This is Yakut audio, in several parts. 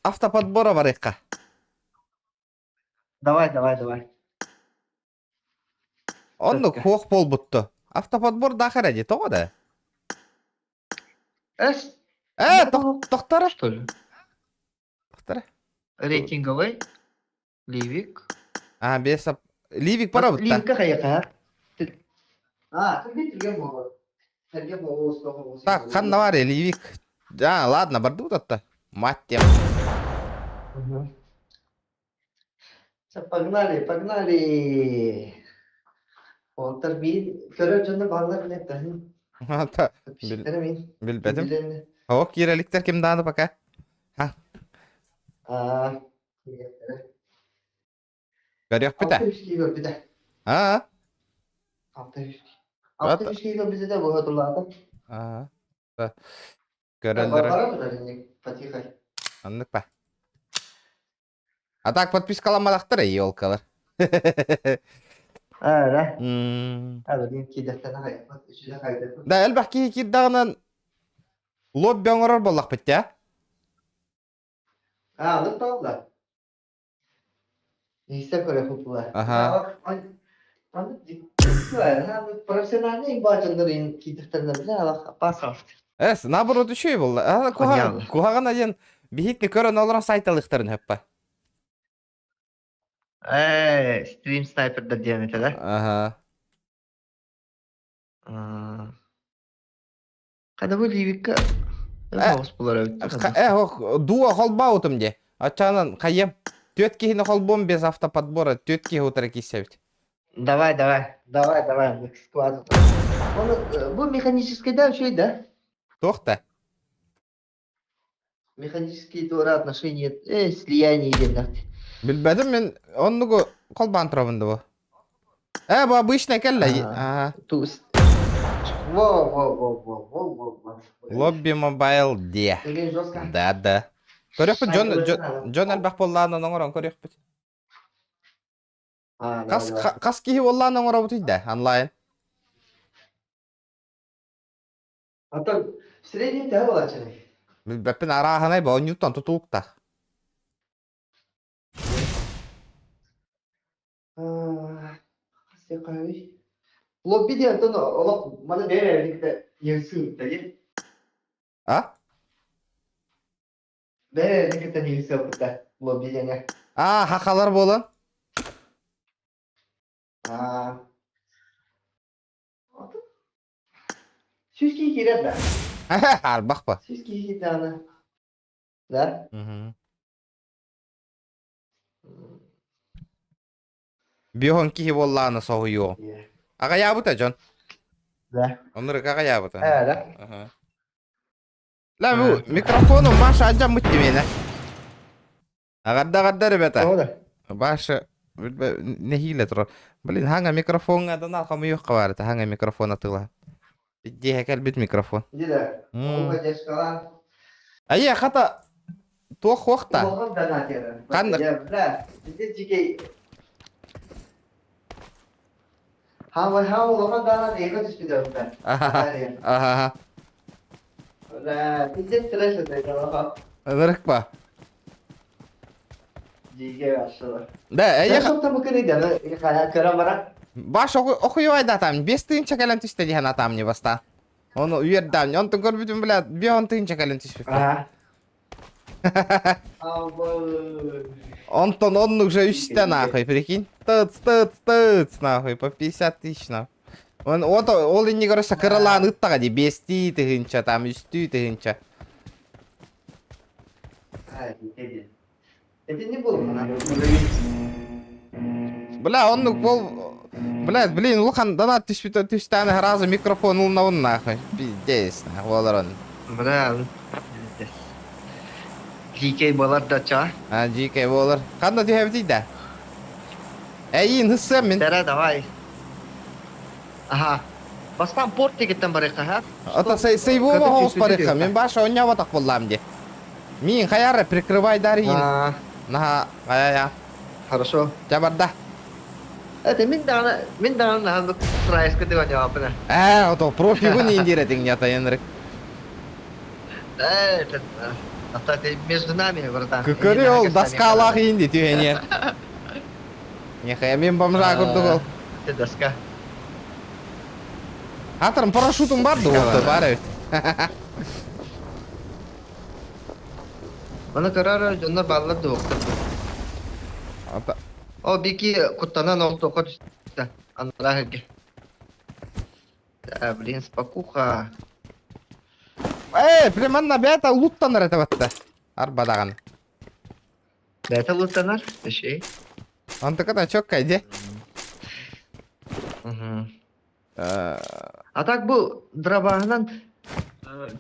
Автоподбора барыахха. Давай, давай, давай. Оннук Сөпкө. хуох буолбутту. Автоподбор даах эрэ дии, тоҕо да? Эс, Э, тохтора. Что ли? Тохтора. Рейтинговый. Ливик. А, без Ливик барабыт Ливикка хайаха. А, түргэн буолар. Түргэн буолуо. Так, ханна бар Ливик? Да, ладно, бардыбыт атта. Мать тем. Погнали, погнали. Олтар биир көрөр дьоно бааллар билет Ата билбэтим. О, киирэликтэр ким дааны пока. Ха. Аа, Көрүөхпүт Алта үс киһи көрбүтэ. Аа. Алта үс. Алта үс киһи көрбүтэ да быһатылаата. Аа. Көрөллөр. Потихай. Аннык па. А так подпискаламматахтар елкалар. Аа, да. Да, элбэх киһи киирдэҕинэн лобби оҥорор буоллахпыт дии. Аа, оннук буолла. Иһистэ көрө купула. Аха. Профессиональный баачаннар киирдэхтэринэ билэ алах опасно. Эс, наоборот үчүгэй буолла. Куһаҕан диэн биһикни көрөн олорон сайталыахтарын хөппө. Ээ, стрим снайпердар диэн этэ да? Аха. Хада бу Ливикка хаос булар эбит. Э, дуо холбаутум де. Ачаанан хайым. Түөт киһини холбуом без автоподбора, түөт киһи утары киссэбит. Давай, давай, давай, давай, склад. Он, бу механический да, үчүгэй да? Туох да? Механические туора отношения, слияние диэн Билбэтим мен оннугу холбаан турабын да бу. Э, бу обычный кэллэ. Ага. Во, во, во, во, во, во, во. Лобби мобайл де. Да, да. Көрүөхпүт дьон дьон элбэх буоллаанан оҥорон көрүөхпүт. Хас хас киһи буоллаан оҥоробутуй да онлайн? Антон, в среднем төһө буолааччыный? Билбэппин арааһынай оонньууттан тутулуктаах. Лобби диэн антон олох маны бэйэ-бэйэбитин кытта ньыысыыбыт А? Бэйэ-бэйэбитин кытта ньыысыабыт да лобби диэҥэ. А, хахалар буолан? Аа. Сүүс киһи киирэр да? Арбах па. Сүүс киһи киирдэҕинэ. Да? Биоһон киһи буоллаҕына соһуйуо. Аҕайаабыта дьон. Да. Оннук аҕайаабыта. Ээ, да. Ла бу микрофону Маша алдьаммыт димиэнэ. Аҕарда аҕарда ребята. Баша нэһиилэ турар. Блин, хаҥа микрофоҥҥа донал хомуйуохха баар этэ, хаҥа микрофон атыылаһан. Дьиэһэ кэлбит микрофон. Дьэ, поддержкалаан. Айа, хата туох хуохта? Улахан донатера. Ханнык? Да, дьикэй. Хаамай хаам улахан донат эйгэ түспүтэ. Аха. Да, пиздец трэш это. Ынырыкпа. Дьигэ ашылар. Да, эйэ Көрөн баран. Баш охуйуайдатам, 5000 кэлэн түстэ диэн атам не баста. Оны үердам, онтон көрбүтүм бля, 5000 кэлэн түспүт. Онтон оннук же үстэ нахуй, прикинь. Тыц, тыц, тыц, нахуй, по 50 тысяч, нахуй. Он, вот, ол иннигэр сакыралаан ыттаҕа дии, биэстии тыһыынча, там, үстүү тыһыынча. Итинник буолуммуна. Бля, оннук бол... Бля, блин, улахан донат түспүт түстээн сразу микрофон ылынабын нахуй. Пиздец, нахуй олорон. Бля, GK болар да ча. А, GK болар. Ханна түһэбитий да? Эйин, хыссыам мин. Тара, давай. Аха. Бастаан порт дегеттен барыахха, ха? Ата сейвома хоус барыахха. Мин баша ойнабатах боллаам де. Мин хайара прикрывай дарин. Наха, ая-я. Хорошо. Ча барда. Это мин даҕаны мин даҕаны наһаа страйска деп ойнабаппын. Ээ, ото профигун индиретиң ята Енрик. Ээ, это. А то это между нами, братан. Көкөрү ол доскалаах иин ди түһэниэн. Нехая мен бомжа курдук ол. Ты доска. Атырым парашютум бар да уопта бар эбит. Оны көрөр дьоннор бааллар да уоктар. О бики куттанан ол тоққа түстэ. Анараа сиргэ. Да, блин, спокуха. Э, прям манна бэйэтэ луттанар этэ батта. Арбадаҕан. Бэйэтэ луттанар, эшей. Онтуката чоккай де. Угу. А так бу дробаһынан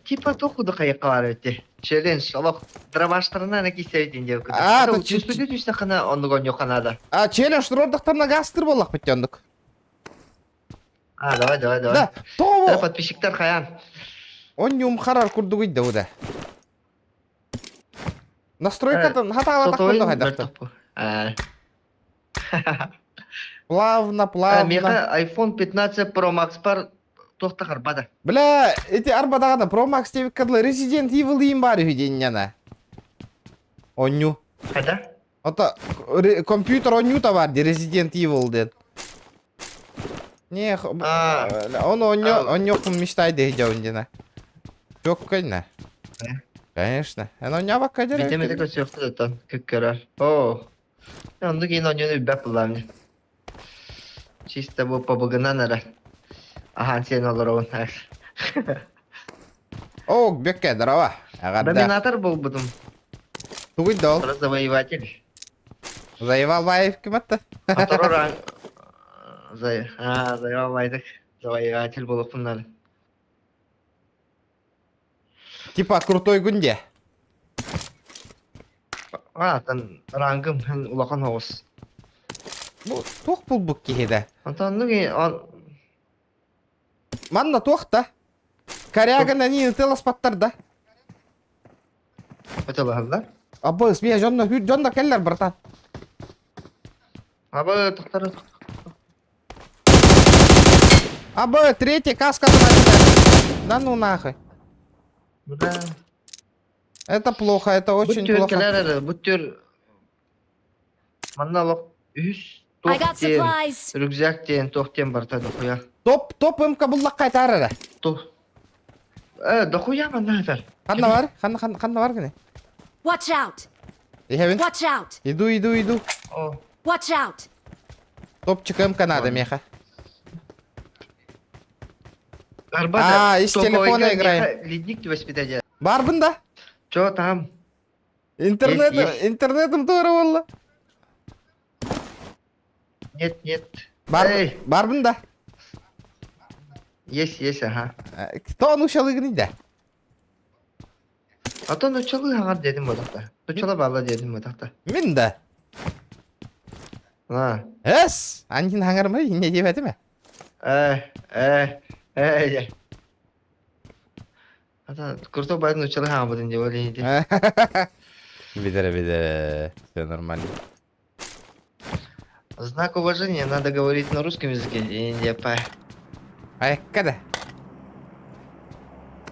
типа тохуду хайыккалар эти. Челлендж, олох дробаштарынан кисэбитин диэбит. А, то Чувствуйте түстэ хана оннук онньук надо. А, челлендж турордахтарына гастыр боллах бүттөндүк. А, давай, давай, давай. Да, Да, то подписчиктар хаян. онньум харар курдугуй да уда. Настройкатын хатаалатах Сотовый курдук хайдахтар. Плавно, плавно. Меха iPhone 15 Pro Max пар туохта харбада. Бля, эти арбадаҕана Pro Max диэбит кыдла Resident Evil иин баар үһү диэнньана. Онньу. Хайда? Ото компьютер онньута бар ди Resident Evil диэн. Не, он онньо онньохун мечтай дии дьона. Чоккайна. Конечно. Эн онньообакка дьэр. Битэмэтэ көсүөхтэ көккөрөр. О. Оннук иин онньону үрбэт буллаам. Чисто бу побыгынан эрэ. Ахан сиэн олоробун. О, бекке, здорово. Эҕэрдэ. Доминатор буолбутум. Тугуй да ол? Завоеватель. Заевал Баев ким атта? Аторор заевал байдык. Завоеватель болуппуннар. Типа крутой гунде. А, там рангым улахан оҕус. Бу туох булбут киһи да? Онтон оннук он Манна туох да? Корягын они ытыласпаттар да? Ытылаһаллар. Абы, смея дьонно хүр дьонно кэллэр, братан. Абы, тохтор. Абы, третий каска Да ну нахуй. Да. Это плохо, это очень Бүттүр плохо. кэлэр эрэ, бүттүр манна олох үһүс I туох got диэн, supplies. рюкзак диэн туох диэн барта дохуя. Топ, топ МК буллахха айтаар эрэ. Тух. Э, дохуя манна этэр. Ханна бар? Ханна ханна ханна бар гыны? Watch out! Иһэбин. Watch out! Иду, иду, иду. О, Watch out! Топчик МК надо, меха. Арбата, А, из телефона играем. Ледник воспитателя. Барбын да? Чё там? Интернет, Есть, есть. интернетым туора буолла. Нет, нет. Бар, Эй, барбын да? есть, есть, ага. Кто нучалыгын да? А то нучалы хаңар дедим бодақта. Нучала бала дедим бодақта. Мин да. А. Эс! Анин хаңармы? Не деп әтіме? Э, э, э, Ата, курто бай нучалы хаңар деп ойлайын. Бидере, бидере. Все нормально. Знак уважения надо говорить на русском языке. Индия па. Айкка да.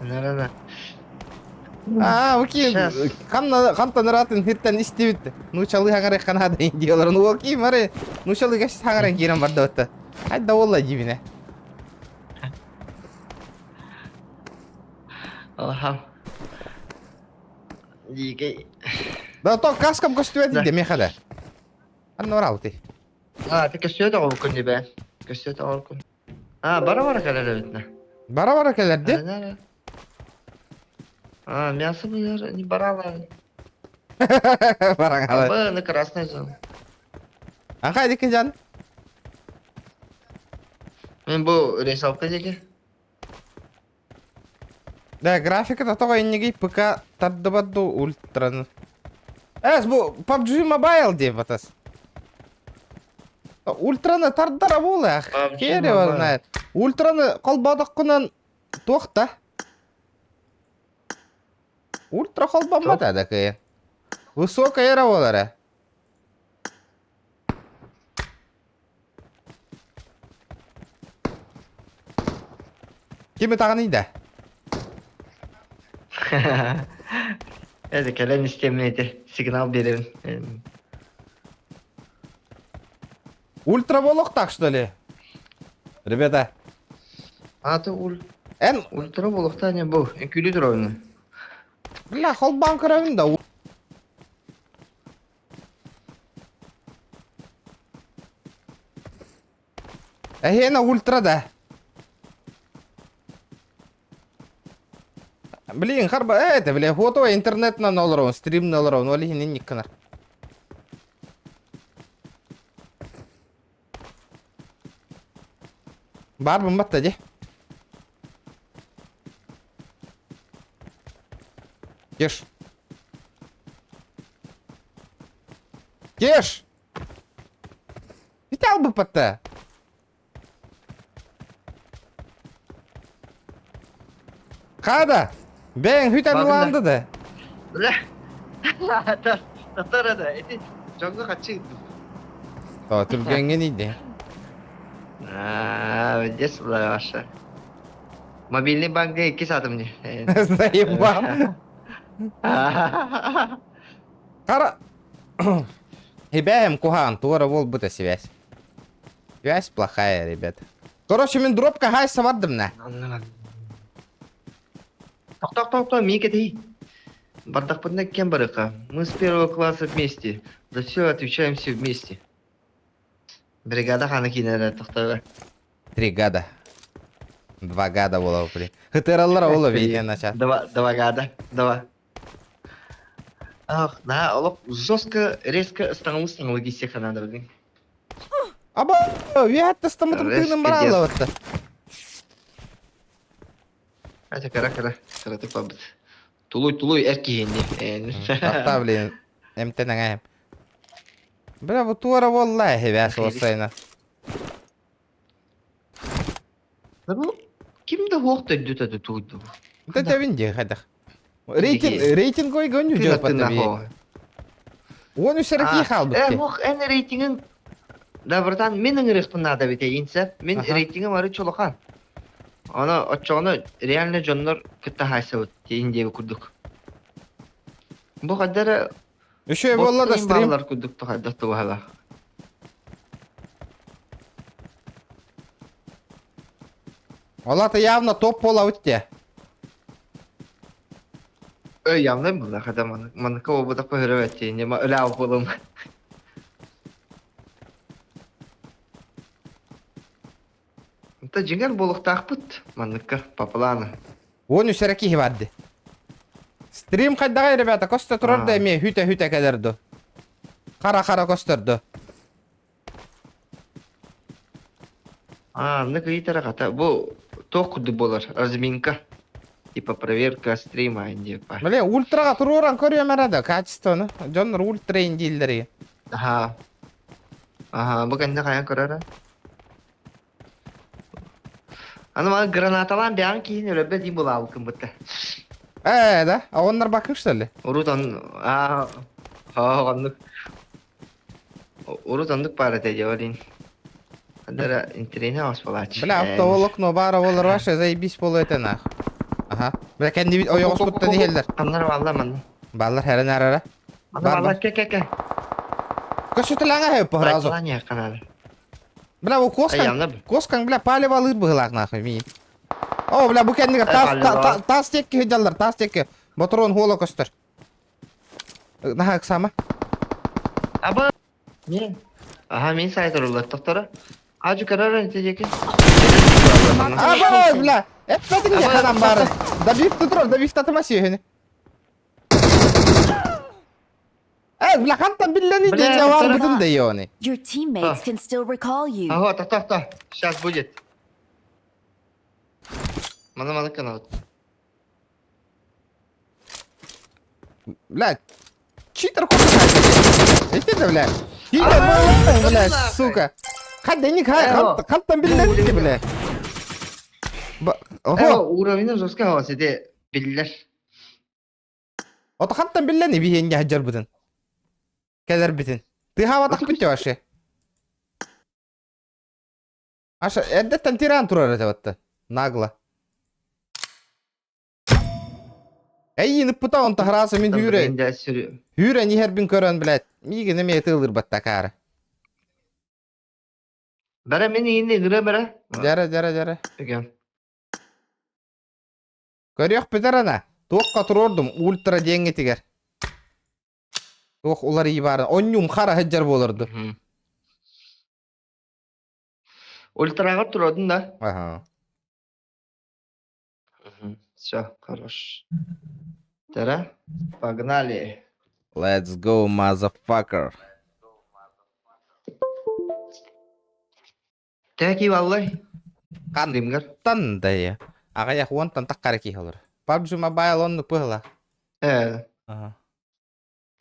На-на-на. А, окей. Сейчас. Ханна хантан ратын хиртен истибит. Нучалы хаңары канада индиялар. Ну окей, маре. Нучалы гаш хаңары кирен барды отта. Айда олла дибине. Аллахам. Дикий. Да то каскам көстүбэт Да. иде мехада. Анна оралты. А, ты көстүөт оҕолкун дибэ. Көстүөт оҕолкун. А, бара-бара кэлэр эбитнэ. Бара бара келерди. А, мясо бы не барала. Бараңалы. Б, на красной зоне. Аха дики жан. Мен бу рисовка диэки. Да, графика тоҕо иннигий ПК тардыбат ультраны. Эс бу PUBG Mobile деп атас. Ультраны тардара буолах. PUBG Хер его Mobile. знает. Ультраны холбоодоххунан туохта. Ультра холбоммата да кыйын. Высокая эра буолара. Кими тағаны да? Это кэлэн истиэммин ити сигнал биэрэбин. Ультраволок так что ли? Ребята. Аты ул Эн ультра болохта не бу. Күлү туровну. Бля, холбаан көрөбүн да. Эһиэнэ ультра да. Блин, харба, это, бля, фото интернетынан олоробун, стримнен олоробун, ол иһин инник гынар. Баарбын батта дии. Кеш. Кеш! Ити албыппатта. Хада! Бэйэҥ хүтэн улаанды да. Бля. Татар да. Ити дьоҥҥо хаччы ыыттым. О, түргэҥҥин иди. Аа, здесь ваша. Мобильный банкка икки саатым не. Заебал. Хара. Ибэм куһаан туора буолбута связь. Связь плохая, ребят. Короче, мин дропка хай сабардым на. Тохтоо, тохтоо, миик этий. Бардахпытына кем барыха? Мы с первого класса вместе. За все отвечаем все вместе. Бригада хана киинэрэ тохтоо. Три гада. Два гада буола блин. Хытыраллар ола видео начал. Два, два гада. Два. Ах, да, олох жестко, резко ыстаҥалыы-ыстаҥалыы киирсиэххэ наада бүгүн. Аба, үөһэттэ ыстаммытым тыыным Резко барааллабытта. Ата кыра кыра, кыратык барбыт. Тулуй, тулуй, эр киһини. Таптаа, блин, эмтэн аҥаайым. Бля, бу туора буолла эһибээ суоссайна. Бу ким да хуох төрдүтэ тутуйду. Да тэбин дии хайдах. Рейтинг рейтинг ой гоню дьоппата би. Уон үс эрэ хаалбыт. Э, мох эн рейтингин Да, братан, мин ыҥырыахпын наада бите инсэ. Мин рейтингим ары чулахан. Аны оччоҕуна реально дьоннор кытта хаайсабыт тиин диэби курдук. Бу хайдара Үчүгэй буолла да стрим. Баллар курдук хайдах туһала. Ол ата явно топ буолабыт те. Эй, явно була, хата маныка обутах көһөрөбөт нема өлөө болум. Та дьиҥэр буолуохтаахпыт манныкка по плану. 13 эрэ киһи барды. Стрим хайдаҕай, ребята, көстө турар да эмиэ хүтэ-хүтэ кэлэр ду. Хара-хара көстөр ду. Аа, оннук ыйытара хата. Бу туох курдук буолар? Разминка. Типа проверка стрима типа. Блин, ультраға туруоран көрүөм эрэ да, качествоны. Дьоннор ультра дииллэр. Аха. Аха, бу кэннэ хайан көрөрө? Аны маны гранаталаан бэйэҕин киһини өлөрбөт дии булаабыккын бытта. Ээ, да? А оннор бакын что ли? Урут он аа оннук урут оннук баар этэ дии олин. Андара интернет ас буолааччы. Бля, автоволокно баара болар вообще заебись болу этэ нах. Аха. Бля, кэннибит ойоҕоспуттан иһэллэр. Ханнар бааллар манна. Бааллар хэрэн арара. Манна Бар бааллар бар. кэ кэ кэ. Көсүтэлээҥэ хэп сразу. канал. Бля, бу коскаҥ, коскаҥ, бля, палевалыыр быһыылаах нахуй миин. О, бля, бу кэннигэр таас, таас тиэкки сылдьаллар, таас тиэкки. Ботуруон хуола көстөр. Наһаа ыксаама. Аба, мин. Аха, мин сайт уруллар, тохторо. Ажы көрөр ити диэки. Аба, бля, эппэтиҥ дии ханан баарын. Добив турар, добив татыма сиэһини. Э, бля, хантан биллэн Бля, диэн бытын да ионы. Your teammates can still recall you. Ага, так, так, так. Сейчас будет. Мана мана канал. Бля, читер курдук Ити да, бля. Читер буолла, бля, сука. Хадденик хантан биллэн ити, бля. Ого. Уровень жестко хавас ити биллэр. Ото хантан биллэн биһиэнньэ сылдьарбытын. Кэлэрбитин. Тыаһаабатахпыт дии вообще. Аша эрдэттэн тираан турар этэ батта. Нагло. Эйиин ыппыта он таһарааса мин хүүрэ хүүрэн иһэрбин көрөн, блядь, миигин эмиэ тыылырбат такаары. Бара мин иини ыҥыра бара. Дьара, дьара, дьара. Үгэн. Көрүөх бүтэр ана. Туохха туруордум ультра диэҥҥитигэр. Туох уларыйыы баарын. Онньум хара сылдьар буоларду. Ультраҕа туруордун да? Аха. Все, хорош. Тара, погнали. Let's go, motherfucker. Тэки валлай. Хантан да Аҕыйах уонтан таххара киһи олор. PUBG Mobile оннук быһыла. Э. Ага.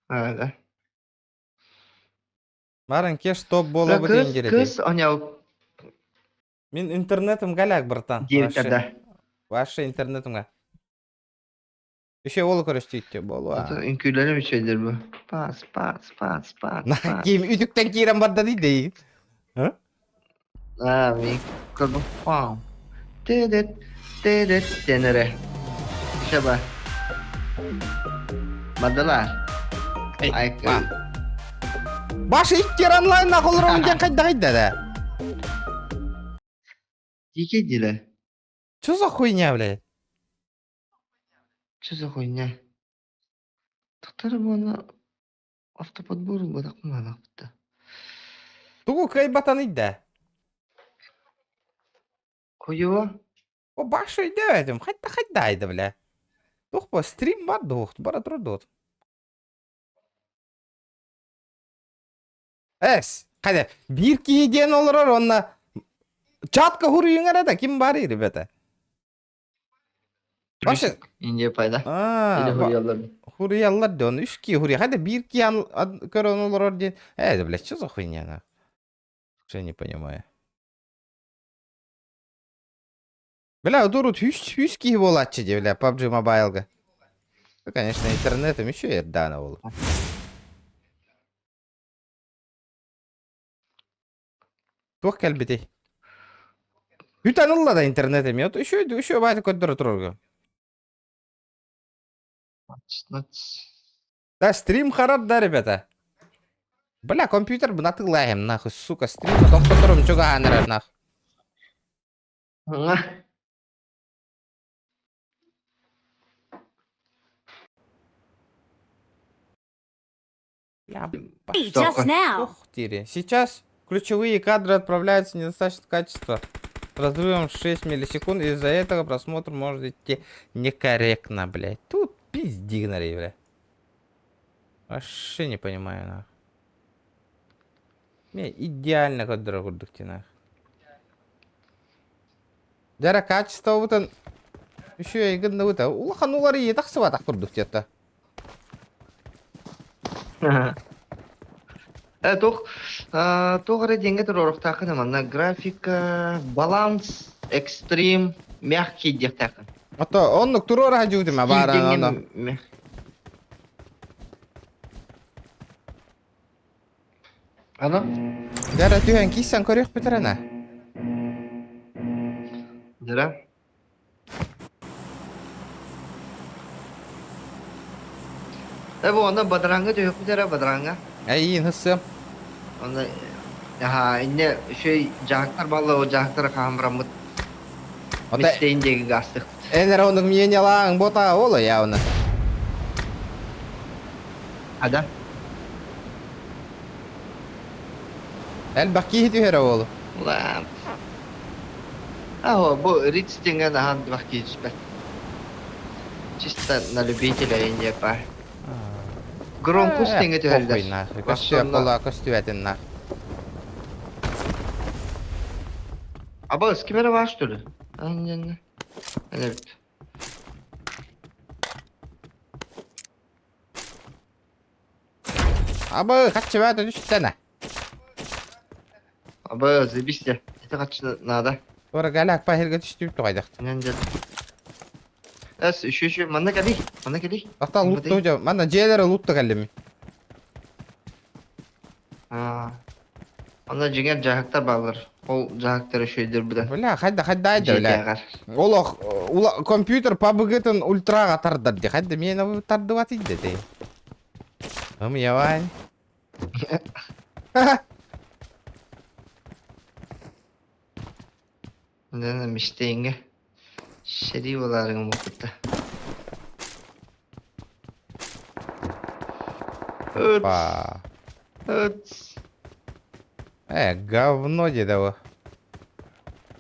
Да. Баран кеш топ буолабыт индире. Кыз онял Мин интернетым галяк, братан. Диэбиттэр Ваше интернетымга. Еще ол көрөстүүттэ буолуа. Үҥкүүлэрим үчүгэйдэр бу. Пас, пас, пас, пас. Ким үтүктэн киирэн барда дии Аа, мин көрбүм. Вау. Тэдэт, тэдэт дэнэрэ. Шаба. Бардылар. Ай, Баш иккер онлайн нахолорон диэн хайдах да? Дикий диле. Что за хуйня, блядь? Что за хуйня? Тохтор буона автоподбор ылбатах Тугу кыайбатан ыйда? Куйуо? О, баш өйдөөтүм. Хайда хайда айда, бля. Тух по стрим бар дух, бара турдут. Эс, хайда, биир киһи диэн олорор онно чатка хуруйуҥ эрэ да ким барый, ребята? Вообще, Индия пайда. Аа, Или хуруйаллар. Хуруйаллар да, үс киһи хуруйа. Хайда биир киһи көрөн олорор диэн. Э, блядь, что за хуйня, нах? Что не понимаю. Бля, урут үс, үс киһи буолааччы дии, бля, PUBG Mobile-га. Ну, конечно, интернетом еще эрдаана ол. Туох кэлбитий? Бүтэн ылла да интернет эмиэ. Еще, еще баайта көрдөрө турарга. Да, стрим харар да, ребята. Бля, компьютер бы натылаем, нахуй, сука, стрим тохтоторум чугаан эрэр, нах. Я Just now. Ух, тире. Сейчас ключевые кадры отправляются в недостаточное качество. С разрывом 6 миллисекунд. Из-за этого просмотр может идти некорректно, блядь. Тут пизди бля. Вообще не понимаю, нах. Не, идеально көрдөрөр курдук нах. Дьэ качество бутан еще гынныбыта. Улахан уларыйыы тахсыбатах курдук диэтэ. Э, туох туох эрэ диэҥҥэ туруоруохтааххын манна графика, баланс, экстрим, мягкий диэхтээххин. Ото оннук туруора дьуутума баара оно. Ано? Дьэ түһэн кииссэн көрүөхпүт эрэнэ. Дьэ. Э, бу онно бадараҥҥа түһүөхпүт эрэ бадараҥҥа. Эйиин һыссыам. Онно аһаа иннэ үчүгэй дьаһыктар балла ол дьаһыктары хаһан бараммыт Ото мистейн диэки гаастыхпыт. эн эрэ оннук миэнялааҥ бота ола явно. Ада? Элбэх киһи түһэрэ уолу. Ла. Аһо, бу Риц диэҥҥэ наһаа элбэх киһи түспэт. Чисто на любителя инде па. Громкус диэҥҥэ түһэллэр. Похуй нахуй. Көстүө кола көстүбэтин нах. Аба, с кем эрэ баар что ли? Анньанна. Эбит. Аба, хаччыбаата түстэнэ. Аба, заебись Это хаччы надо. Ора галяк пахирга түстүбүт тугайдахт. Эс, еще еще, манна кали, манна кали. Ахта лутта жа, манна дьиэлere лутта кэллим. Аа. Онно дьиҥэр дьаһыктар бааллар. Ол дьаһыктар үчүгэйдэр быдан. Бля, хайда хайда айда бля. Олох. Компьютер PUBG-тын ультраға тардар ди. Хайда мен тардыбат иде де. Ым явань. Нена мечтейинге. Шери боларың мукутта. Опа. Э, говно деді ол.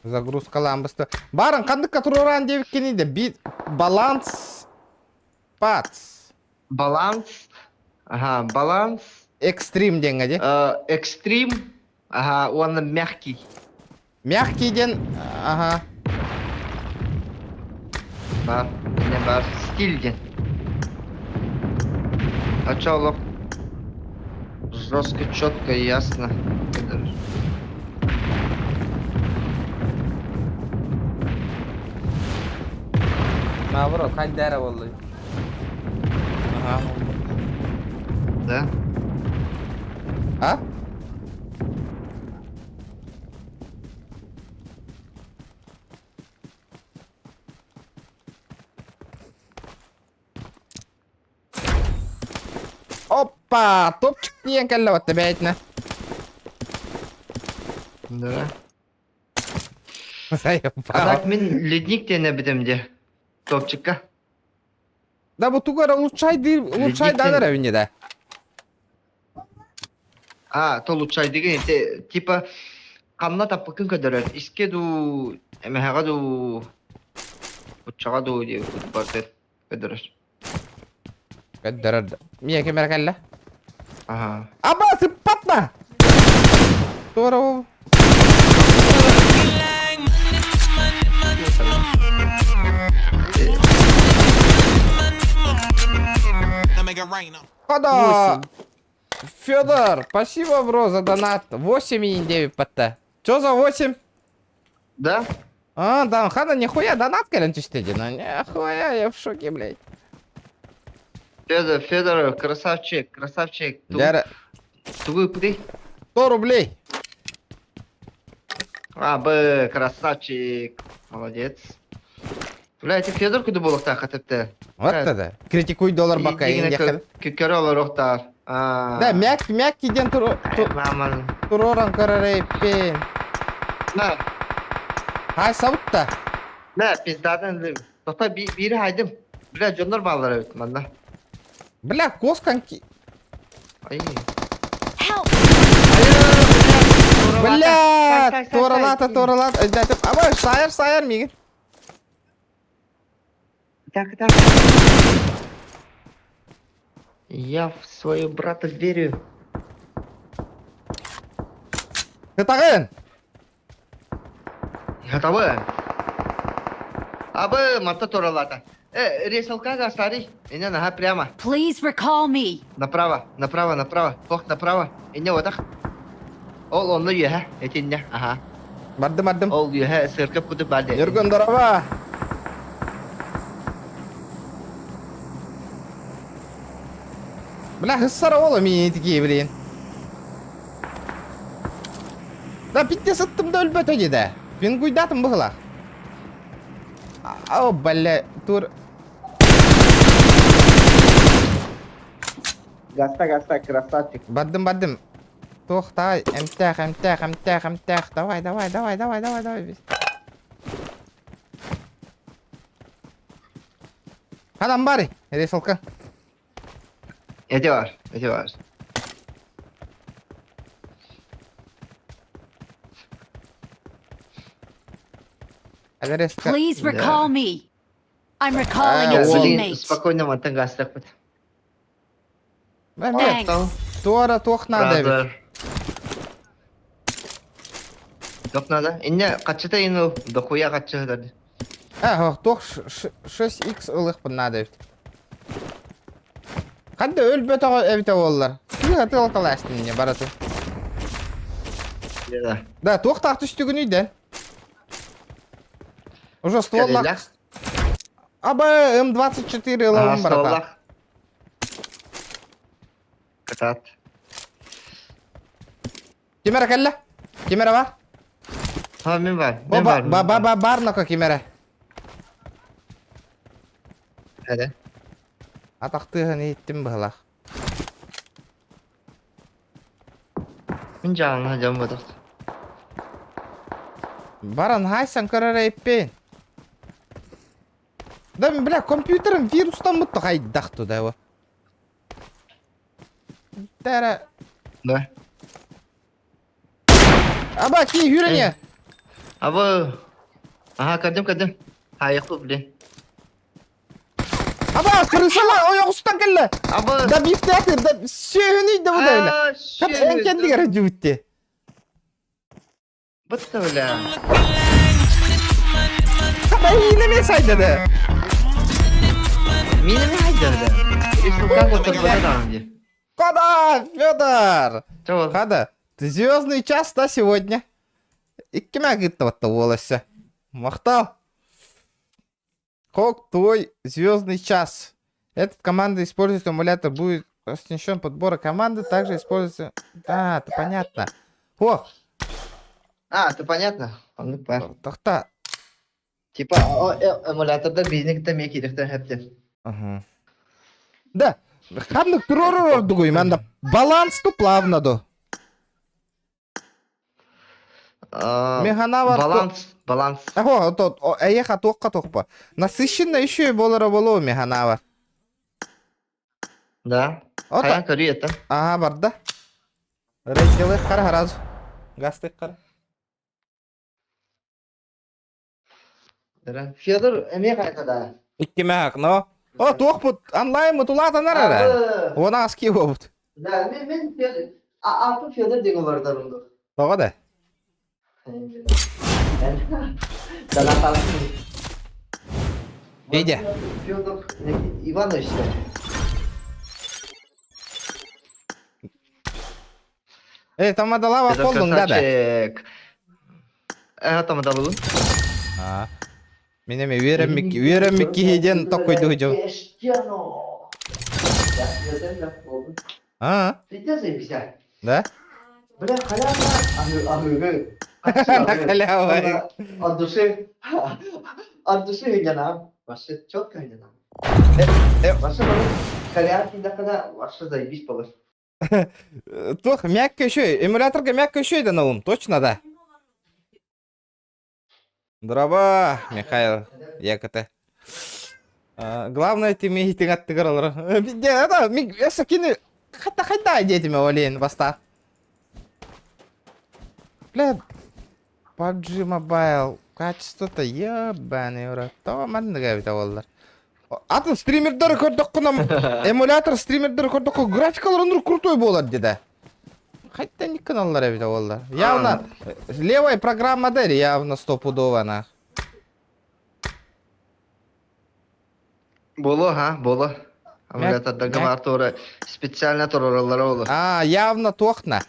Загрузкалаан бысты. Барын қандыққа туруран дебиккени де бит баланс пац. Баланс. Ага, баланс. Экстрим денге де. Экстрим. Ага, уонна мягкий. Мягкий ден, ага. Бар, не бар, стиль ден. Начало жестко, четко и ясно. Наоборот, хайда эрэ буоллуй. Ага. Да? А? Опа! Топчик тиийэн кэллэ батта бэйэтинэ. Да. А так мин ледник диэн эбитим дии. Топчикка. Да бу тугу эрэ улучшай улучшайдаан эрэ үнньэ да. А, то улучшайдыгын ити типа ханна таппыккын көрдөрөр. Иске дуу, эмэһэҕэ дуу, уччаҕа дуу диэбит барыта көрдөрөр. Көрдөрөр. Мия ким эрэ кэллэ? Аха. Аба сыппатма! Туора Хода! Федор, спасибо, бро, за донат. 8,9 патта. Чё за 8? Да? А, да, хана, нихуя донат кэлэн түстэ дии. Нихуя, я в шоке, блядь. Федор, Федор, красавчик, красавчик. Дьэ, Тугу ыппытый? 100 рублей. А, Б, красавчик. Молодец. Бля, эти Федор куду буолуохтаах хатыпты. Вот это. Критикуй доллар бака Көрө олоруохтаар. Да, мяк, мягкий диэн туроран көрөрөйппин. На. Хай сабытта. На, пиздадан Тота бири хайдым. Бля, дьоннор баалар эбит манна. Бля, коскан Ай. Help! Бля, туоралата, туоралата. Аба, сайар, сайар мигин. Так, так. Я в свою брата верю. Кытаҕын! Готовы? Абы, манта туралата. Э, ресалка старый. Ине, нага прямо. Please recall me. Направо, направо, направо. Ох, направо. Ине, вот так. Ол онно үөһэ, этиннэ, аха. Бардым, бардым. Ол үөһэ сыркып кутуп барды. Юрган, здорово! Бля, хыссара ола миин такие, блин. Да питте сыттым да өлбөтө деді. Пингуйдатым быһылах. О, бля, тур. Гаста, гаста, красавчик. Бардым, бардым. Туох, эмтээх, эмтээх, эмтээх, эмтээх. Давай, давай, давай, давай, давай, давай. Ханан бары, ресалка. Эти бар, эти бар. Please recall me. I'm recalling a teammate. Спокойно мантан гастакпыт. Thanks. Туора туох надо эбит. Туох надо? Инне качыта ину дохуя качыта. А, туох 6x ылыхпын надо эбит. Ханна өлбөтөҕө эбитэ буоллар. Сыыһа тылкалаастын не баратын. Да. Да, туохтаах түстүгүнүй дэн. Уже стволлах. Аба М24 ылабын барата. Кытаат. Кимэрэ кэллэ? Кимэрэ бар? Ha, мен бар. Мен бар. Ба ба ба бар нака кимэрэ. Эрэ. Атахтыаһын иһиттим быһылаах. Мин дьаалына дьон ботох. Баран хайсан көрөр эппин. Да, бля, компьютерым вирустаммыт хайдах туда его. Тара. Да. Аба, ки хүрene. Аба. Аха, көрдүм, көрдүм. Хайықпы, блин. Аба, крысала ойоҕустан кэллэ. Аба. Да бифтеатыр, да сүөһүнүй да бу да. Хат эн кэннигэр дьүбүтти. Бытта бля. Хата иинеме сайдады. Минеме хайдады. Рисунка которбата даҕаны дии. Кода, Федор! Чего? Хада, ты звездный час да сегодня? Иккиме гыттабатта уоласса. Махтал. Как твой звездный час? Этот команда использует эмулятор, будет оснащен подбора команды, также используется... Да, это понятно. О, А, это понятно. Оннук баар. тохта. Типа эмулятордар биһини кытта эмиэ киириэхтэрин сөп Ага. Да, ханнык туророр дугуй, манда баланс ту плавно ду. Механавар Баланс, баланс. Ахо, тот, эйеха туохха туохпа. Насыщенно еще и болара болу механавар. Да. Ото, Хайан көрүү это. ага, барда. Рейделы қара харазу. Гасты қара. Федор эмиэ хайта да. Иккимэк, но. О, туох бут, онлайн мутулаатанар эрэ. Уона аски буолбут. Да, мен мен Федор, а Федор деген олордорумду. Тоҕо да? Федя. Федор Иванович. Э, тамадалава болдуң да да. Э, тамадалыбын. А. Мин эми үөрэммик үөрэммик киһи диэн токкойдуу дьон. А, да? Бля, халява, аһыгы. Халява. От души. От души гана. Вообще четко гана. Вообще, халява когда вообще заебись болар. Туох, мягко еще, эмуляторга мягко еще да наум, точно да? Дороба, Михаил, якоты. Главное, ты миһитиҥ аттыгар олорор. Это, кини хатта хайда диэтиме олен баста. Бля, PUBG Mobile качество-то ебаный в рот. Тоҕо маннык эбитэ буоллар. Атын стримердары көрдөххүнэ эмулятор стримердары көрдөххө графикалар оннук крутой буолар диде. Хайта каналлар эбитэ буоллар. Явно левая программа да явно стопудово нах. Боло, ха, боло. Эмулятордарга баар туора специально турараллара боло. А, явно туохна.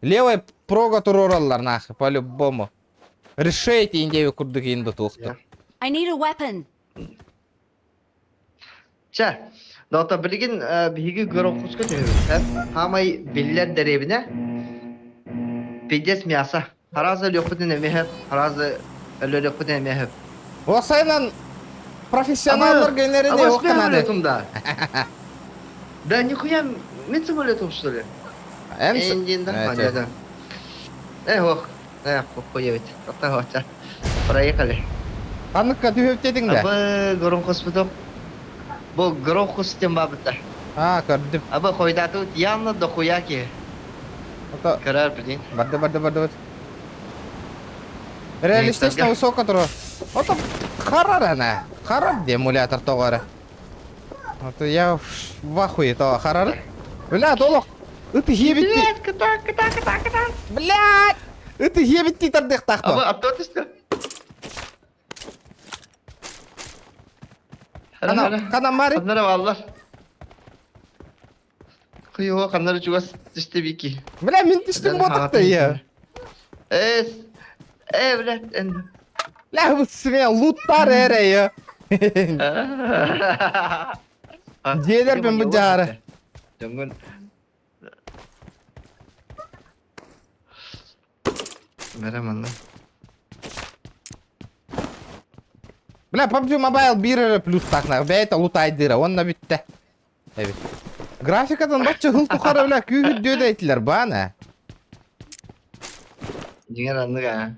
Левая прога турураллар нах, по-любому. Решейте индеви курдук инду туохту. I need a weapon. Чэ, дота билигин биһиги Горохуска түһүбүт. Хаамай биллэр дэриэбинэ пиздец мясо. Харазы өлүөхпүтүн эмиэ харазы өлөрүөхпүтүн эмиэ Осайнан профессионалларга инерине окканады. Да. Да нихуя, мен самолетом что ли? Эм да. Эх, ох, эх, охуеть. Проехали. Ханныкка түһүптетиң да? Абы Горохуспутук. Бу Горохус тем бабыта. А, көрдүм. Абы хойдатут явно дохуяки. Ото Карар, блин. барды барды барды барды. Реалистично высоко тур. Ото харар ана. Харар эмулятор тоҕо. Ото я в ахуе то харар. Бля, толок. Ыты хебитти. Блядь, кыта, кыта, кыта, кыта. Блядь! Ыты хебитти Абы, тардыктахпа. а то ты что? Кана кана мари. Ханнара баллар. Кыйо, ханнара чугас түстэ бики. Бля, мин түстүм ботакта я. Эс. Э, блядь. эн. Бля, бу сме луттар эре я. Дьиэлэр бин бу дьаары. Дьоҥҥун. Бэрэ манна. Бля, PUBG Mobile биир эрэ плюстаах на бэйэтэ лутайдыыра уонна бүттэ. Эбит. Графикатын бачча хыл тухары бля күүһүрдүө да этилэр баана. Дьиҥэр аннык аа.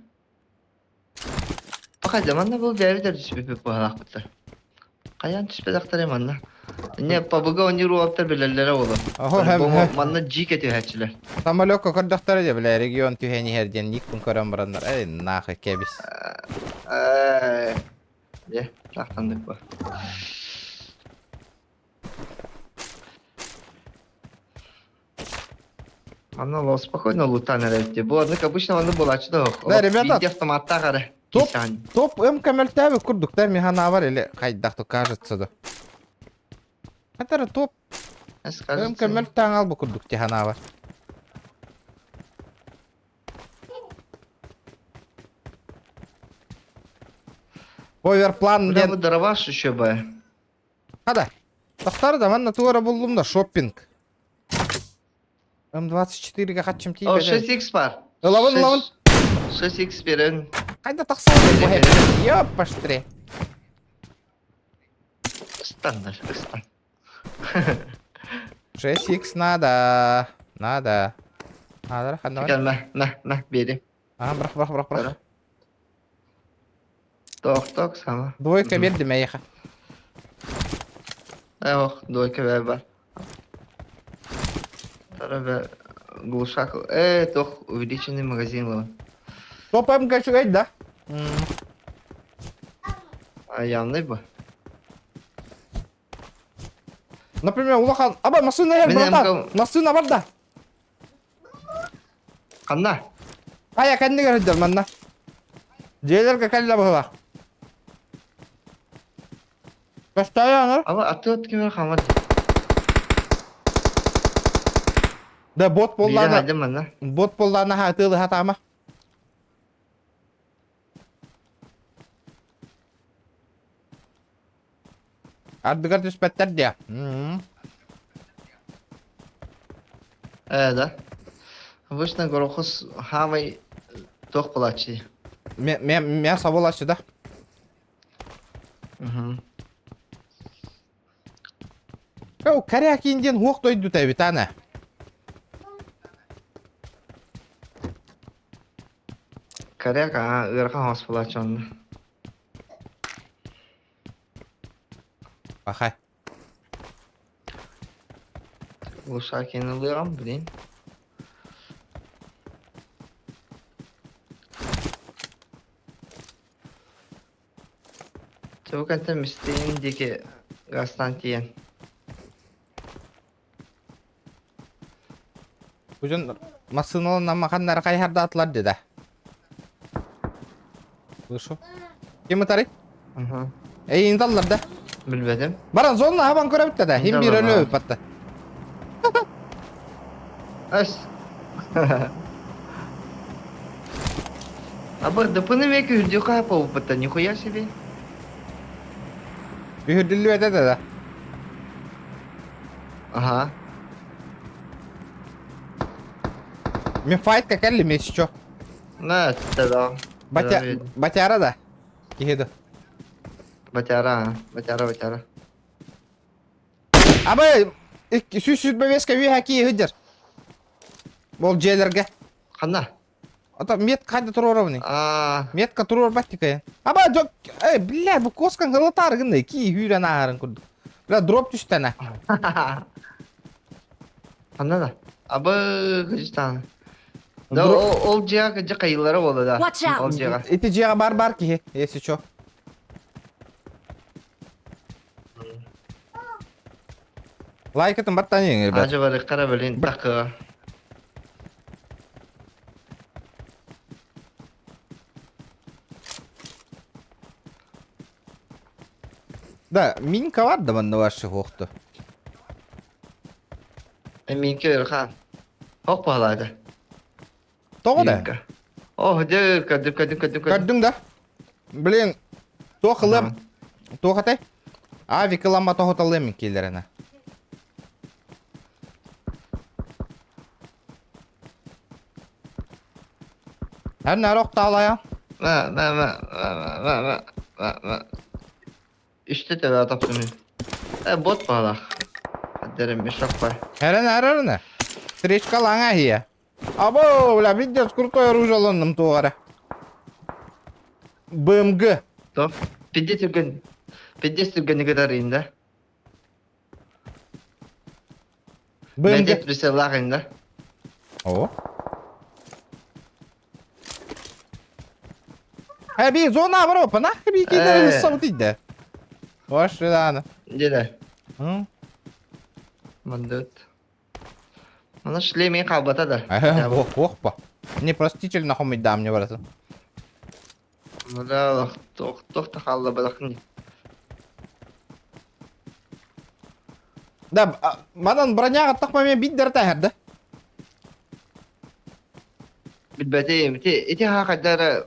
Хайда манна бұл бэйэбит түспүппүт быһалаахпыттар. Хайаан түспэтэхтэрэ манна. Не ПБГ оонньуур уолаттар билэллэрэ буолуо. Оһо хэм Манна дьиикэ түһээччилэр. Самолекка көрдөхтөрө дьэ бля регион түһэн иһэр диэн никпын көрөн бараннар эй нахуй кэбис. Э, Дьэ, тахтаннык ба. Манна ло спокойно лутан эрэ Бу оннук обычно манна буолааччы да Да, ребята, Биирдии автоматтаах эрэ. Топ, топ МК мөлтөөбүт курдук да механавар или хайдах то кажется да. Это топ МК мөлтөөн албы курдук тиханавар. Оверплан Бля, дроваш еще бы. Хада. Тахтар да манна туора буллум да шоппинг. М24-ге хатчым О, тиийбэтэ. 6x бар. Ылабын, ылабын. 6x берен. Хайда тахсабын бу хэп. Ёппаштре. Ыстан, ыстан. 6x надо. Надо. Надо, ханна. Кел, мә, мә, мә, берем. Ага, бырах, бырах, бырах, бырах. Ток, ток, сама. Двойка бердим эйиэхэ. Ох, двойка бэр бар. Тара глушак. Тох, увеличенный магазин лова. Топ МК үчүгэй да? А явный бы. Например, улахан... Аба, массыына иһэр, братан! Массыына барда! Ханна? Хайа, кэннигэр сылдьар манна. Дьиэлэргэ кэллэ быһылаах. Постоянно. Ама аты кимер хамар. Да бот буоллаана. Бот буоллаана хаатыылы хатаама. Ардыгар түспэттэр диэ. Э, да. Обычно горохус хамай туох буолааччы. Мясо буолааччы да. Угу. О, Корякин диэн хуох дойдута эбит ана. Коряк, а, ыарахан хос буолааччы онно. Пахай. Глушакины ылыаҕым, блин. Чубукантан мистиин диэки газтаан тиийэн. Бу дьон массыыналанан ханна эрэ хайыһардаатылар дии да. Слышу. Ким ытарый? Аха. Эйин таллар да. Билбэтим. Баран зонна хабан көрөбүт да. Хим биир өлө батта. Ас. Абы дыпыны меки үрдүкэ буолбута нихуя себе. Үһүрдүллүбэтэ да. Ага. Мин файтка кэллим еще. На, да. Батя, батяра да. Киһи да. Батяра, батяра, батяра. Абы, сүүс сүүрбэ бэскэ үөһэ киһи сылдьар. Ол дьиэлэргэ. Ханна? Ата метка хайда туруорабыный? Аа. Метка туруорбат тикайын. Аба, жок, эй, бля, бу коскан ылытаар гынный, кии хүүрэн ааһарын курдук. Бля, дроп түстэнэ. Ханна да? Абы кыжыстаан. Да ол дьиэҕэ кыдьы хайыылара буолла да. Watch out. Ол дьиэҕэ. Ити дьиэҕэ бар бар киһи, если чё. Лайкатын баттан ребят. Ажы барыктара блин такы. Да, минка бар да манна ваши хоохту. Минка өрхан. Хок баалаады. Тоҕо да? О, дьэ, көрдүм, көрдүм, көрдүм, көрдүм. Көрдүҥ да? Блин, туох ылыам? Туох этэй? Авик ыламма тоһуталыам киилэринэ. Эн наар охтаалайа? Ма, ма, ма, ма, ма, ма, ма, ма. Үстэ төбө тапсым. Э, бот баалаах. Дерем мешок бар. Эрен эрен. Встречка лаҥа иһиэ. Або, бля, пиздец, крутой оружие ылынным туох эрэ. БМГ. То, пиздец түргэн. Пиздец түргэнник ытарыйын да. БМГ. Бэйдет прицеллаах да. О. Эби зона Европа, нахуй би кидер Э. сабыт иде. Ваш дааны. Дede. Hı? Мандыт. Аны шлемин қалбата да. Ох, ох па. Непростительно хомыйда мне баратын. Бля, тох тох та халла балахни. Да, манан броняга тахма мен биддер тахерда. Билбэтим. Ити ити хакадара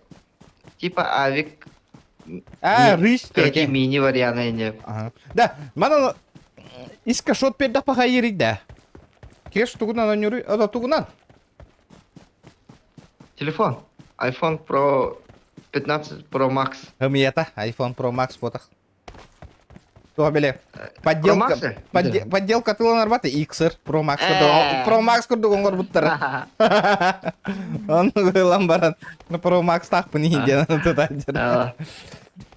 типа авик А, рысь короче мини вариант не. Ага. Да, манан иска шот перда паха ерик да. Кеш тугунан онюру, ада тугунан. Телефон. iPhone Pro 15 Pro Max. Хымията, iPhone Pro Max потах. Туга биле. Pro Подделка, Max? подделка тыланар бата XR Pro Max Э. Pro Max курдук оңгор буттар. Он ылан баран. Pro Max тахпын индиан тутаджыр.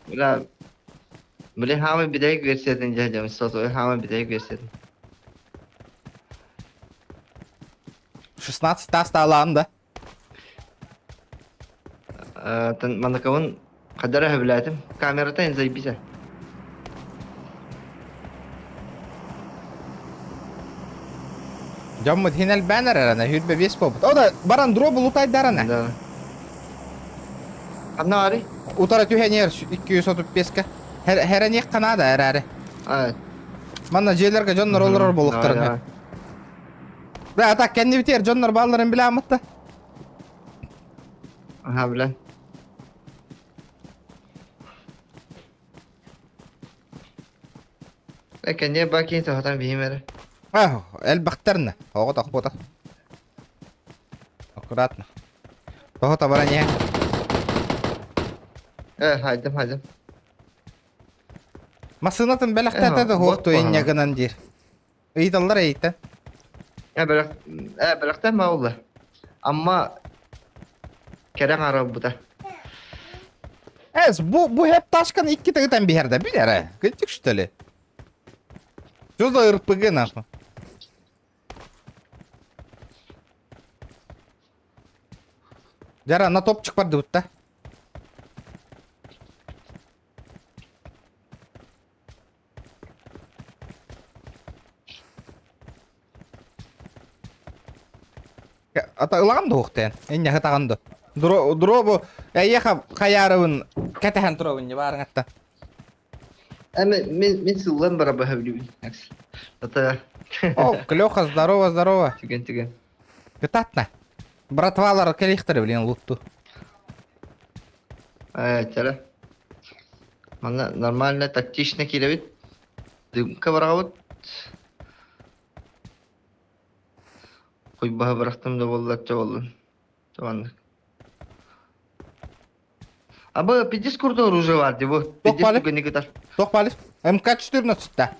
Бля. Бля, хамы бидек версиятын жадым. Сото хамы бидек версиятын. 16 таста алаан да. Манакавын кадара хөбләтим. Камерата ин заебися. Дьоммут хинел бэнэр эрэнэ хүрбэ бес попут. О да баран дробу лутайдарана. Да. Ханна ари? Утара түһэнер 235-ке. Херэниэх канада эрэри. А, Манна дьиэлэргэ дьоннор олорор буолуохтарын. Да, а так кэннибитигэр дьоннор баалларын билээммит да. Ага, билэн. Э, кэнниэ бакин тоһотон биһим эрэ. А, элбэхтэрнэ. Оҕо тохпута. Аккуратно. Тоҕо табара не? Э, хайдым, хайдым. Массыынатын бэлэхтээтэ да Э, хуох бот туйунньа баһа. гынан диир. Ыйыталлар эйиттэн. Э, бэлэх, э, бэлэхтэн баулла. Амма кэрэн арабыта. Эс, бу бу хеп ташканы икки тыгытан биһэрдэ билэр Кытык что ли? Что за РПГ нахуй? Жара на топчик барды да. Ата ылаҕан да уохтайан. Энньэхэ таҕан да. Дробу эйиэхэ хайаарыбын кэтэһэн туробун не баарыҥатта. Э, мен мен мен сыллан бара баһа билибин. Ата. О, Клеха, здорово, здорово. Түгэн түгэн. Кытатна. Братвалар кэлиэхтэрэ блин лутту. Э, чара. Манна нормально тактично киирэбит. Дымка бараҕабыт. Куйбаһа бырахтым да буоллар чэ буоллун. Маннык. Аба пиздец крутой оружие бар дии бу. Пиздец бали? түгэни кытар. Туох баалый? МК-14 да.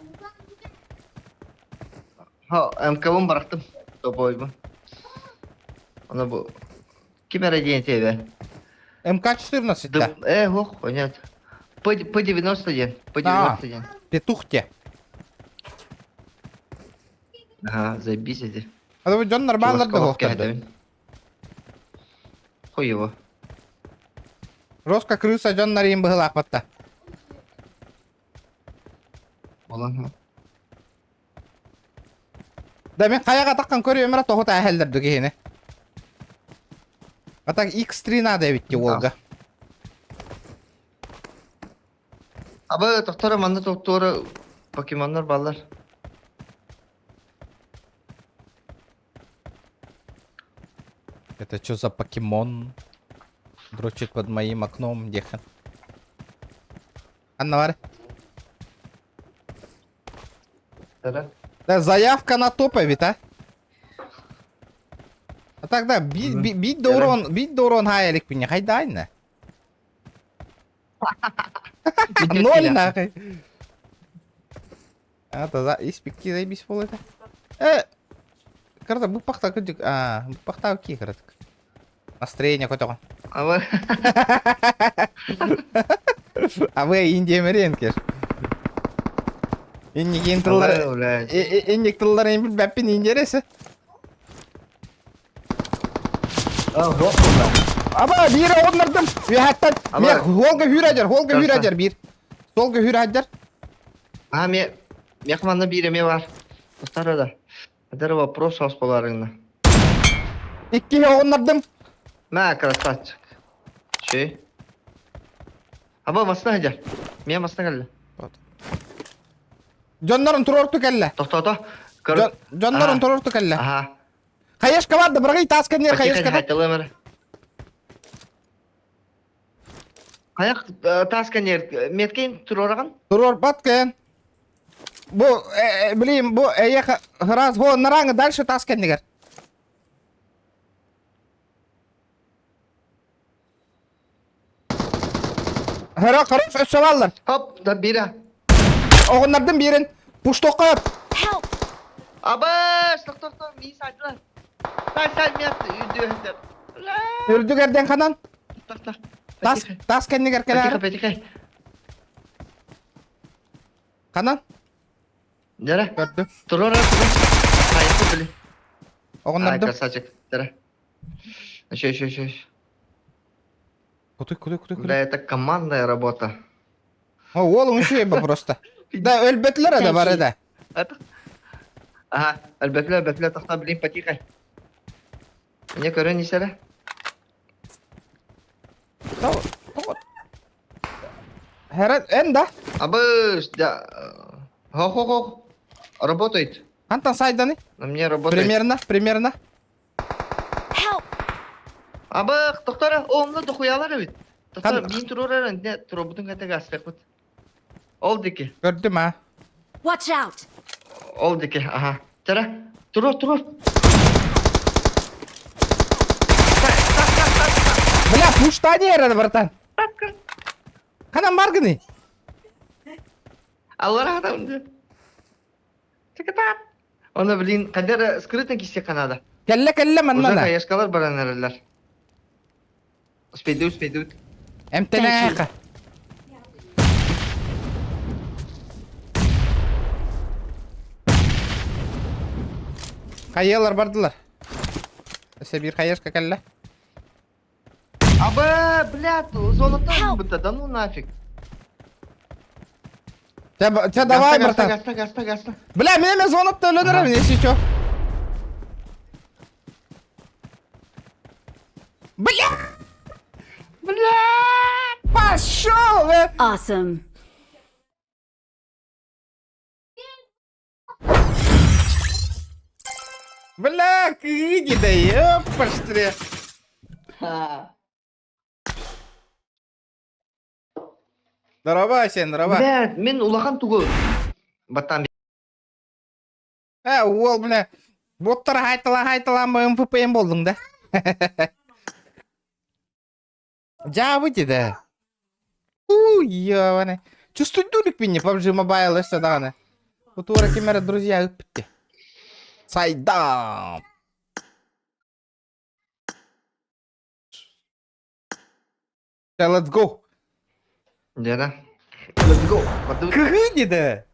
Ха, МК-бын барахтым. Топойбун. Аны бу ким эрэ диэн этиэбэ. МК-14 да. Э, ох, понятно. П П90 диэн. П90 диэн. Петух те. Ага, заебись эти. А то дьон нормаллар да Чугаска хуохтар да. кэһэтэбин. Хуево. Роска крыса дьон нарыйын быһылаахпатта. Болан. Да мен хайаға таққан көрүөм эрэ тоһута эһэллэр киһини. А так X3 надо эбит ти Волга. Аба тохтора манна тохтора покемоннор баллар. Это что за покемон? Дрочит под моим окном, дехан. Анна бар. Да. Да, заявка на топ эбит, а? А тогда бить бить да урон, бить да урон хайалик пине, хайдайна. Ноль нахуй. А, таза испикки заебись пол это. Карта буппахта кырдьык. А, буппахта окей кыратык. Настроение көтөҕөн. Ама А вы Индия меренкеш. Инникин тыллары блядь. инник тылларын билбэппин индиэресе. А, вот куда. Аба биир оҕоннордум. Үөһэттэн. Аба. Миэх хуолга хүүрәдер, хуолга Карта. хүүрәдер биир. Суолга хүүрәдер. А, ме мех манна биир эмиэ бар. Тохтар да. Эдэр вопрос оспаларыңна. Иккиһи оҕоннордум. Мә, красавчик. Чүй. Аба масына сылдьар. Миэ масына кэллэ. Дьоннорун туруорту кэллэ. Тохтоото. Дьоннорун туруорту кэллэ. Аха. Хаешка бар да бырагый тааска нер хаешка. Хайталым эрэ. Хайах тааска нер меткин туруораҕын? Туруорбат кэн. Бу блин бу эйэх раз бу нараҥы дальше таас кэннигэр. Хара хорош өссө баллар. Хоп, да бира. Оҕоннордун биэрин пуштокка Help! Абаш, тохтохто, мии саадылар. Сай, сай, мият үрдүөһүтэр. Үрдүк эрден ханан Тохто. тас тас кэннигэр Патиха, кэлээр. патиха. Ханан Дара. көрдүм. Турора, турор. Хайы, били. Ай, Оҕоннордум. красавчик. Дара. Еще, еще, еще. Кутуй, кутуй, кутуй, кутуй. Да, это командная работа. О, уолуҥ үчүгэй бу просто. Да, өлбөтүлэр да бары да. Это... Ага, өлбөтүлэр, өлбөтүлэр, тохтоо, блин, потихо. Мне көрөн истэрэ. Херен, эн да? Абыш, да. Хо-хо-хо. Работает. Антон сайданы? На мне работает. Примерно, примерно. Help! Абых, тохтора, о, онно дохуялар эбит. Тохтор, Хан- мин туруорар, не, туруорбутун кытта гаспекпут. Ол дики, Көрдүм а. Watch out! ол дики, ага. Тара, туруор, туруор. Бля, пуштани эрэ, братан. Ханан баргыный? Аллара адам. Чакатап. Оны, блин, кадер скрытно кисте канада. Кэллэ кэллэ Уже манна. хаешкалар баран эрэллэр. Успейдут, успейдут. Эмтэнээхэ. Хайалар бардылар. Өссө биир хаешка кэллэ. Аба, блядь, золото Help! будто, да ну нафиг. Чэ, чэ давай, братан. Гаста, гаста, гаста. Бля, мен эмэ звонок өлөнөрөм, если чё. Бля! Бля! Пошел! Э! Awesome. Бля, кыги да ёпаштре. Здорово, сен, здорово. Бля, мен улахан тугу. Батан Э, уол, бля, боттар хайтала хайтала МФПМ болдуң да. Жабыти да. У, ёбаный. Чувствую дурик меня, PUBG Mobile өссө даҕаны. Утура кимэрэ друзья ыппытте. Сайдам. Let's go. Дера. Let's go. Бардыбыт. Кыһыы да.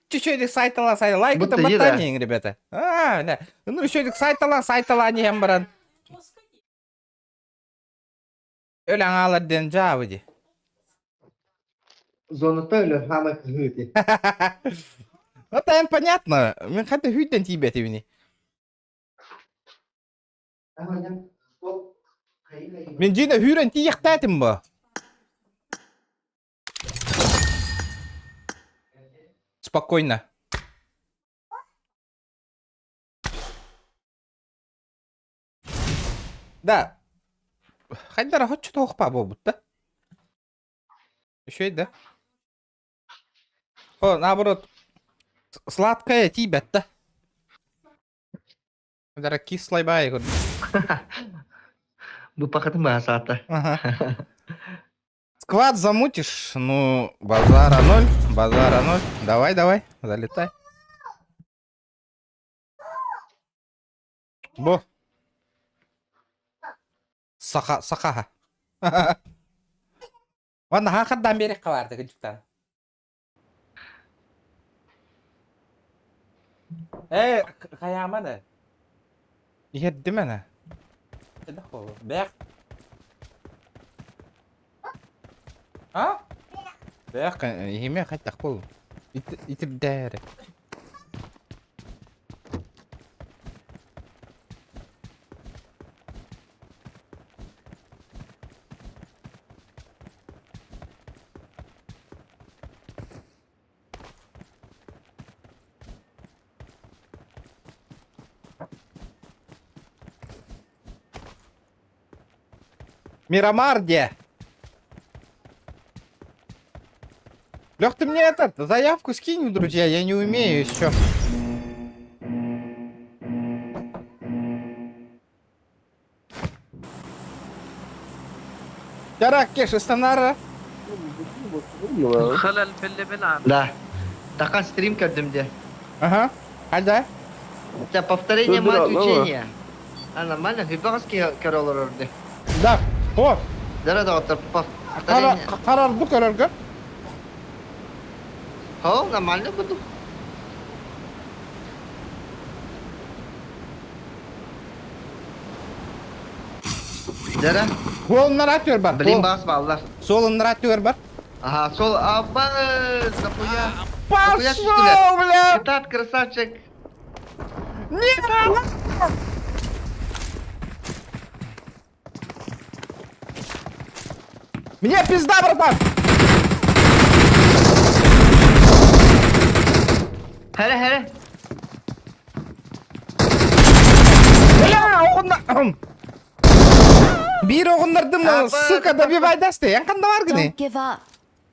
Чуть-чуть сайтала сай лайк это Будто еда. ботанин, ребята. А, да. Ну еще сайтала сайтала не баран. Өләң алар ден жабы ди. Зоната өлө хама кыһыы Вот это понятно. Мен хәтта хүйтен тибет ибини. Мен жина хүрен тияқтатым ба. Спокойно. Да. Хайдара хочу тоқпа болбут да. Еще да. О, наоборот. Сладкая тибет да. Хайдара кислый бай. Бу пахатын баа саата. Ага. Склад замутишь? Ну, базара ноль, базара ноль. Давай, давай, залетай. Бу. Саха, сахаха. Уонна хаахардаан биэриэххэ баарда кырдьыктаан. Ээ, хайаама да. Иһэрдим ана. Бэх. А? Бэх, иһиме хайтах бол. Итирдээри. Мирамар где? Лех, ты мне этот, заявку скинь, друзья, я не умею еще. Ярак, Кеша, станара. خلل في اللي بيلعب Да. Тахан стрим көрдүм де. Ага. Хайда? Это повторение Dur, мать dur, учения. А нормально, Вибаровский король орды. Да. О, Дара доктор, повторение. Карар бу көрөргө. О, нормально буду. Дара, Суолуннар атыыр бар. блин, бас баллар. Суолуннар атыыр бар. Ага, сол, аба, дохуя. Пошел, бля! Китат, красавчик. Нет! Мне пизда, братан! Хәрэ, хәрэ. Бля, оҕунна... Биир оҕуннардым, сука, добивай дасты. Эн ханна баргыный? Don't give up.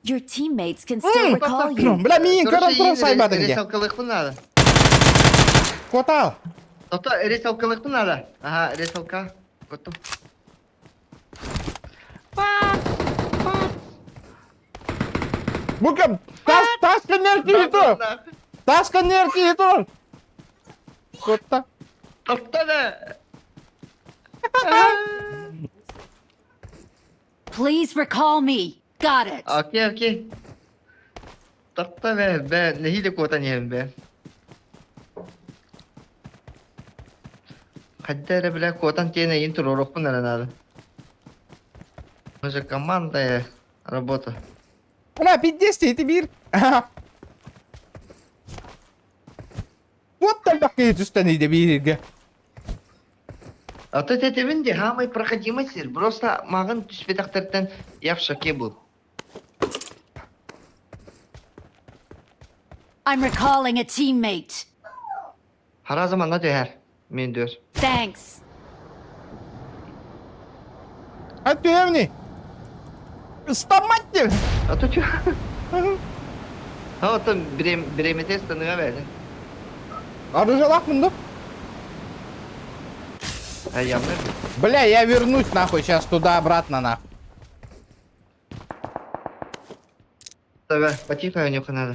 Your teammates can still recall you. Бля, миин көрөн туран сайбадың де. Ресалкалыхпын надо. Котал. Тото, ресалкалыхпын надо. Ага, ресалка. Коту. Бу кем? Тас, тас кэннер тур. Тас кэннер тур. Котта. Тотто да. Please recall me. Got it. Окей, окей. Тотто бе, бе, нэһиилэ куотан иһэм бе. Хайда эрэ бля куотан тиэн эйин туруорукпун эрэ наада. Мы же команда работа. Бля, пиздец, ты биир. Вот так түстэн иде биирге. А то этебин де хамай проходимый сир. Просто мағын түспетақтардан я в шоке был. I'm recalling a teammate. Хара заманна түһэр. Мен дөр. Thanks. А ты Стамать! А то чё? А вот там бремете станыга бәрі. Оружие да? А я мы. Бля, я вернусь нахуй сейчас туда обратно нахуй. Давай, потихо у них надо.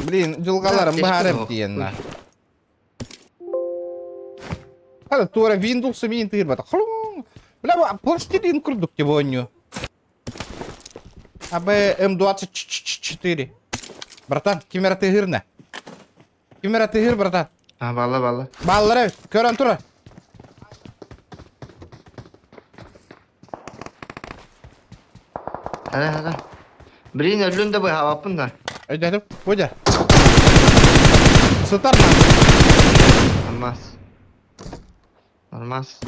Блин, дьылҕаларым баһарым тиэн на. Хара туора Windows миин тыырбата. Бля, пластилин курдук тебе онню. АБ М24. Братан, кимера тыгырна. Кимера тыгыр, братан. А, бала, бала. Баллары, көрөн тура. Хара, хара. Блин, өллүн да быһаабаппын да. Өйдөтүм, Будя. Сытар Нормас. Нормас.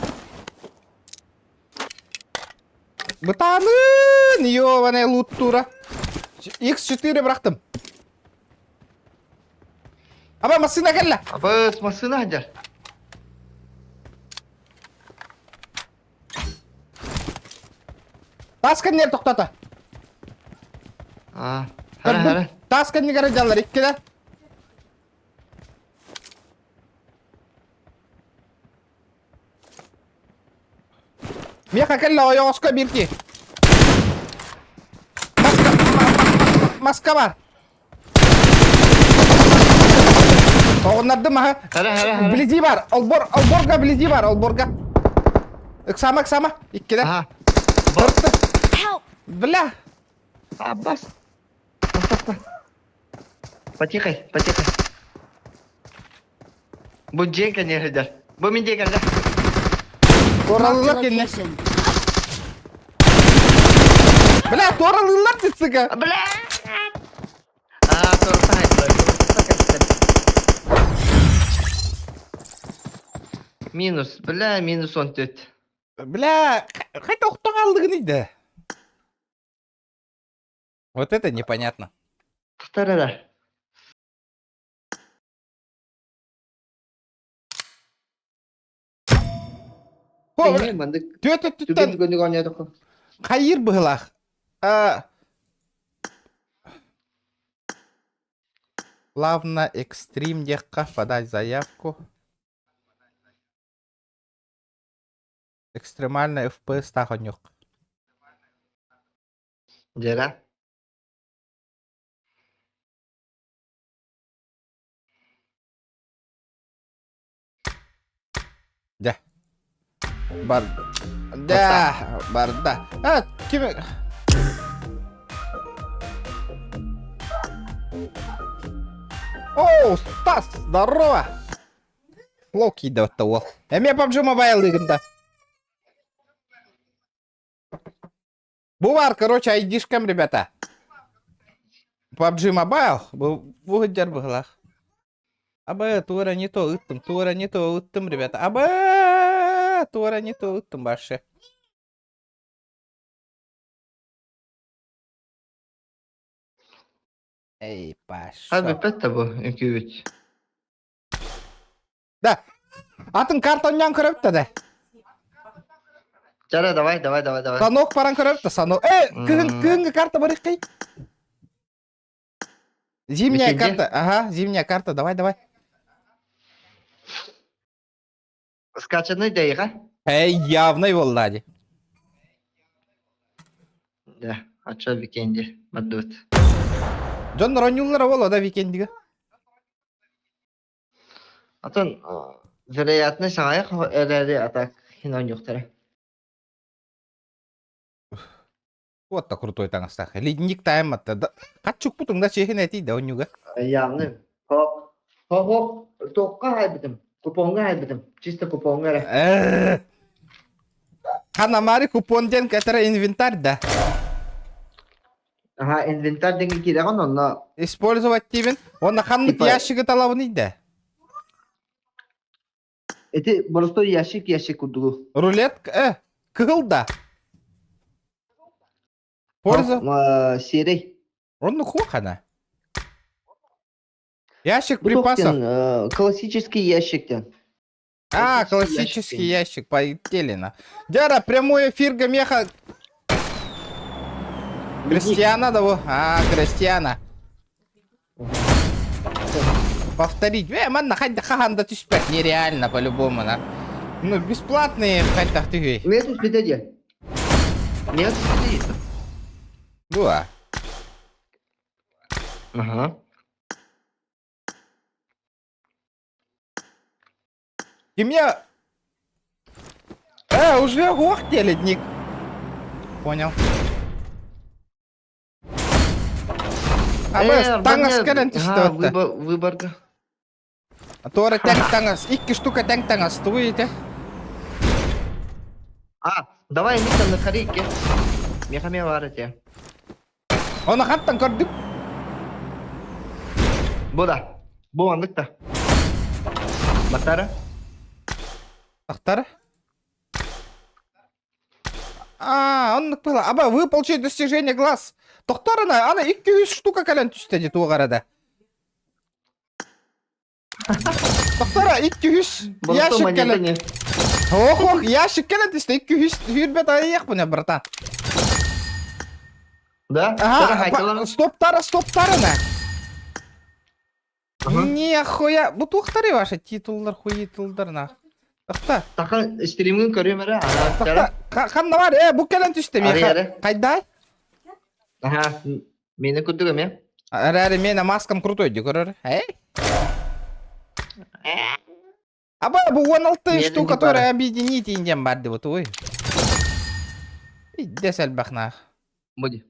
Бытанын, ёбаный лут тура. X4 бырахтым. Аба массыына кэллэ. Абыс, массыына сылдьар. Таас кэннигэр тохтото. А, хара, хара. Таас кэннигэр дьаллар иккилэр. Миэхэ кэллэ ойоҕоско биир киһи. маска бар. Оҕуннардым аһа. Хара, хара, хара. Вблизи бар. Олбор, олборга вблизи бар, олборга. Ыксама, ыксама. Иккилэ. Аха. Барты. Help! Бля. Аббас. Бас, Потихай, потихай. Бу дьиэ кэннигэр сылдьар. Бу мин дьиэ кэллэ. Marked a Туоралыылар кинини. location. Бля, туоралыылар тицыга. Бля! Аа, торта хайдылар. Минус, бля, минус 14. Бля, хайта охтон алдыгын иде. Вот это непонятно. Тахтар Түөт өттүттэн хайыр быһылаах. Плавно экстрим диэххэ подать заявку. Экстремально FPS таах онньук. Дьэрэ. Дьэ. Бар. Дьэ, барда. А, ким... О, Стас, здорово! Локи да уол. Эмиэ PUBG Mobile ыгында. Бу бар, короче, айдишкам, ребята. PUBG Mobile. Бу бу сылдьар быһылаах. Абы, туора не то ыттым, туора не то ыттым, ребята. Абы, туора не то ыттым башы. Эй, Хас Паша. бүппэт да бу үҥкүүбүт. Да. Атын карта онньоон көрөбүт да. Чара, давай, давай, давай, давай. Санок баран көрөбүт да, санок. Э, кыһын кыһыҥҥы карта барыххай. Зимняя Викенди? карта. Ага, зимняя карта. Давай, давай. Скачанный дайга? Эй, явный буолла дии. Да, ача викенди бардыбыт. Дьон оронньууллара буолуо да викендигэ. Атын вероятно саҕайах эрээри атак хин оонньуохтара. Вот та крутой таҥастаах. Ледник тайматта. Да, хаччукпутуҥ да чиэһин этий да онньуга. Явный. Хоп. Хоп, хоп. Туохха хайбытым? Купоҥҥа хайбытым. Чисто купоҥҥа эрэ. Э. Ханамари купон диэн кэтэрэ инвентарь да. Аха, инвентарь диэн киирэҕин онно Использовать диибин. Уонна ханнык Типа ящигы талабыный да? Ити боростой ящик ящик курдугу. Рулетка, кыһыл да. Польза. Серый. Он хухана. Ящик Бу туох припасов. диэн, классический ящик диэн. А, Классический ящик классический диэн. ящик, поителина. Дяра, прямой эфир Гамеха. Кристиана того. А, Кристиана. Повторить. Манна хайда хаханда түспэт. Нереально по-любому. На. Ну, бесплатные хайдах түһүй. Нет түспүтэ диэн. Нет түспүтэ диэн. Дуа. Ага. Кимья... Уже ох ледник. Понял. Абы таҥас кэлэн түстэ Выборга. Туора тэҥ таҥас. Икки штука тэҥ таҥас. Тугу ите? А, давай микка на харике. Мехаме варите. Оны хаттан көрдүк. Бу да. Бу маннык да. Батара. Тахтар. А, оннук было. Аба, вы получили достижение глаз. Тохторына, ана 200 штука кэлэн түстэ дии туох арада. Тохтора 200 ящик кэлэн. Ох, ох, ящик кэлэн түстэ 200 хүрбет айыахпына, братан. Да? Ага, стоп тара, стоп тарына. Нихуя, бу туохтары ваши титуллар, хуитуллар на. Тахта. Таха стримин көрүм эрэ. Тахта, ханна бар, бу кэлэн түстэ Ари, миэхэ. Хайдай? Аха. Миэнэ курдук эмиэ. Эрээри миэнэ маскам крутой дии көрөр. Эй? Аба бу 16 Миэнэ штук, не которые баар. объединить индиан бар дебут, ой. Пиздец элбэх Буди.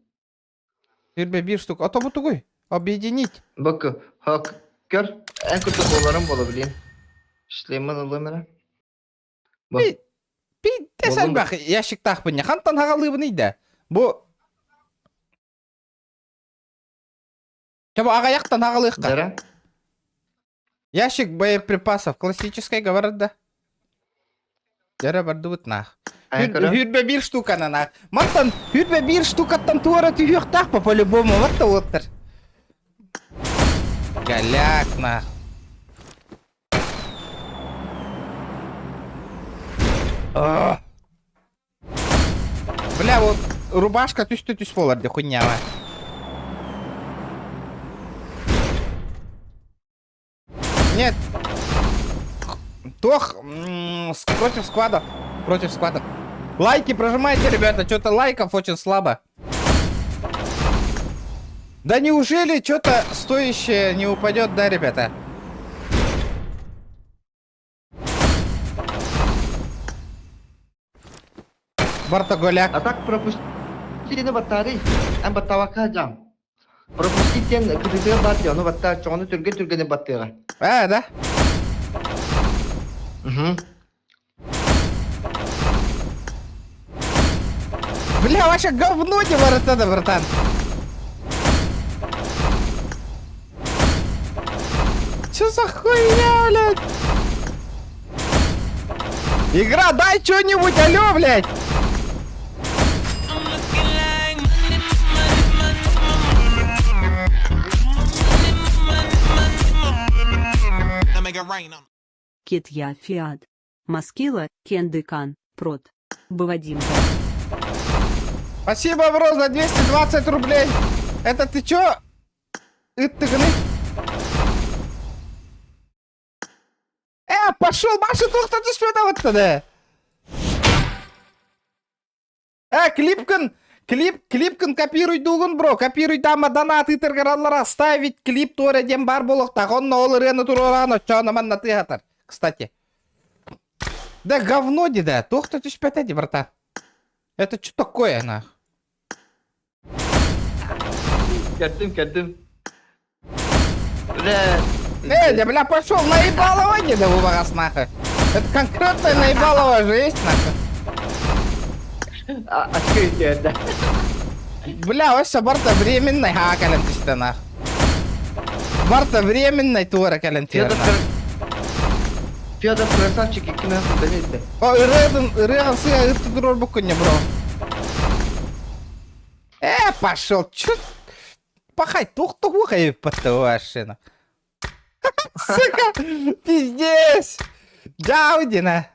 Түрбе бир штук. А то бу тугуй? Объединить. Бакы, хак, көр, эн курдук буоларым буола билин. Шлеммин ылым эрэ. Бу. Пиздец Буоллун элбэх ящиктаахпын. Хантан хагалыыбын да. Бу Чэ бу аҕыйахтан аҕалыахха. Дара. Ящик боеприпасов классическай говорят да. Дьэрэ бардыбыт наах. Хүрбэ биир штуканан наах. Мантан хүрбэ биир штукаттан туора түһүөхтээх по по-любому. Вот да уоттар. Голяк наах. Бля, вот рубашка түстэ түс буолар дии хуйнява. Нет. Тох против сквадов. Против сквадов. Лайки прожимайте, ребята. Что-то лайков очень слабо. Да неужели что-то стоящее не упадет, да, ребята? Бартоголяк. А так пропустили баттаарый. Эн баттаабакка сылдьаҕын. Пропустить диэн кытыытыгар баар дии, ону баттаа, чоҕону түргэн-түргэни баттыаҕа. А, да? Угу. Бля, вообще говно не ворота, братан. Чё за хуйня, блядь? Игра, дай что-нибудь, алло, блядь! Китья Фиат. Маскила, Кендыкан, Прот. Бавадимка. Спасибо, бро, за 220 рублей. Это ты чё? Ыттыгыны? Э, пошел, Маша, туохта түспэтэ да. Э, клипкин, клип, клипкин копируй дугун, бро, копируй дама донат ыытаргар ставить клип туора диэн бар буолуохтаах, онно ол ырыаны туруораан оччоҕуна манна тыаһатар, кстати. Да говно ди да, туохта түспэтэ ди, братан. Это что такое, нах? Кэрдим, кэрдим. Бля. Э, да, бля, пошел наебалово не да убагас нахуй. Это конкретно наебалово же есть нахуй. А, а да. Бля, вообще барта временный ха кэлэн түстэ нах. Барта временный туора кэлэн Федор, Федор красавчик, икки мөһө бэлиэтэ. О, ырыатын, ырыаҕын сыа ытты турар буккуння, бро. Э, пошел, чё? Пахай, тух-тух машина. Сука, пиздец. Дяудина.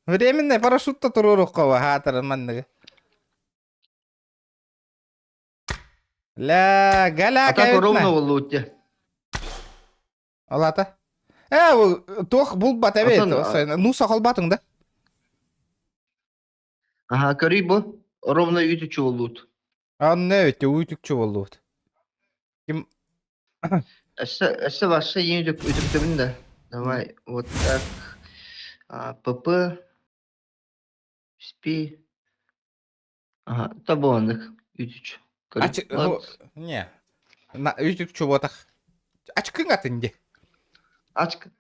Временный парашют-то туруруккова, хаатарын манныгы. Ля, галя, А так ровно боллуут Алата. Э, туох булбат эбит. Ну, сахалбатың да. Аха, көрүй бу. Ровно үтүчү боллуут. Анна өтө үтүкчү боллуут. Ким Өссө, өссө башса ең үтүктөбүн да. Давай, вот так. А, ПП. Спи. Ага, табуаннык үтүч. Ач, не. На үтүкчү ботах. Ачкын атын де. Ачкын.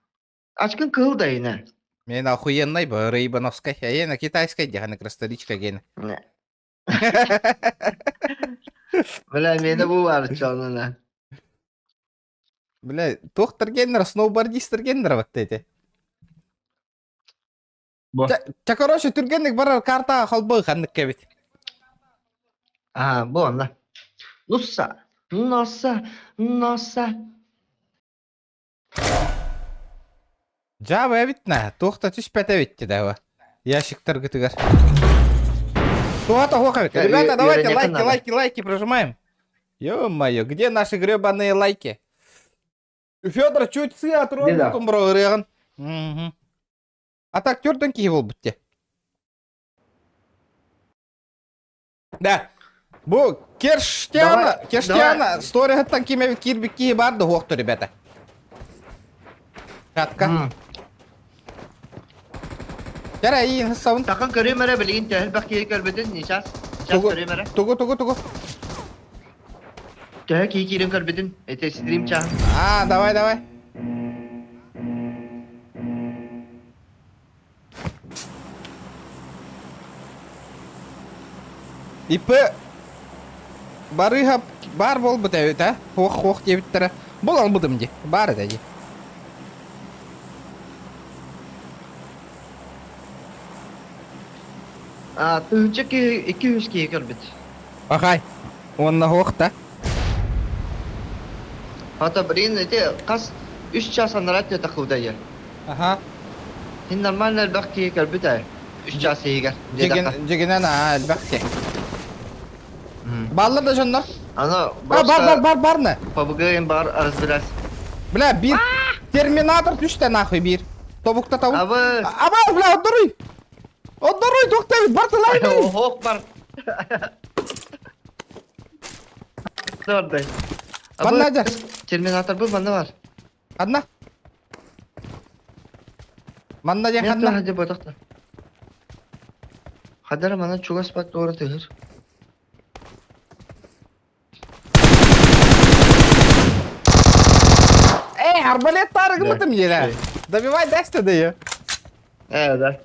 Ачкын кыһыл да ина. Мен охуенный бы Рейбановскай. А на китайской деханы красторичка ген. Бля, мені бу бар чонuna. Бля, туохтар геннер, сноубордистер геннер вот эти. Ча, короче, түргенник барар карта холбы ханнык кебит. А, бу онна. Нусса. Носа, носа. Жаба эбит на, туохта түспэт эбит да Ящиктар гытыгар. Туата хоха Ребята, давайте лайки, лайки, лайки прожимаем. Ё-моё, где наши гребаные лайки? Федор чуть сы отрубил, бро, ырыаҕын. А так төрдөн киһи буолбут те. Да. Бу Керштяна, Давай, Керштяна давай. сториһыттан ким эбит киирбит киһи баар да суохтур ребята. Катка. Кэрэ иин сабын. Сахан көрүм эрэ билигин төһө элбэх киһи көрбүтүн сейчас. Сейчас Тугу көрүм эрэ. тугу тугу тугу. Төһө киһи киирэн көрбүтүн эти стрим чаһын. А, давай, давай. ИП барыһа баар буолбут эбит а хуох хуох диэбиттэрэ бул албытым дии баар этэ дии А, тыһыынча киһи, 200 киһи көрбүт. Ахай уонна хуох да Хата, блин, эти хас үс час анараа өттө тахыбыта Аха. Син нормально элбэх киһи көрбүт ээ. Үс чаас иһигэр диэтэххэ. Дьигинэн аа элбэх киһи. Бааллар да дьоннор. Аны А, бар просто бар бар бар на. ПБГ бар разбирать. Бля, биир терминатор түстэ нахуй биир. Тобукта табын. Абы. Аба, бля, отдоруй. Отдоруй, тоқтабит, бар тылай бери. Ох бар. Дордай. Манна дьэ. Терминатор был манна бар. Ханна? Манна диэн Мен ханна? туһа ботохто. Хадара мана чугас бат туора тыһыр. Эй, арбалет тарыгымытым еле. Добивай дасты да Э, да.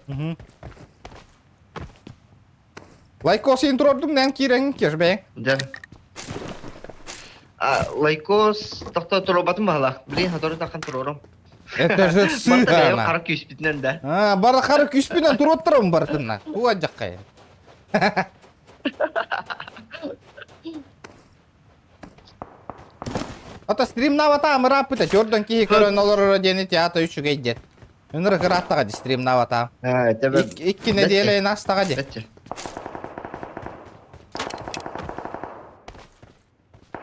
Лайкос интрордум нэн киирэн кешбэ. Да. А, лайкос тохто туробатын баһалаах. Блин, хатору тахан турорум. Это же Барта сыана. хара күүспүтүнэн да. А, бары хары күспүнэн туруоттарым барытынна. Туа жаккай. Ата стримнавата амыраппыта төрдөн киһи көрөн олорор диэни театр үчүгэй диэн. Өнөр кырааттаҕа ди стримнавата. Э, тебе Икки нэдиэлэ настаҕа ди. Бетте.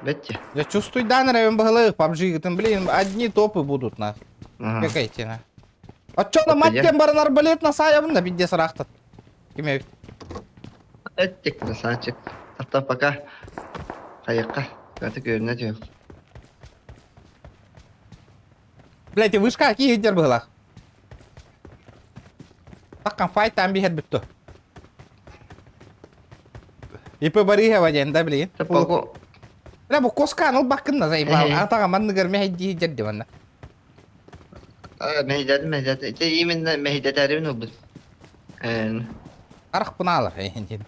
Бетте. Я чувствую дан район баһылык PUBG-гытын, блин, одни топы будут на. Какайте на. Оччоно маттен баран арбалет на саябын да бидде сарахтат. Ким эбит? Эттик, красавчик. Hatta пока. Хайыкка. Каты көрүнэ түһүөх. Блядь, вышка киһи быһылах. Таккан файт там биһэр бүттү. ИП Барыһова диэн да блин. Пого. Бля, бу коскан ол баккын да заебал. Атаға манныгар мэһэйдии дьэрди манна. Мэһэйдэтим, мэһэйдэтим. Ити именно мэһэйдэтээрибин ылбыт. Арах пынаалар эйхин.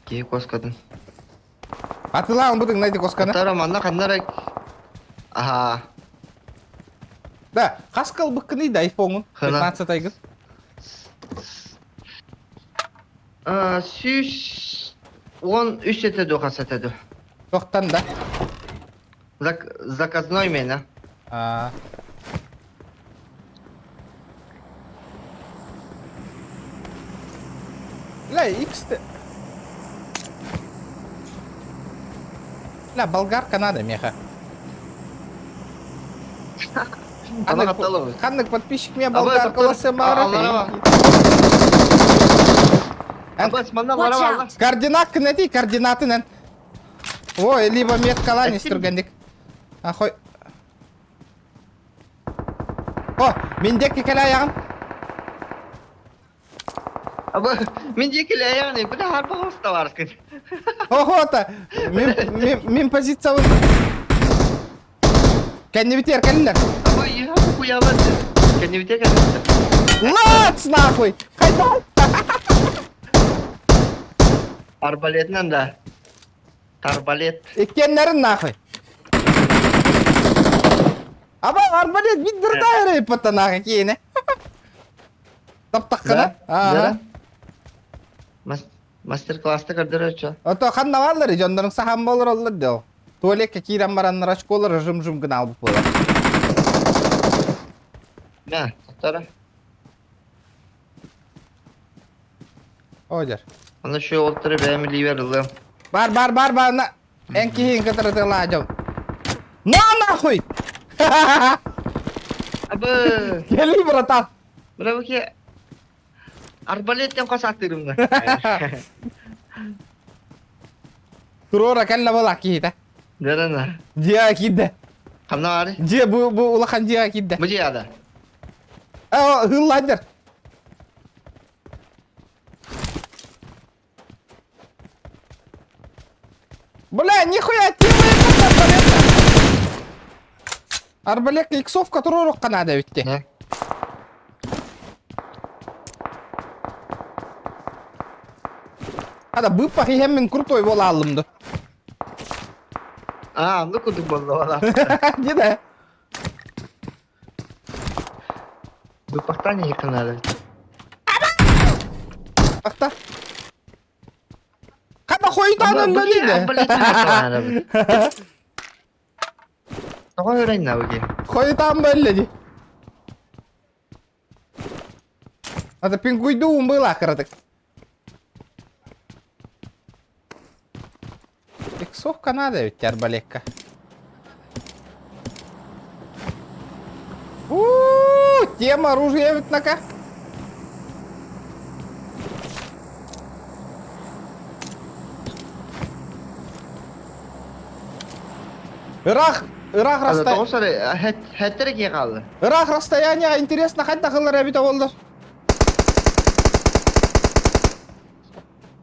Киһи коскатын. Атылаан бутың найди косканы. Тара манна ханнара Аха. Да, хаскал быккыны да айфонун. 15 айгын. Сүүс он үс этэ ду хас этэ ду. Тохтан да. Заказной мена. А. Бля, X Бля, болгарка надо, меха. Ханнык подписчик меня болгарка ласымара. Координат кнети, координаты нен. Ой, либо меткала не строгандик. Ахой. О, мин диэки кэлэ айаҕын. Абы, мин диэки кэлэ айаҕын, бile харба хостоварскын. Охота, мин, мин, мин позициябын. Кэннибитигэр кэллилэр. Абы, иһа куябат. Кэннибитигэр кэллилэр. Лац нахуй! Хайда! Арбалетынан да. Арбалет. Иккиэннэрин нахуй. Аба арбалет биддирда эрэ патанаха киинэ. Таптаххына? Аа. Мастер-класста көрдөрөччү. Ото ханна бааллар дьоннорун сахан болор оллар дeo. Туалекка киирэн бараннар очколар жым-жым гына албыт буолар. Мә, тоқтара. Одер. Аны şu олтыры бэйэм ливер ылыам. Бар бар бар бар на. Эн киһин кытары тылаадьым. На нахуй! Абы! Кели, братан! Браво ке. Арбалеттен хос аттыырым Туруора кэллэ буолаах киһитэ. Дэрэнэ. Дьиэҕэ киирдэ. Ханна баарый? Дьиэ бу бу улахан дьиэҕэ киирдэ. Бу дьиэҕэ Ээ, ыһыллааддар. Бля, нихуя, тема это арбалетка. Арбалетка иксовка туруоруохха наада эбит дии. Да. Хата быыппах иһэммин крутой буола ааллым ду. Аа, оннук курдук буолла вала. Дии да. Быыппахтаан иһиэххэ наада. Ахта. Хата хойутаан өллө дии. Тоҕо өрөйнө бу киһи? Хойутаан бөллө дии. Ата пингуйдуун быылаах кыратык. Иксовка надо ведь арбалекка. У-у-у, тема оружия ведь нака. Ыраах, ыраах Ада расстояние. тоҕус эрэ хэттэрэ киһи хаалла. Ыраах расстояние интересно хайдах ылар эбит оҕолор.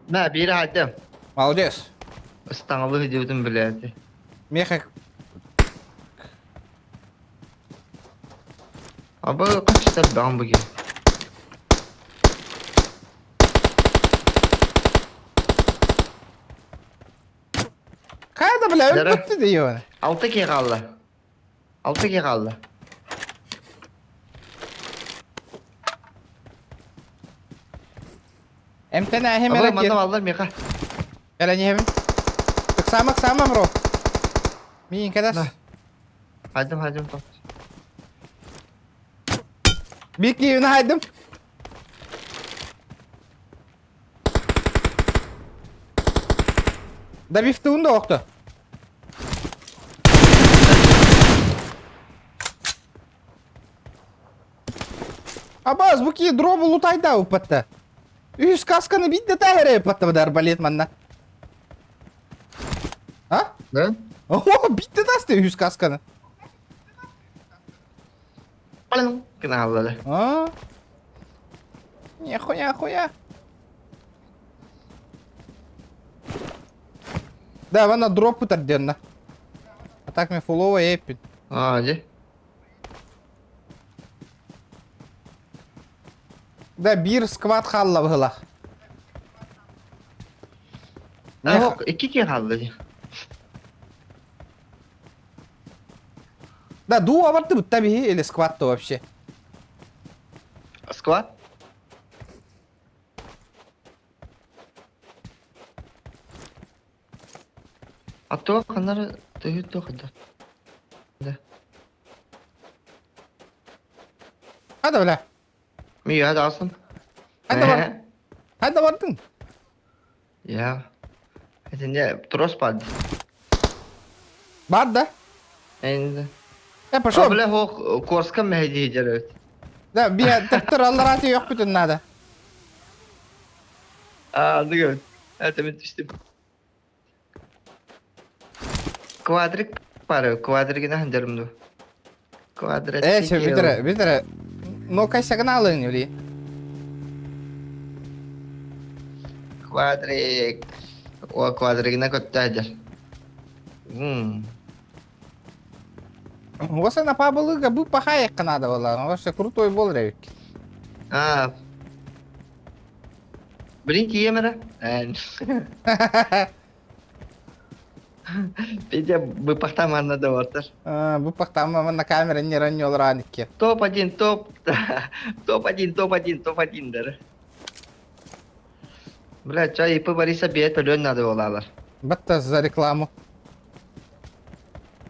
Мэ биир аайдым. Молодец. Ыстаҥалыы сылдьыбытын билээти. Миэхэ Абы хаччыта баҕам бу киһи. Хайа да бля Дара. өлбөттү дейон. Алта киһи хаалла. Алта киһи хаалла. Эмтэн ээһим Абы эрэ манна киэр. бааллар миэхэ. Кэлэн иһэбин. Ыксаама, ыксаама, бро. Миин кэтэс. На. Хайдым хайдым топ. Биир киһини хайдым. Добивтуун да охто. Абаз, бу кии дробу лутайда уппатта. Үһүс касканы биирдэ таһара ыппатта бу арбалет манна. А? Да? О, биирдэ таста үһүс касканы. Палын гына хааллада. А? Нихуя, хуя. Да, вона дроп утарденна. А так мне фулова эпит. Аа, дьэ. Да, биир сквад хаалла быһылах. Ох, икки киһи хаалла дии. Да, дуу абартыбыт да биһи или сквад-то вообще. Сквад? А то ханнары төһү туох да. Да. Хада бля. Мия даҕасын. Хада бар. Хада бардың. Я. Итинне трос баар. Бар да. Енді. Э, пошел. Бля, хох Корска мэһэдии дьэрэ. Да, биэ тыктыр алларааты йохпутун надо. Аа, андыгы. Это мен түстүм. Квадрик баар, квадригин аһын ду. Квадрат. Э, все, бүтере, бүтере. Ну, кайсагын алын, юли. Квадрик. О, квадригина көттәдер. М. Оса на пабылыга бу пахайыққа надо было. Вообще крутой бол ревик. А. Блин, тиемера. Петя быпахтаманна да бартар. Бу пахтамма на камера не раннёл раники. Топ-1, топ. Топ-1, топ-1, топ-1 дэр. Бля, чай ИП Бориса бет өлөн надо болалар. Батта за рекламу.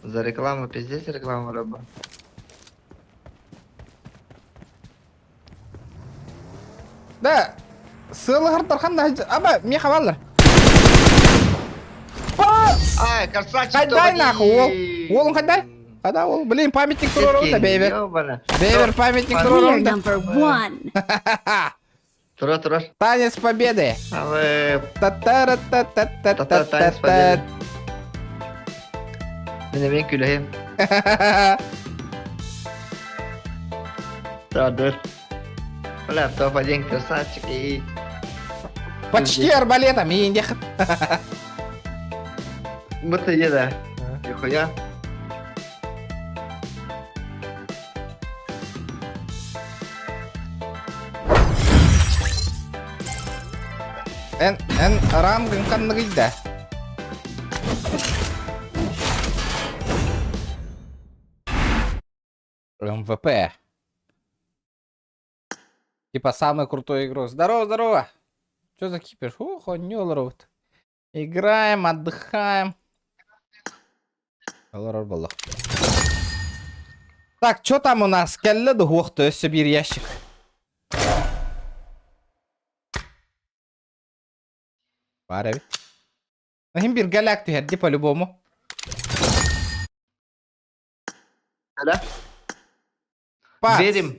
За рекламу, пиздец реклама раба. Да, сылыһар ханна аба миэхэ бааллар. Ай, красавчик Хайдай нахуй, уол. Уолун хайдай? Хайда уол? Блин, памятник туруорун да, бэйбер. Бэйбер, памятник We are туруорун да. number one. Турар, турар. Танец победы! Абы, Та-та-ра-та-та-та-та-та. Танец победы. Мин эмиэ күлэһим. Тадыр. Бля, топ-1 красавчик и... Почти арбалетом, и не Будто еда. Нихуя. Эн, эн рангын ханныгый да? МВП. Типа самый крутой игрок. Здорово, здорово. Что за кипиш? Ух, он не робот. Играем, отдыхаем. Олорор буолла. Так, что там у нас? Кэллэ дуһуохта өссө биир ящик. Баар эбит. Иһин биир галяк түһэрди по-любому. Да? Пац. Верим.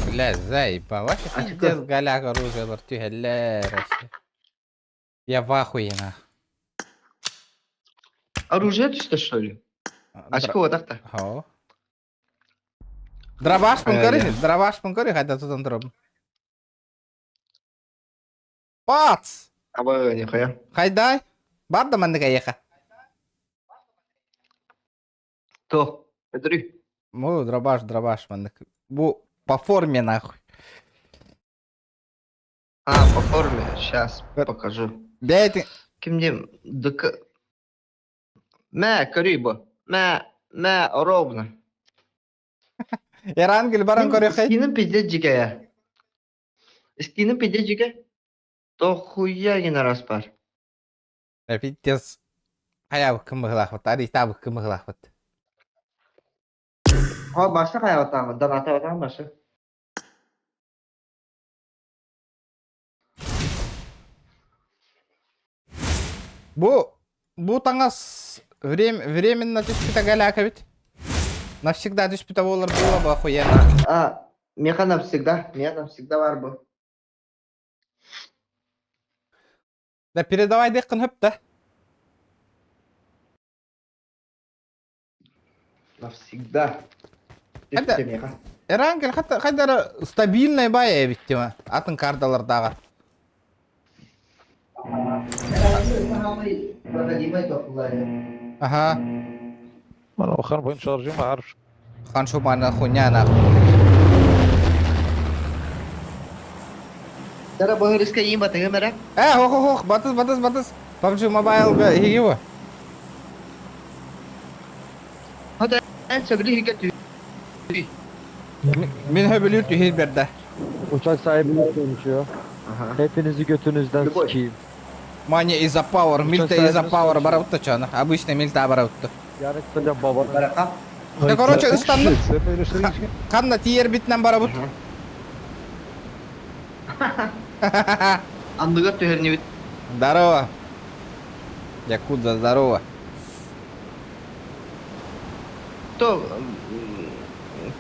Бля, заебал. Вообще А пиздец что? голяк оружиелар түһэллэр вообще. Я в ахуе нах. Оружие түстэ, что ли? Очко так-то. Хо. Дробаш Э, пункари, дробаш пункари, хотя тут он дроб. Пац! Абы, нихуя. Хайдай. Бар да маннык эйиэхэ. То, Петры. Ну, дробаш, дробаш маннык. Бу по форме нахуй. А, по форме. Сейчас покажу. Бэйти Ким ДК. Мэ, көрүй бу. Мэ, мэ, ровно. Эрангел баран көрүөхэй. Скиним пиздец дикая. Скиним пиздец дикая. То хуя не на раз пар. Пиздец. Хайабыккын быһылаахпыт, арыйтаабыккын быһылаахпыт. О, башы хайабатаамын, донатабатаам башы. Бу бу таҥас временно түспүтэ галяка ведь. Навсегда түспүтэ буолар было бы охуенно. А, меха навсегда, меня навсегда бар бу. Да передавай деххин хөп да. Навсегда. Это- Түспүтэ меха. Эрангел хата хайдара стабильный бай эбит тема. Атын кардалардааҕар. Аха. انا مؤخرا بغيت نشارجي ما عارفش خلينا نشوف معنا хуйня нахуй. Тара быһырыска иин батыгым эрэ. Э, хох хох хох, батыс батыс батыс. PUBG Mobile его. Хата эн сөбүлүү иһиккэ түһүй. Мин хөбүлүүр түһүр берде. Uçak sahibi konuşuyor. Аха. Hepinizi götünüzden Любой. sikeyim. Money is a power, Мильта is a power барабытта чана. Обычно Мильта барабытта. Yani kısaca babanı. Барака. Да, короче, ыстанным. Sen öyle şey Ханна тиер битнен барабыт. Анныгар түһэрнибит. Здорово. Якудза, здорово. То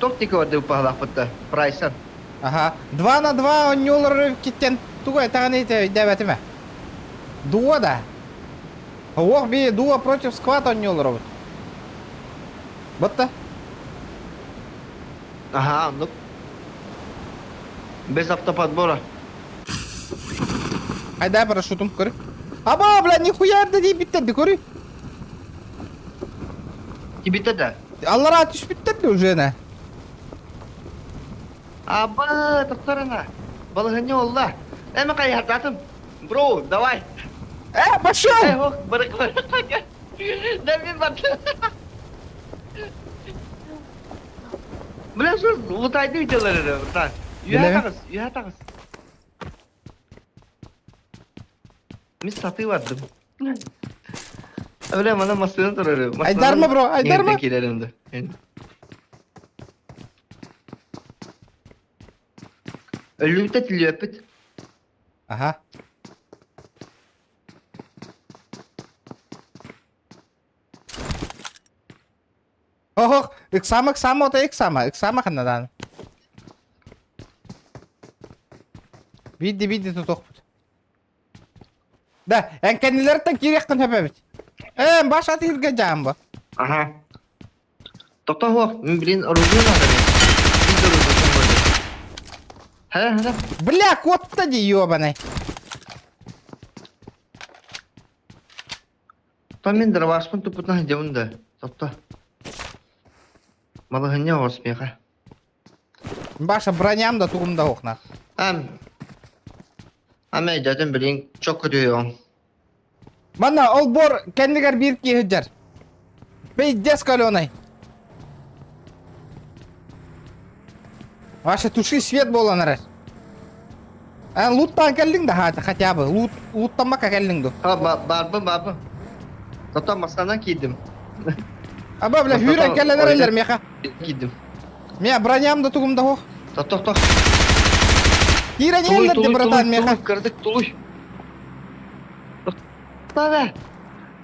топ тики барды упаһалаахпытта. Прайсан. Ага. 2 на 2 онньуулар киттен тугай таганы дәбәтиме. Дуо да. Ох би дуо против сквад онньуулар Батта. Ага, ну. Без автоподбора. Айда парашютум көрү. Аба, бля, нихуя эрдэ дии биттерди көрү. Кибите да. Аллара түспүттер уже на. Аба, тохторона. Балыһынньа олла. Эми хайһартаатым. Бро, давай. Э, пошел! Э, ох, барык барык. Да мин барды. Бля, şu лутайды видеолары, братан. Юһа Билэбин. таҕыс, юһа таҕыс. Мин сатыы бардым. Бля, мана массыына турар. Айдарма, бро, айдарма. Килерим да. Өлүктэ түлүөппүт. Ага. Ох, ыксама, ыксама, отой ыксама, ыксама ханнадан. Биирди биирди тутуохпут. Да, эн кэннилэриттэн киириэххин сөп эбит. Ээ, баш атыырга дьаам бу. Ага. Тохтоо, блин, оружие надо мне. Биир оружие көрдüm. Хэ, хэ. Бля, куотта дии, ёбаный. То мин дровашпын туппутунан сылдьабын да. Тохто. Балаһынньа оҕус миэхэ. Баша, броням да тугум да охна. Ам. Ам өйдөөтүм билин чок көтүөҕүҥ. Манна ол бор кэннигэр биир киһи сылдьар. Пиздец каленый. Ваша туши свет буолан эрэр. Эн луттаан кэллиҥ да хаата хотя бы. Лут, луттаммакка кэллиҥ ду. Ха, баарбын, баарбын. Тото масканан киирдим. Аба, бля, хүүрэн кэлэн эрэллэр миэхэ. Киирдим. Миэ броням да тугум да суох. Тото, тото. Киирэн Тулуй, иһэллэр тулуй, братан тулуй, миэхэ. тулуй, кырдык, тулуй. Тава.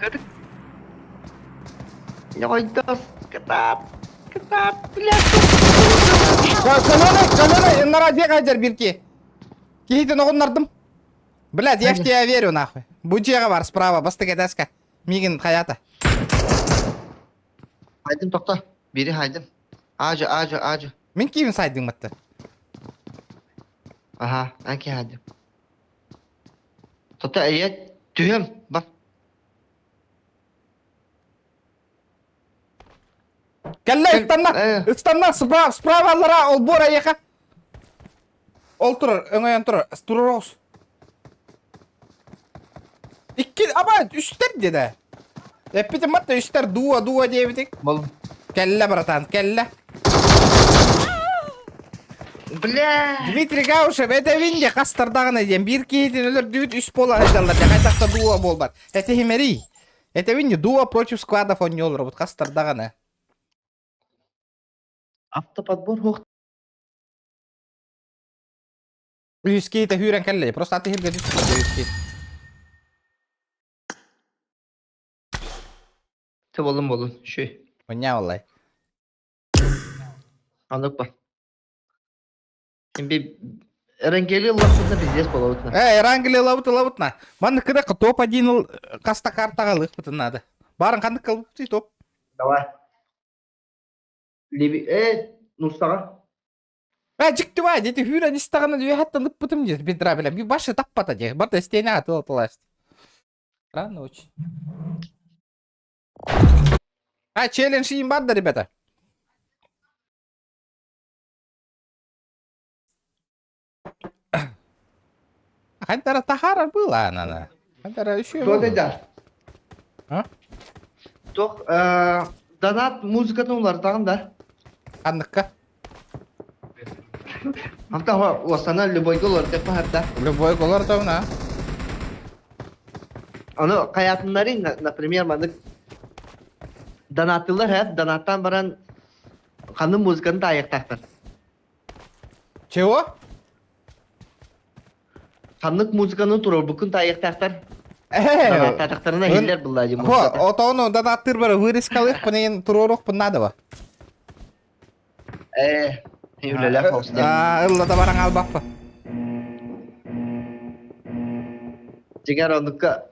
Кырдык. Ньойдос, кытаат, кытаат, блядь. Калена, калена, нара дьиэҕэ дьэр бирки. Киһитин оҕуннардым. Блядь, я в тебя верю, нахуй. Бу дьиэҕэ бар, справа, бастык этээскэ. Миигин хайата. Хайдым тохто. Бири хайдым. Аажы, аажы, аажы. Мин киим сайдың матты. Аха, анки хайдым. Тото эйэ түһөм бар. Кэллэ ыстанна, ыстанна, справа, справа аллара, олбуор эйиэхэ. Ол турар, өҥөйөн турар, турар оҕус. Икки, аба, үстэр диэтэ. Эппитим матта үстэр дуо дуо диэбитик. Бол. Кэллэ, братан, кэллэ. Бля! Дмитрий Гаушев, это Винди хастардаҕына диэн биир киһитин өлөрдүбүт үс буола сылдьаллар дьэ хайдах да дуо буолбат. Это химерий. Это Винди дуо против складов онньуолларбыт хастардаҕына. Автоподбор хуох Үс киһитэ хүүрэн кэллэ. Просто аты хиргэ түспүт үс киһи. Ты болун болун. Шүй. Онньаа оллай. Аннык ба. Би Эрангели ыллахпытына пиздец буолабытына. Э, Эрангели ылабыт ылабытна. Манны кыда топ-1 ыл хаста картаға ылыхпытын надо. Барын ханнык кылбыт топ. Давай. Либи э Нурсаға. Э, дьикти баа, дети хүүрэн истэҕинэ үөһэттэн ыппытым диир бедра билэ. Би башы таппата дии. Барда истиэнэ атылатыласт. Странно очень. А, челлендж им бар да, ребята. Хантара Тахара была она. Хантара еще. Кто да? А? Тох донат музыкатын уларытаҕын да? Ханныкка? Амта уосана любойга уларытыахха хатта. Любойга уларытабын, а? Аны хайатыннары, например, маннык донаттыылар һэ, донаттаан баран ханнык музыканы таайыахтаахтар. Чего? Ханнык музыканы туруорбуккун таайыахтаахтар. Донаттаатахтарына иһиллэр булла дии музыката. Отону донаттыыр бары вырезкалыахпын иһин туруоруохпун наада ба. Ээ, үлэлээх оҕус диэн. Аа, ылла да баран албаппа. Дьиҥэр оннукка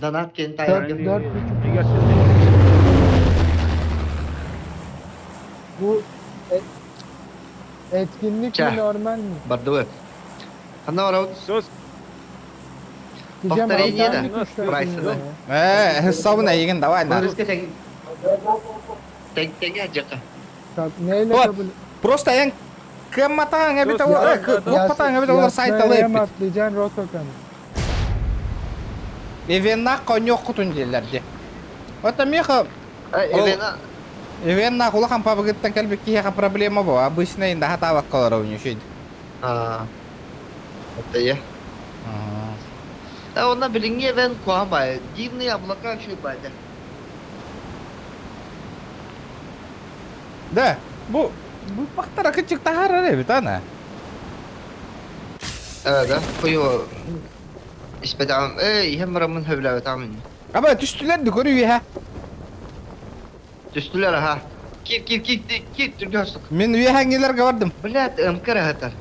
донат киэн таайаргын. Bu etkinlik mi Çah. normal mi? Бардыбыт. Ханна барабыт? Söz Diyeceğim Повторение altı да. aylık üç dört Прайсы bin да. lira. Ээ, хыссабын эйигин давай на. Бырыска тэҥ тэҥ тэҥэ дьака. Bak, Neyle Вот. kabul? Просто эн кымматаң эбит куоппатаң эбит олор сайталы Yasnaya mı эппит. atlayacaksın Rotokan'ı? Ивенна коньок кутун дииллэр дии. Это меха Эвена Ивенна улахан пабыгыттан кэлбит киһиэхэ проблема бу. Обычно инда хатаабакка олоробун үчүй. А это я. А онно билиҥҥи эвен куһаҕан баайы. Дивные облака үчүгэй баайда. Да, бу бу бахтара кычык таһаарар эбит ана. Э, да, хуё испэтэҕим. Ээ, иһэн бараммын сөбүлээбэтэҕим инни. Аба түстүлэр да көрүү үөһэ. Түстүлэр аха. Кир, кир, кир, кир, кир, түргэн Мин үөһэҥҥилэргэ бардым. Блядь, МК раһатар.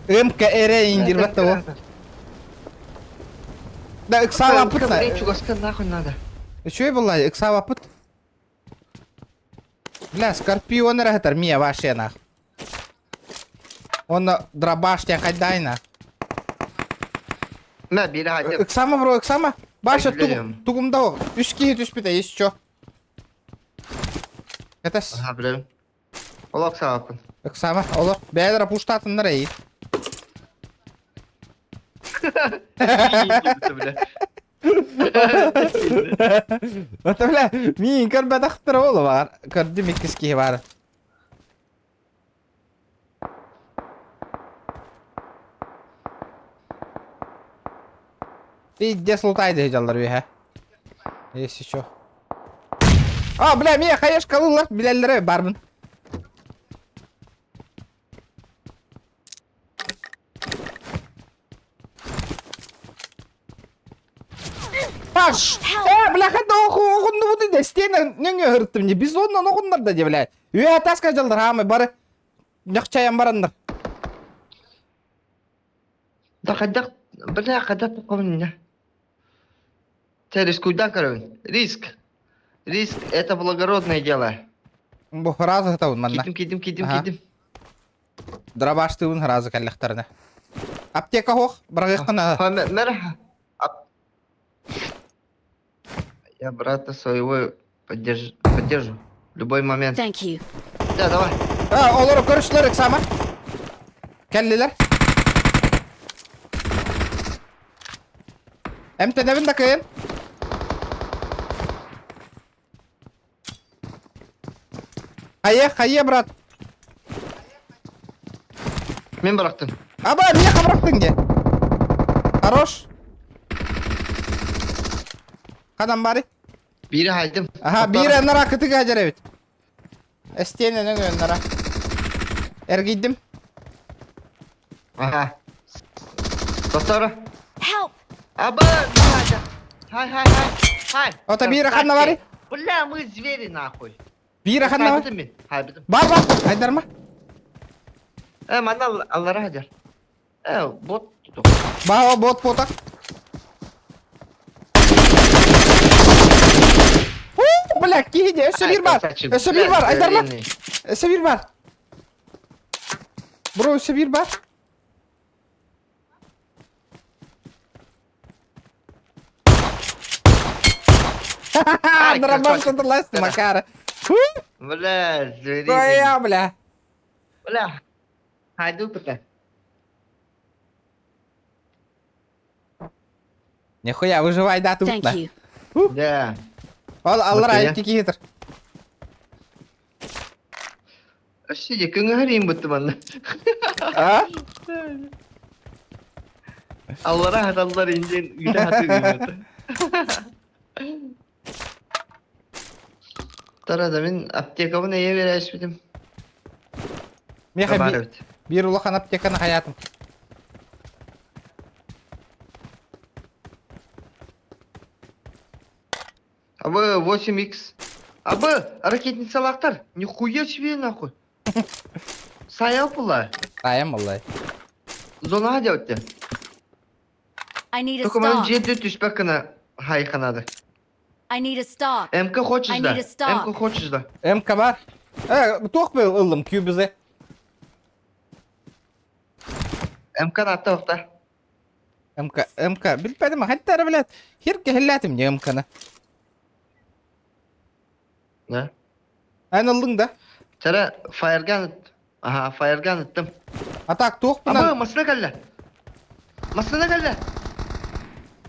МК эрэ индирбэт того. Да ыксаабаппыт на. Чугаска нахуй надо. Үчүгэй буолла, ыксаабаппыт. Бля, Скорпион эрэ сытар, мия вообще нах. Онно дробаш диэн хайдайна. Мэ, биир хайдым. Ыксама, бро, ыксама. Баша, тугум да Үс киһи түспүтэ, есть чё? Кэтэс. Аха, билэбин. Олох ыксаабаппын. Ыксама, олох. Бэйэлэрэ пуштаатыннар эй. Ото бля, миин көрбөтөхтөр ол бар. Көрдүм иккис киһи бар. Пиздец лутайды дьаллар үөһэ. Есть еще. А, бля, мия хаешка ылылар, билэллэрэ барбын. Паш! Э, бля, хата оҕуннубут да стена нөҥө ырыттым не бизоннан оҕуннар да де, бля. Үөһэ таска дьаллар хаамай бары ньахчайан бараннар. Да хайдах, бля, хайдах тоххобун Ты рискуй, да, көрөбүн. Риск. Риск – это благородное дело. Бу разы табын манна. Кидим, кидим, кидим, Ага. кидим. Дробаштыыбын разы кэллэхтэринэ. Аптека хоох, бырагыаххына. Мэр, Я брата своего поддерж... поддержу. В любой момент. Thank you. Да, давай. А, олору көрүстүлэр ыксама. Кэллилэр. Эмтэнэбин да кыайын. Хайа, хайа, брат. Мин бырахтым. Аба, миэхэ бырахтыҥ дии. Хорош. Ханан бары? Биири хайдым. Аха, биир аннара кытыга дьэр эбит. Эстиэнэ нөҥүө аннара. Эргийдим. Аха. Тохтоор. Help! Аба, давай, Хай, хай, хай. Хай. Ото биир ханна бары? Бля, мы звери нахуй. Биир ханна бар? Хайбытым мин. Хайбытым. Бар бар. Айдарма. Э, манна аллара хадьар. Э, бот. Баа бот бота. Бля, киһи дии, өссө биир бар. Өссө биир бар, айдарма. Өссө биир бар. Бро, өссө биир бар. Дробаш сатылас, Макара. Бля, звериный. Бля, бля. Бля. Хайду пока. Нихуя, выживай, да, тут. Thank you. Да. Ол аллар Вот я. айты киһитер. Өссө көҥөһөр бутты манна. А? Аллара хаталлар инден үйде хаты гыймыты. Тара да мин аптекабын эйе берәшпитим. Меха Бар бит. биир улахан аптеканы хаятым. Абы 8х. Абы ракетницалактар. Нихуя себе нахуй. Саял була. Таям боллай. Зона делать. I need a Только мен stock. жерде түспек кына хайханады. I need a stock. МК хочешь I да? need a stock. МК хочешь да? МК бар. Э, туох был ыллым QBZ. МК атта оқта. МК, МК. Билбедим, хатта эрэ билет. Хир кэһиллээтим дии МКны. Да. Эн ыллыҥ да? Тара фаерган Аха, фаерган ыттым. А так туох Абы, бынан? масына кэллэ. Масына кэллэ.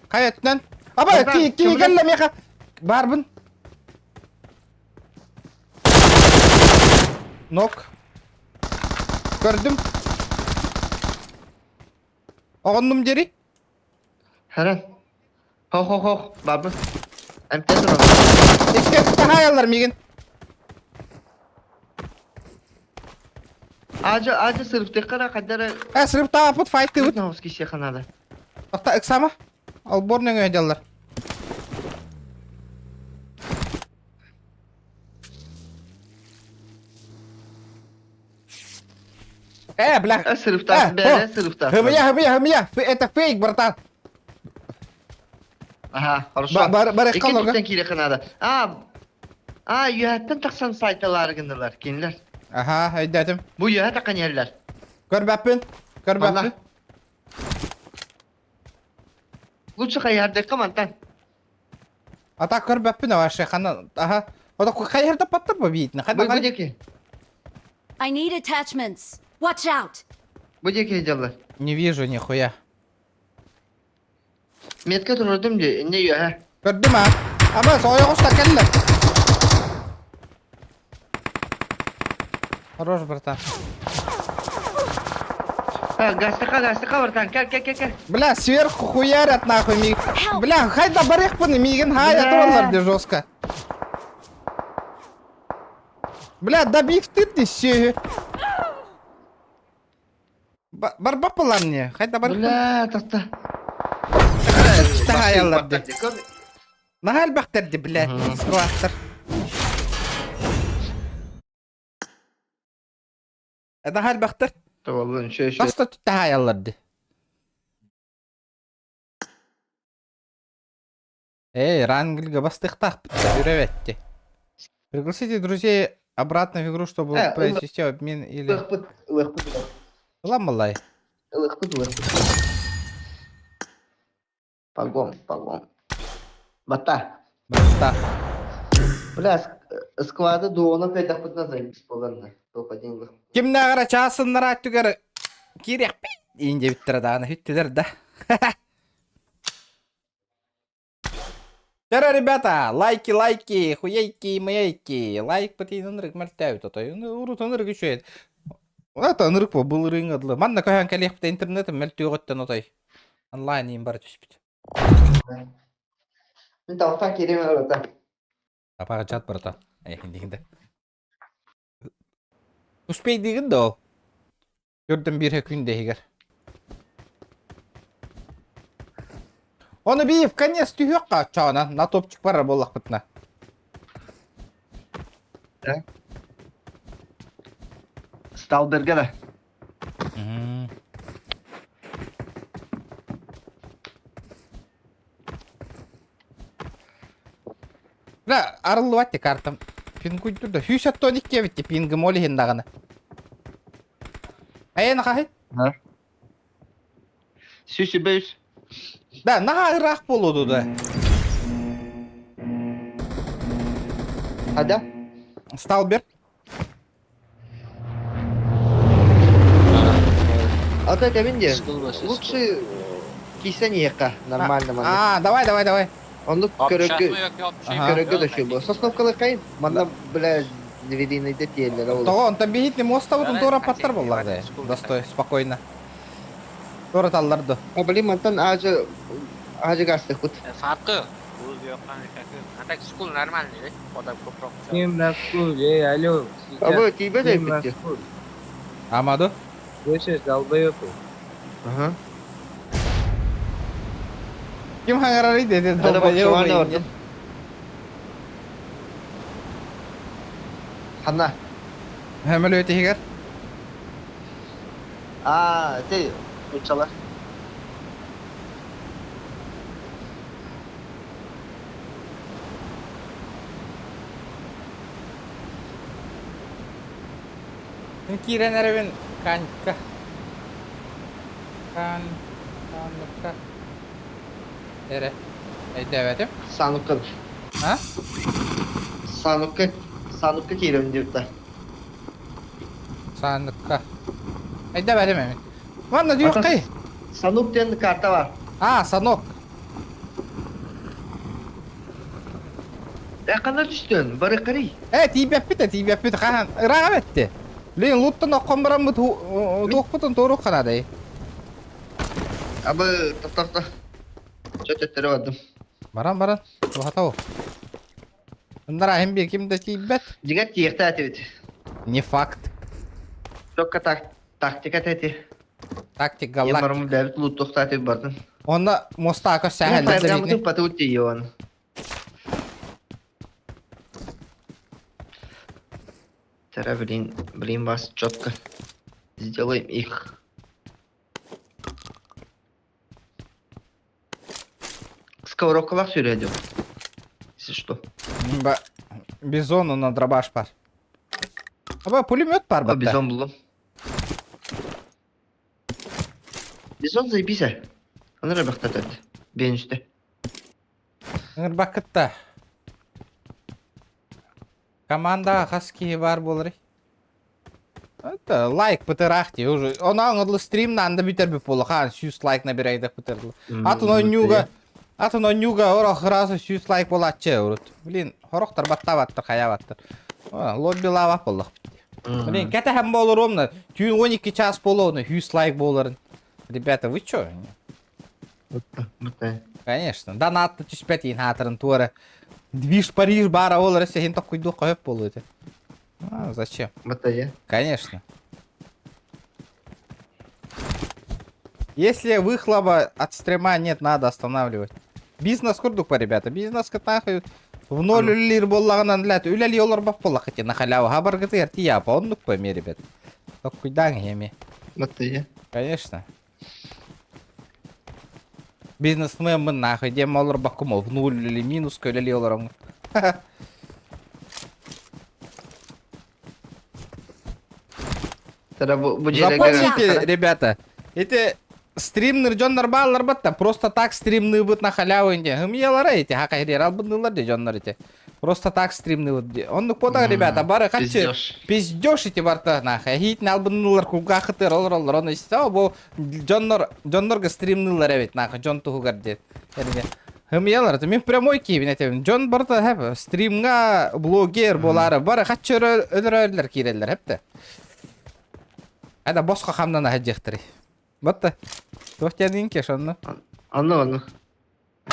Хайа өттүнэн? Аба, Братан, ки ки көмөлөс. кэллэ миэхэ. Барбын. Нок. Көрдүм. Оҕоннум диэри. Харан. Хо-хо-хо, барбын. Эмтэ турар. Икки таһаайаллар миигин. Ажа, ажа сырыптык кара кадара Э, сырыптааппыт, файтыыбыт. Ноуски сеханада. Охта ыксама. Албор нөҥүө дьаллар. Бля. Сырыптаас, бэйэ сырыптаас. Хымыя, хымыя, хымыя. Это фейк, братан. Ага, хорошо. Бар, бар, Икки түптен киириэххэ наада. А, а, үөһэттэн тахсан сайталаары гыннылар, кинилэр. Аха, өйдөөтүм. Бу үөһэ таххан иһэллэр. Көрбөппүн. Көрбөппүн. Лучше хайыһардыахха мантан. А так көрбөппүн вообще ханна аха. Ото хайыһарда паттар бу биитин. Бу бу диэки. I need attachments. Watch out. Бу диэки дьаллар. Не вижу нихуя. Метка турурдум дии, инньэ үөһэ. Көрдүм а. Аба, соойоҕус кэллэ. Хорош, братан. Гастыка, гастыка, братан, кел, кел, кел, кел. Бля, сверху хуярят нахуй ми. Бля, хайда барыахпын миигин хая тураллар де жестко. Бля, добив ты ты все. Барбап буолар мне. Хайда бар. Бля, таста. Таһаайаллар ди. Наһаа элбэхтэр ди, блядь, скваттар. Наһаа элбэхтэр. Tavalлын шö шö. Таста таһаайаллар ди. Эй, Рангельга бастыхтаахпыт үрөбэтти. Пригласите друзей обратно в игру, чтобы произвести обмен или... Ылыхпыт, ылыхпыт, Ламалай. ылыхпыт, ылыхпыт. Погон, погон. Бата. Бата. Бля, склады дуона кайдахпытына заебись боларна. Топ-1 ылых. Кимнааҕар чаасыннара түгэр киириэхпит иин диэбиттэрэ даҕаны бүттүлэр да. Тара, ребята, лайки, лайки, хуейки, мейки. Лайк бытыйын ынырык мөлтөөбүт отой. Урут ынырык үчүгэй. Это ынырык бу былырыын ыдлы. Манна көһөн кэлиэхпит интернетим мөлтүөҕүттэн отой. Онлайн иин бары түспүт. Мин тавтан киириэм ырыта. Апаға чат барата. Эйхин Успей дигин да ол. Көрдüm bir күн иһигэр. Оны биир конец түһүөххэ оччоҕуна на топчик барар буоллахпытына. Сталберге да. Бля, арыллыбат ти картам. Пингуйдур да. Сүүс оттон икки эбит пингым ол иһин даҕаны. Айан хаһый? Сүүс үс. Да, наһаа ыраах буолуоду да. Хада? Сталбер. А то это де. Лучше кисэн ека нормально манна. А, давай, давай, давай. Оннук көрөргө Ага. көрөргө да шул. Сосновкалы кайын. Манна бля звериныйда тиэллэр ол. Тоҕо онтон биһитни мостабытын туора паттар буоллар да. Достой, спокойно. Туора таллар до. А блин, мантан ажы ажы гастык бут. Farqi o'zi yoqqan А так school нормальный odam ko'proq. Kim Rasul, ey, алло. Абы тиибе да Kim битти. Rasul. Амаду. Слышишь, долбоёб. Ага. Ким хаҥарарый деди Да да бакчаларына бардым. Ханна. Сөмөлүөт иһигэр. А, те учалар. Киирэн эрэбин Канька. Кан... Канныкка. Эрэ. Өйдөөбөтүм. Санукка. А? Санукка. Санукка киирэн диэбиттэр. Саныкка. Өйдөөбөтүм эми. Манна дүйүккэй. Санук диэн карта бар. А, Санок. Э, ханна түстүн? Бары карый. Э, тиийбэппит э, тиийбэппит. Хаһан ырааҕа бэтти. Блин, луттан окхон бараммыт туохпутун туорук ханадай. Абы топ-топ-топ. Чө төттөрү бардым. Баран баран. Туһатау. Ындара хим бир ким да тиийбэт. Дьиҥэр тиийиэхтээх этибит. Не факт. Чокка так тактика эти. Тактик Я галактик. барым бэбит луттуохтаах этибит бардым. Онно мостака сэһэллэр Программытын патут тиийион. Тара блин, блин бас четко. Сделаем их. Сковородкалаах сүүрэ дьон. Если что. Ба бизон на дробаш пар. Аба пулемет пар О, батта. бизон буллум. Бизон заебись. Аны рабахтатат. Бен үстэ. Ыҥырбаккытта. Командаҕа хас киһи баар буоларый? Это лайк пытыраах дии уже. Онон ырлы стримнаан да бүтэрбит буолла. Хаан 100 лайк набирайдах бүтэрдил. Атын ойнууга атын ойнууга орох сразу 100 лайк буолааччы урут. Блин, хорохтор баттаабаттар, хайаабаттар. Лоббилаабат буоллах Блин, кэтэһэн буолуруомна. Түүн 12 час буолуону 100 лайк буоларын. Ребята, вы чё? Конечно. Донат түспэт иин хаатырын туора. Движ Париж баара ол эрэ сиһин токкуйдуох хөп буолуо этэ. А, зачем? Батая. Конечно. Если выхлоба от стрима нет, надо останавливать. Бизнес курдук по, ребята. Бизнес нахуй в ноль үлэлиир буоллаҕынан лэт үлэлии олорбох буоллаххыт на халяву хабаргытыгар тиийэ оннук по ребят. Токкуйдаан эми. Батая. Конечно. Бизнесменмын нахуй диэн олорбоккум в нуль или минус үлэлии олороммун. Тогда бу бу дьиэлэргэ Запомните, ребята, эти стримнер дьоннор бааллар батта, просто так стримныыбыт на халяву инде. Хымьялара эти хакайрер албыннылар де дьоннор эти. Просто так стримныыбыт де. Оннук потак, ребята, бары хаччы Пиздёж. пиздёж ити барта нахай. Хитин албыннылар кулгаахытыр олор олор оны истэ бу дьоннор дьоннорго стримнылар эбит нахай дьон туһугар диэн. Эрде. Хымьялар, мин прямой киибин этебин. Дьон барта хэп стримҥа блогер буолаары бары хаччы өлөрөрлөр киирэллэр хэпте. Ада босхо хамнана хаджехтери. Батта. Туох диэн шонно. Анну, анну.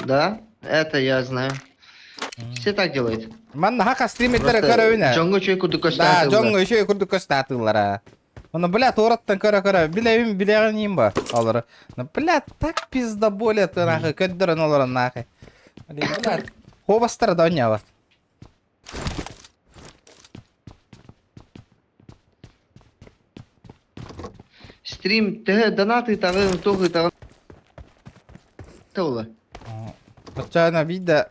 Да, это я знаю. Все так делают. Манна хака стримердere Просто көрөбүнэ. Дьоҥҥо үчүгэй курдук Да, көстө дьоҥҥо үчүгэй курдук көстө Оны, бля, туораттан көрө-көрө, билэбин билэҕин ба олору. Ну, бля, так пиздоболе ты нахуй, көддөрөн олорон нахуй. Бля, хобастара да ойнабат. Стрим төһө донаты таҕын, туох таҕын. Тула. Оччоҕуна биирдэ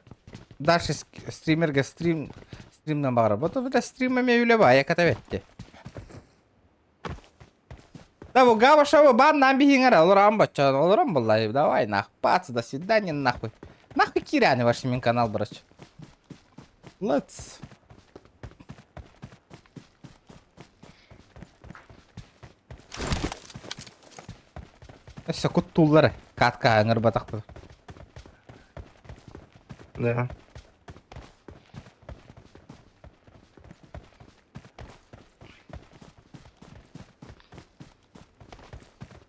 дальше стримерге стрим стримнан баҕарар. Бу бля стрим эмиэ үлэ баайа кэтэбэтти. Да бу Габа шоу бан нам биһиҥэр олорон бачча олорон булла. Давай нах, пац, до свидания нахуй. Нахуй киряны ваш мин канал брать. Let's. Өссө куттууллар катка ыҥырбатахпын. Да.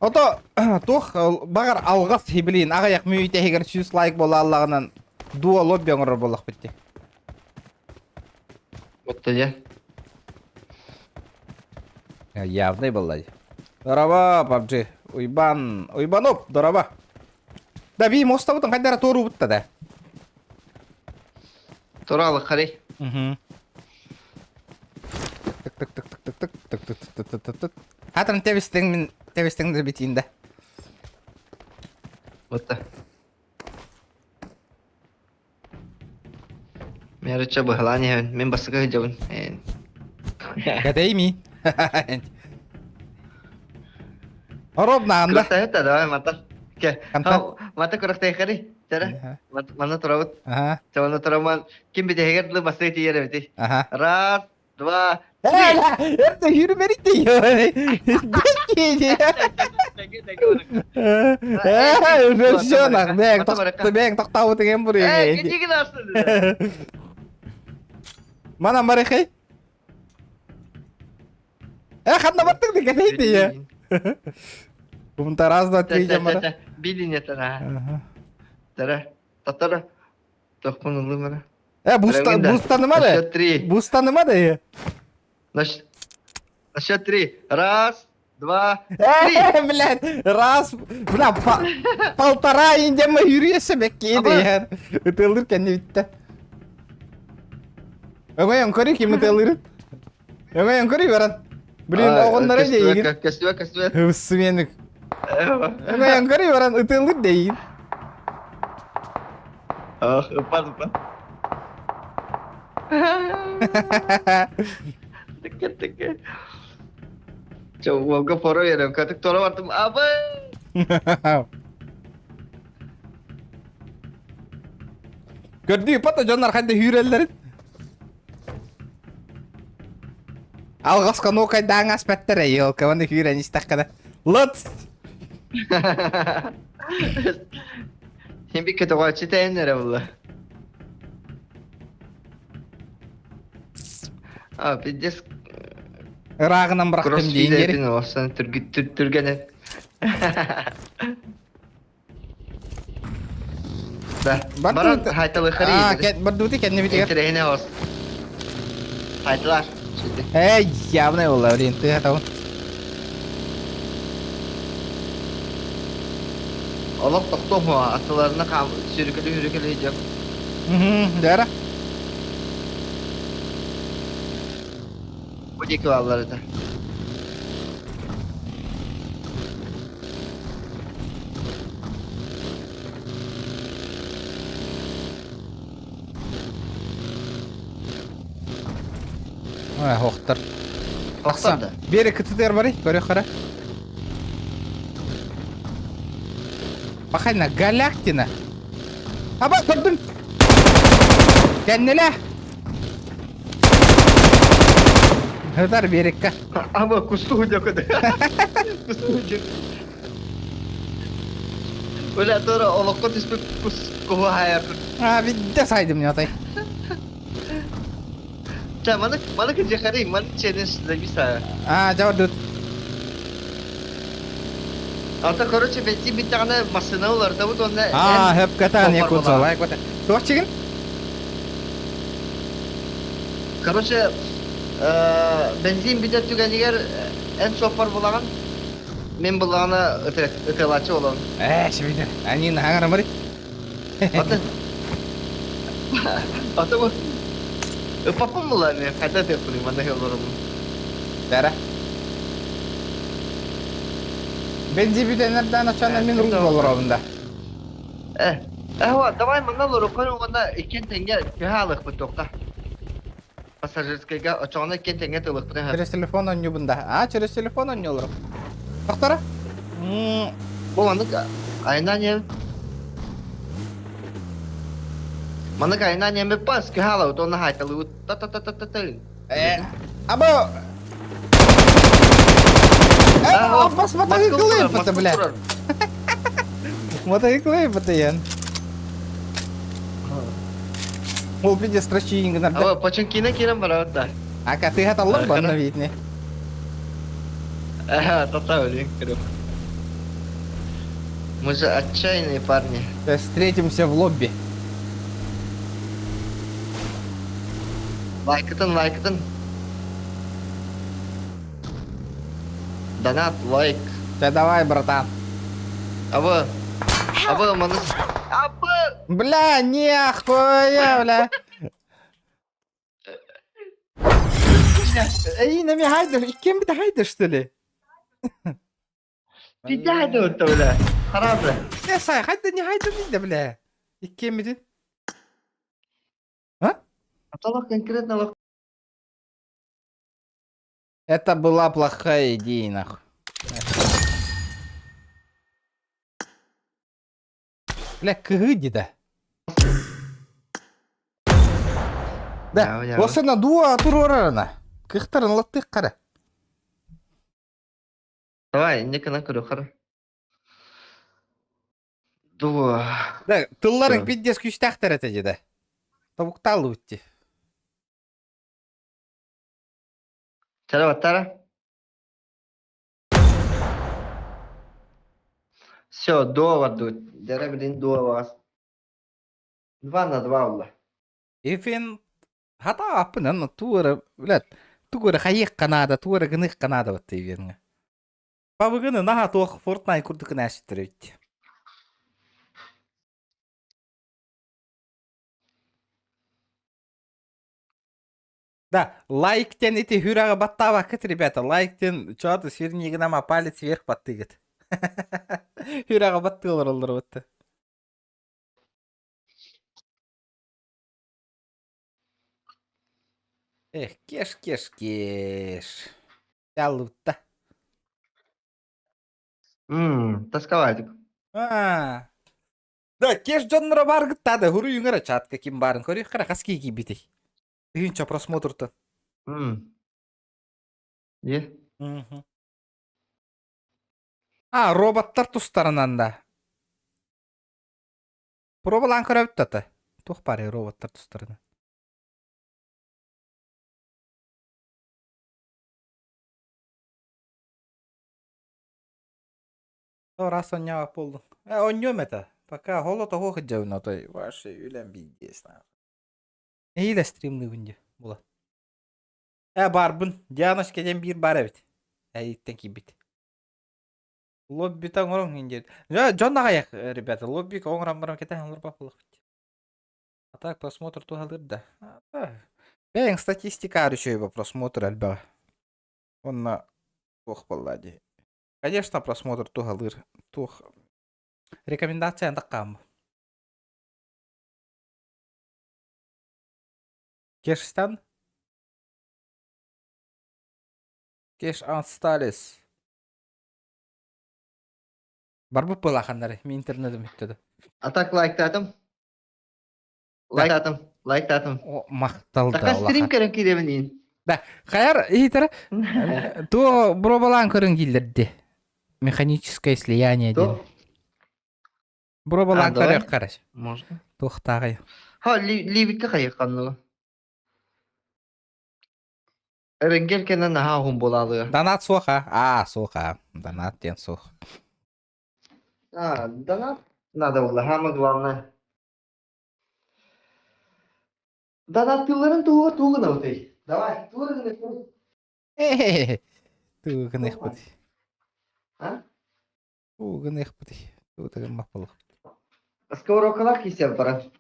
Ото туох баҕар алҕас хибилиин аҕыйах мүөйтэһигэр 100 лайк буолааллаҕынан дуо лобби оҥорор буоллахпыт дии. Вот дьэ. Явный буолла дии. Дороба, PUBG. Уйбан, Уйбаноп, дороба. Да би мостабытын хайдара туоруубутта да. Туралы харый. Угу. Тык тык тык тык тык тык тык тык тык тык тык тык. Хатан тебистең мин тебистең де битиин да. Вот так. Мэричэ быһалаан иһэбин. Мин бастакы сылдьабын. Кэтэйми. Ровно анда. Күрэхтэһит давай мата. Ке. Хантан? Мата күрэхтэһэри. Тара. Манна турабыт. Ага. Манна тураман ким бүтэһигэр дылы бастакы тиийэр эбитий. Ага. Раз, два, три. Это yürümelik diyor. Röşyon бэң бэң тоқтауы деген Э, buraya. кичигин астын. Мана барыхай. Э, ханна баттык деген нейди я. Бумта раз, два, три, жамара. Билин этара. Тара. Татара. Тохпун ылымара. Э, буста, бустаныма да. На счет три. Бустаныма да. На счет три. Раз, два, три. Э, блядь, раз, бля, полтора индема yürüyese беккейdi yani. Ытылыр кэнни битте. Өҥөйөн көрүй ким ытылырын. Өҥөйөн көрүй баран. Блин, оҕоннора дейигин. Көстүбэ, көстүбэ. Хыбысменик. Эме көрü баран ытылыр дейин. Ах, ыппат, ыппат. Тыкка, тыкка. Чо, уолга пора берем. Катык тора бардым. Абы! Көрдүү пата дьоннор хайда хүүрэллэрин. Алҕаска нуокайдаан аспаттар елкабаны хүүрэн истэххинэ. Лыт! Сен bir kötü тәйіннері бұлы. А, пиздец. Ырааҕынан бырахтым диин дери. Кросс түргені. Да. Баран хайталы Аа, бардути кэнни битигэр. Интерехине ос. Хайтылар. Эй, явно буолла, блин, тыа таун. Олох тохтоо аттыларына хаам сүрүкөлү хүрүкөлү дьон. Дара. Бу диэки бааллар этэ. Ой, охтар. Охтар да. Бери кытытыр бары, көрө хара. Пахайна Галактина. Аба, көрдүм. Кэннилэ. Хытар берекка. Аба кустуу дьокуду. Кустуу дьок. Бля, тура олоххо түспүт кус куһу хаайар. А, бидде сайдым не отай. Ча, маны маны кыжахары, маны челлендж зависаю. А, жабар дут. Ата, короче, бензин бүттэҕинэ массыына уларытабыт уонна А, хөп катан якутса, лайк вот. Туох чигин? Короче, бензин бүтэр түгэнигэр эн суоппар булаҕын, мин буллаҕына ытыалааччы буолабын. Ээ, шибидер. Они наһаҥарамари. Ата, ата бу ыппаппын була мен хайда ытыахпыный манна олоробун. Дара. Бензин бүтэнэрдээн оччоно мин рул олоробун да. Э, э, давай манна олоруохха уонна иккиэн тэҥҥэ төһө аалыахпыт туохха? Пассажирскайга оччоҕуна иккиэн тэҥҥэ тылыахпытын Через телефон онньуубун да. А, через телефон онньууларым. Тохтора? Бу маннык айынан иһэбит. Маннык айынан иһэммит пас кыһаалабыт уонна хаайталыыбыт та-та-та-та-та Э, аба... Э, бас мотоциклы бля. Мотоциклы бытыйан. Ол пиде страчиин гынар. Аба, починкина кирен барабыт да. Ака ты хаталлар барна видне. Ага, тота блин, крюк. Мы же отчаянные парни. Встретимся в лобби. Лайкытын, лайкытын. Донат, лайк. Да давай, братан. Абы, абы, маны... Абы! Бля, нехуя, бля. Эй, нами хайдер, и кем ты хайдер, что ли? Пиздя хайдер отто, бля. Харабы. Не, сай, хайдер не хайдер, не, бля. И кем ты? А? Аталах конкретно лох. Это была плохая идея, нахуй. Бля, кыһыы да. Да, осына дуа турорарына. Кыхтарын латтык кара. Давай, инникана көрө хара. Дуа. Да, тылларың пиздец күстәхтер это деді. Тобукталы үтті. Чара баттара. Все, дуа барды. Дәрә билин дуа вас. 2 на 2 улла. Ифин хата аппын туора, блядь, туора хайык канада, туора гынык канада вот тейверңе. Пабыгыны наха туох Fortnite курдук нәсүттер Да, лайк диэн ити хүрэҕи баттаабаккыт, ребята. Лайк диэн чоот свернигин ама палец вверх баттыгыт. Хүрэҕи баттыы олороллор бытты. Эх, кеш, кеш, кеш. Яллыбытта. Тосковать. А. Да, кеш дьонноро бааргытта да, хуруйуҥ эрэ чатка ким баарын көрүөх эрэ хас киһи киирбитий. Тыһыынча просмотртан. Е. А, роботтар тустарынан да. Пробалаан көрөбүт тата. Туох баарый роботтар тустарынан? Раз онньоох буоллуҥ. Э, онньуом этэ. Пока холо того сылдьабын отой вообще үлэм пиздец. Нэһиилэ стримныыбын дии була. Э, баарбын. Дианочка диэн биир баар эбит. Эйиттэн киирбит. Лоббита оҥоруҥ иин диэбит. Дьэ, дьон аҕыйах, ребята, лоббик оҥорон баран кэтэһэн олорбот буоллахпыт. А так просмотр туһалыыр да. Бэйэҥ статистика үчүгэй просмотр элбэҕэ. Уонна туох буолла дии. Конечно, просмотр туһалыыр. Туох рекомендация антах Кешстан? Кеш Ансталис. Барбыт былаханнары, мин интернетим бүттү. А так лайктаатым. Лайктаатым. Лайктаатым. О, махтал да. Така стрим көрөн киирэбин иин. Да, хайар иһитэр туо бробалаан көрөн кииллэрди. Механическое слияние диэн. Бробалаан көрүөх караш. Можно. Туохтааҕый? Ха, ливикке хайыхханныга. Эренгел кэнэ наһаа уһун буолаалыга. Донат суох а? Аа, суох а. Донат диэн суох. А, донат надо было, самое главное. Донаттыылларын туһугар тугу гынабытый? Давай, тугу гынабыт? Э, тугу гыныахпытый? А? Тугу гыныахпытый? Тугу да гыммат буолуохпут. Сковородкалаах киирсиэн баран.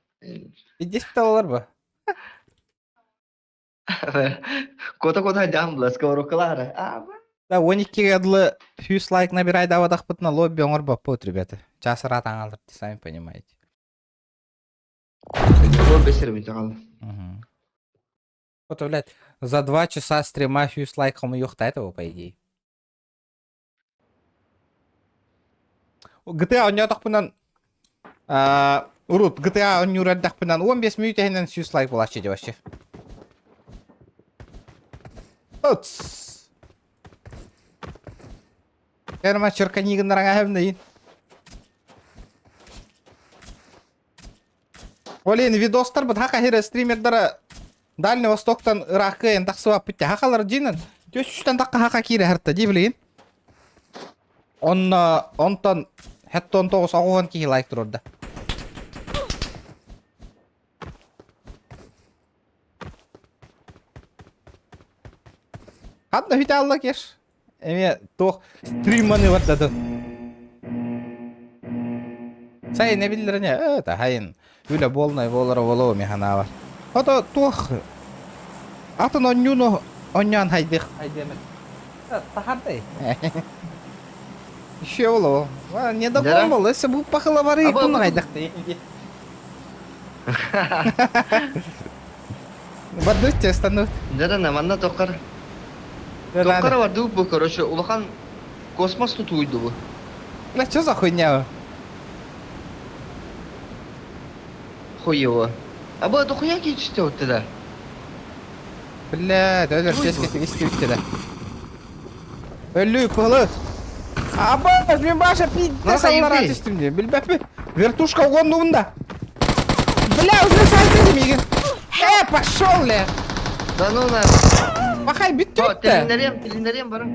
Идеспит алалар ба? Кота-кота дьаам була сковородкалаах А, Да, 12-ге дылы 100 лайк набирайдаабатахпытына лобби оҥорбоппут, ребята. Час ыраат аҥалыр, сами понимаете. Лобби сирбит аҕал. Вот, блядь, за 2 часа стрима 100 лайк хомуйуохта этого, по идее. GTA оонньоотохпунан урут GTA оонньуур эрдэхпинэн 15 мүнүүтэ иһинэн 100 лайк буолааччы дии вообще. Ыц. Керма черканигыннараңа хэбнейин. Олин видостар бут хака хире стримердара Дальний Востоктан ыраахка тахсыбаппыт хахалар дьинэн. Түс үстэн такка хака киирэ харта дии билигин. Онно онтон хэттон тоҕус оҕуһун киһи лайк турурда. Ханна хүтэ алла кеш. Эмиэ туох стримманы бардадын. Сайын эбиллэрine э таһайын үлэ буолнай буолара болоо ми ханаабар. Ото туох атын онньууну онньоон хайдых хайдыамын. Тахардай. Еще боло. Не докон бол, если бу пахылабары кун хайдахты. Бардыт тестанут. Дара манна тоқар. Тоқара барды бу, короче, улахан космос тутуйду бу. Бля, что за хуйня? Хуево. А бу дохуя кичте тогда. Бля, өлөр ческе тигистибиттэ да. Өлүү пылых. Аба, мен баша пиздец аллара түстүм дии. Билбэппин. Вертушка угоннубун да. Бля, уже сайт мигин. Э, пошел ли. Да ну на. Махай бүттү. Тилиннериэм, тилиннериэм баран.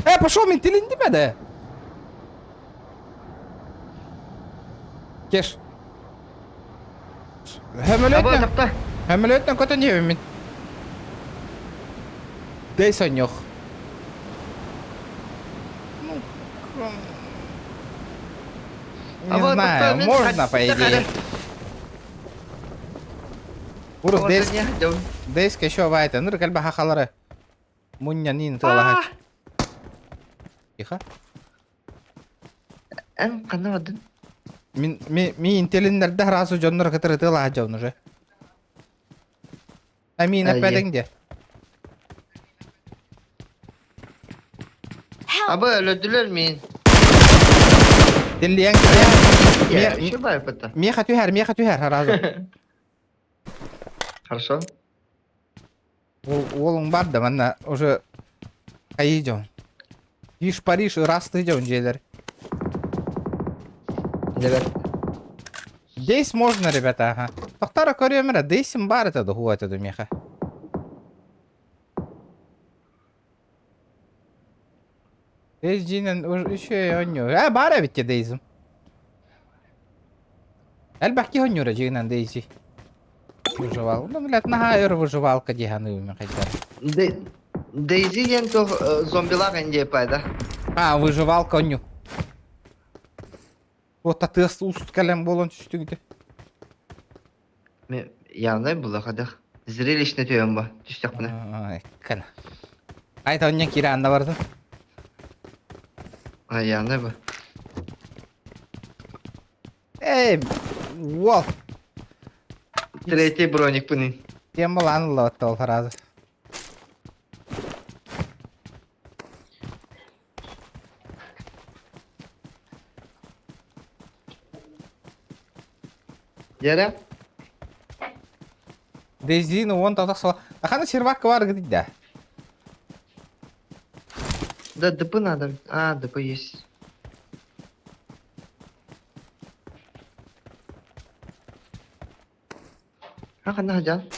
Э, пошел мен тилиндим да. Кеш. Хөмөлөтнө. Хөмөлөтнө көтөн диэбин мин. Дэй сонньох. Ну, не знаю, можно, по идее. Урут Дейс, Дейске еще баайта. Ныр кэлбэ хахалары. Мунньанин тыалаһач. Тихо. Эн ханна бардын? Мин ми ми интелиннерде сразу дьоннор кытары тыалаһа дьон уже. Амин эппэтиҥ де. Абы өлөрдүлэр мин. Тиллиэҥ Еще байпыта. Миэхэ түһэр, миэхэ түһэр сразу. Хорошо. Уолуҥ бар да манна уже хайыы дьон. Иш Париж ырастыы дьон дьиэлэр. Дебет. Здесь можно, ребята, ага. Тохтара көрүөм эрэ, дейсим бар это да хуа это да миэхэ. Дейс дьиинэн еще онньуу. Э, бар эбит те дейзим. Элбэх киһи онньуура дьиинэн дейзи. Выживал. Ну, блядь, наһаа өр выживалка дии саныыбын хайдах. Дейзи диэн туох зомбилаах индия да? А, выживалка онньуу. Вот тыас уст кэлэн буолан түстүгүтэ. Мен явно була хадах. Зрелищно төйөн ба түстэхпинэ. Кана. Айта онньан киирэ анна бардым. А явно ба. Эй, уол. Третий броник пынын. Тем балаан ыллабатта ол сразу. Дьэрэ? Дезин уон татах сала. Ахана сервакка бар гидит да. Да, ДП надо. А, ДП есть. А, ханна хадьан?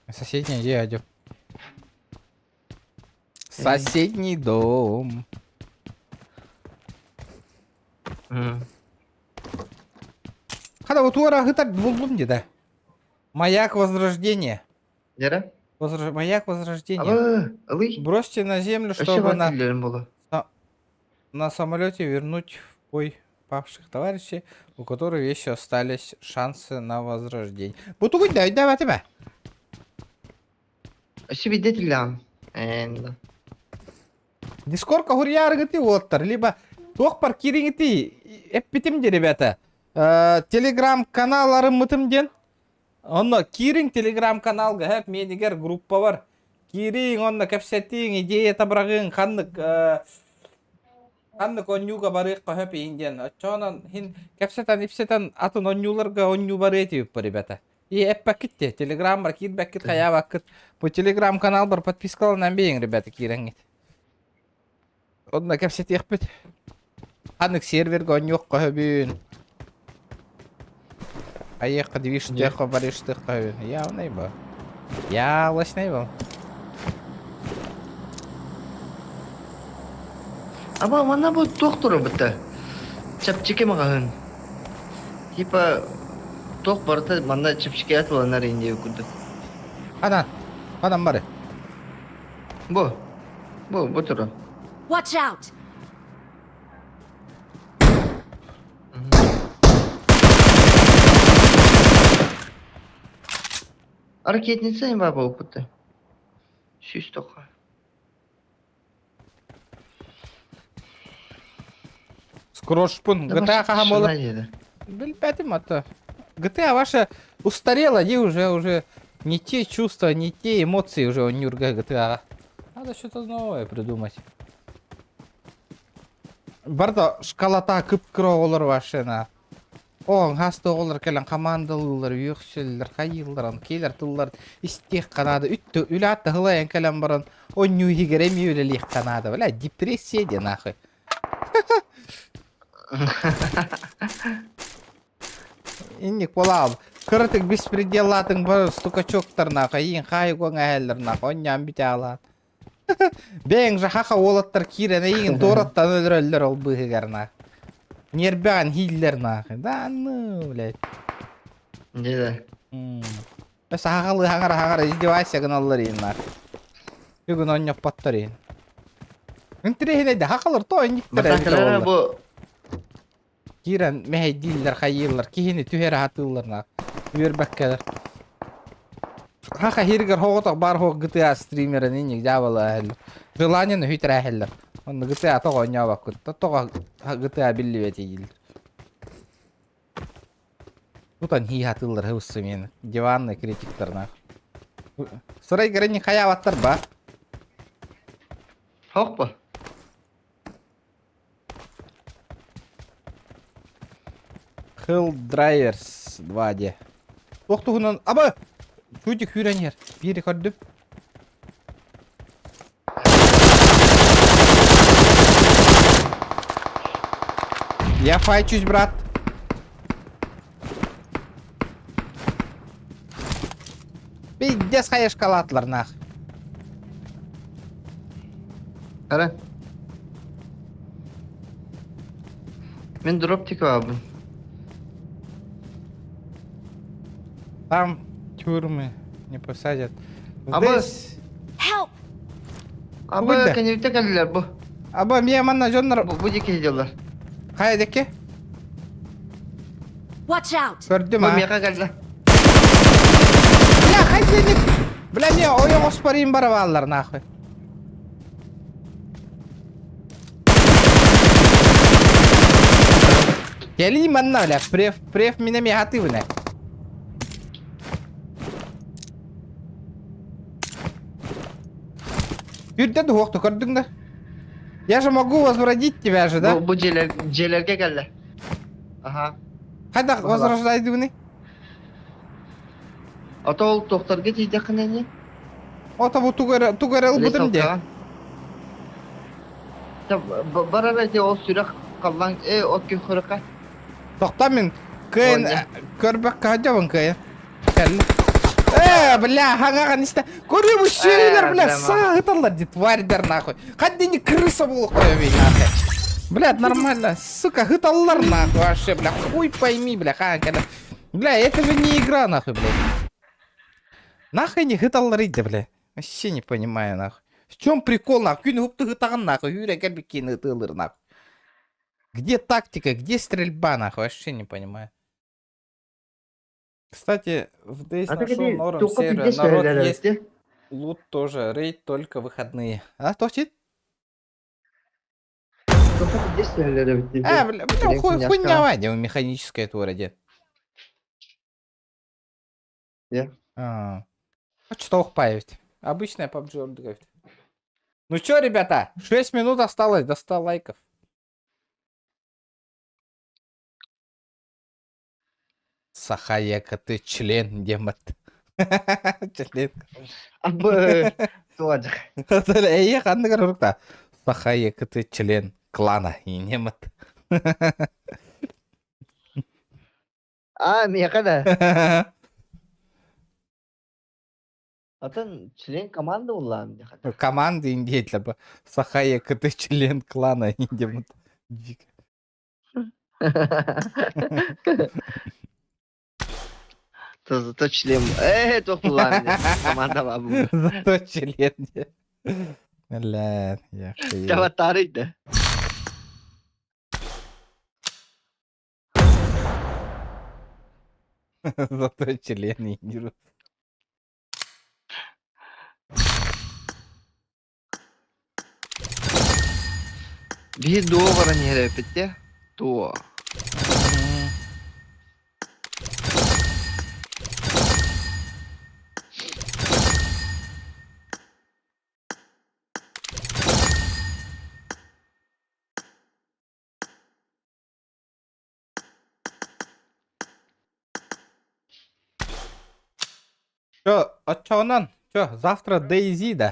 Соседний где идем? Соседний дом. Хада вот уара хытар булдум деда. Маяк Возрождения. Дьэрэ? Маяк Возрождения. Абы, ылый. Бросьте на землю, Өссө чтобы бар на, түллэрим буолуо. на самолете вернуть в бой павших товарищей, у которых еще остались шансы на возрождение. Бутугуй да, давай тебя. Өссө биирдэ түллэҕим. Ээн Дискорка хурияргыты уоттар, либо туох паркирингити эппитим де, ребята. Телеграм-канал арыммытым диэн. Онно киириҥ телеграм-каналга хэп менигер группа бар. Киириҥ онно кэпсэтиҥ, идея табырагыҥ, ханнык ханнык онньууга барыахха хөп иһин диэн. Оччоонон хин кэпсэтэн ипсэтэн атын онньууларга онньуу барыа этибиппэр, ребята. И эппэккит те, телеграммар киирбэккит хайаабаккыт. Бу телеграм-каналбар подпискаланан биэриҥ, ребята, киирэҥҥит. Онно кэпсэтиэхпит. Ханнык сервергэ оонньуохха сөбүн. Айыахха движтыахха барыштыахха сөбүн. Явный был. Яблочный был. Аба манна бу туох турабыта? Чэпчэки маҕаһыын. Типа туох барыта манна чэпчэки атыланар индия курдук. Ханан. Ханан бары. Бу. Бу, бу турар. Watch out! Ракетница им баба опыта. Сүүс тоха. Скрошпун. GTA хаһан буолар? Билбэтим ата. GTA ваша устарела, не уже уже не те чувства, не те эмоции уже у Нюрга GTA. Надо что-то новое придумать. Барда шкалата кып-кыра оҕолор вашена. Оҕоҥ хас да оҕолор кэлэн хамаандалыыллар, үөхсэллэр, хайыыллар, аны киэлэр тыллар истиэххэ наада. Үттэ үлэт таһылайан кэлэн баран онньуу иһигэр эмиэ үлэлиэххэ наада. Бля, депрессия диэн нахуй. Инник буолааб. Кыратык беспределлаатыҥ бары стукачоктар нахуй, иин хаайыгуоҥ эһэллэр нахуй, онньоон бүтэ аалаан. Бэйэҥ же хаха уолаттар киирэн эйигин туораттан өлөрөллөр ол быыһыгар нах. Ньиэрбэҕин хииллэр нах. Да ну, блядь. Дьэ Сахалыы хаҥара хаҥара издевайся гыналлар иин нах. Бүгүн онньоппоттор иин. Интириэһинэй да хахалар то инниктэр эбитэ Бартан буолла. бу Киирэн мэһэйдииллэр, хайыыллар, киһини түһэрэ сатыыллар нах. Үөрбэккэлэр. Хаха хиргер хоҕотох бар хоқ GTA стримерин инник дьаабала Желание хүйтэрээһэллэр. Онно GTA тоҕо оонньообоккут. Тоҕо GTA биллибэт дииллэр. Тутан хии хатыыллар хыбыссы диванный критиктарнаах. Сырай гэрэнни хайаабаттар ба. Хоппа. Hell Drivers 2 де. Туох туһунан аба Чудик үүрэн иһэр. Биири көрдүм. Я файчусь, брат. Пиздец хаешкалаатылар нах. Ара. Мин дроп тикабын. Там тюрьмы не посадят. Аба- Здесь... Help! Аба Уйда. кэннибитэ кэллилэр бу. Аба мия манна дьоннор Бу, бу диэки сиделлар. хайа диэки Watch out! көрдүм Бу а. миэхэ кэллэ. Бля, хайденик. Бля, мия ойоҕос барыйын бара бааллар нахуй. Кэлии манна, бля, преф, преф минэ миэхэ Үрдэ дуһуохту көрдүҥ да? Я же могу возродить тебя же, да? Бу, бу дьиэлэр, дьиэлэргэ кэллэ. Аха. Хайдах возрождайдыбыный? А то ол тохторга тиийдэххинэ ини. Ото бу тугу эрэ тугу эрэ ылбытым дии. Барар эти ол сүрэх халлаан э от күн хөрөкө. Тохтоо мин кыайын көрбөккө сылдьабын кыайын. Кэллэ. Э, бля, хаҥаҕын истэ. Көрүү бу сүүрүлэр, бля, сааталлар ди тварьдар нахуй. Хаддини крыса буолуох қойобый нахуй. Блядь, нормально, сука, хыталлар нахуй вообще, бля, хуй пойми, бля, хаан кэлэ. Бля, это же не игра, нахуй, блядь. Нахуй не хыталлар иди, бля. Вообще не понимаю, нахуй. В чем прикол, нахуй? Күн хупту хытаҕын, нахуй, үүрэн кэлбиккин ытыылыр, нахуй. Где тактика, где стрельба, нахуй? Вообще не понимаю. Кстати, в Days нашел норм сервер. Народ есть, лут тоже, рейд только выходные. А, то чит? А, бля, бля, хуй, хуйня, Ваня, механическая тварь, А, что паять? Обычная PUBG. Ну чё, ребята, 6 минут осталось до 100 лайков. Сахаяка, ты член, демот. Член. Абы туадах. Эйе ханныгар урукта. Сахаяка, ты член клана и немот. А, миэхэ да. Атын член команды улаан диэхэ. Команды индейтлер. Сахаяка, ты член клана и демот. Дико. То зато член. Э, туох булаан команда баа бу. Зато член. Бля, я хуею. Таватары да. Зато член не Биһи дуо баран иһэр Дуо. Чё, оччоҕунан? Чё, завтра DayZ да?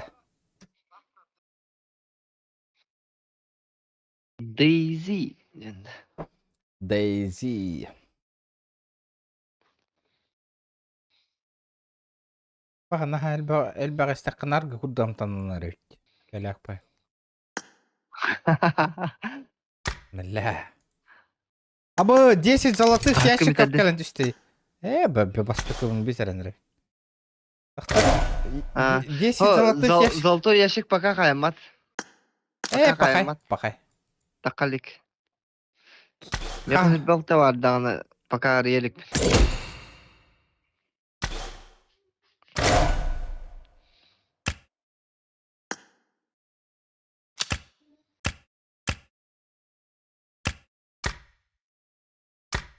DayZ. DayZ. Наһаа элбэх элбэх истэххинэ курдамтананар эбит. Кэлээхпэ. Бля. Абы 10 золотых ящиков кэлэн түстэ. Э, бастакыбын бисэрэн 10 золотых ящиков. Золотой ящик пока хаймат. Э, пахай, пахай. Такалик. Я белте бар даҕаны пока арыйа иликпин.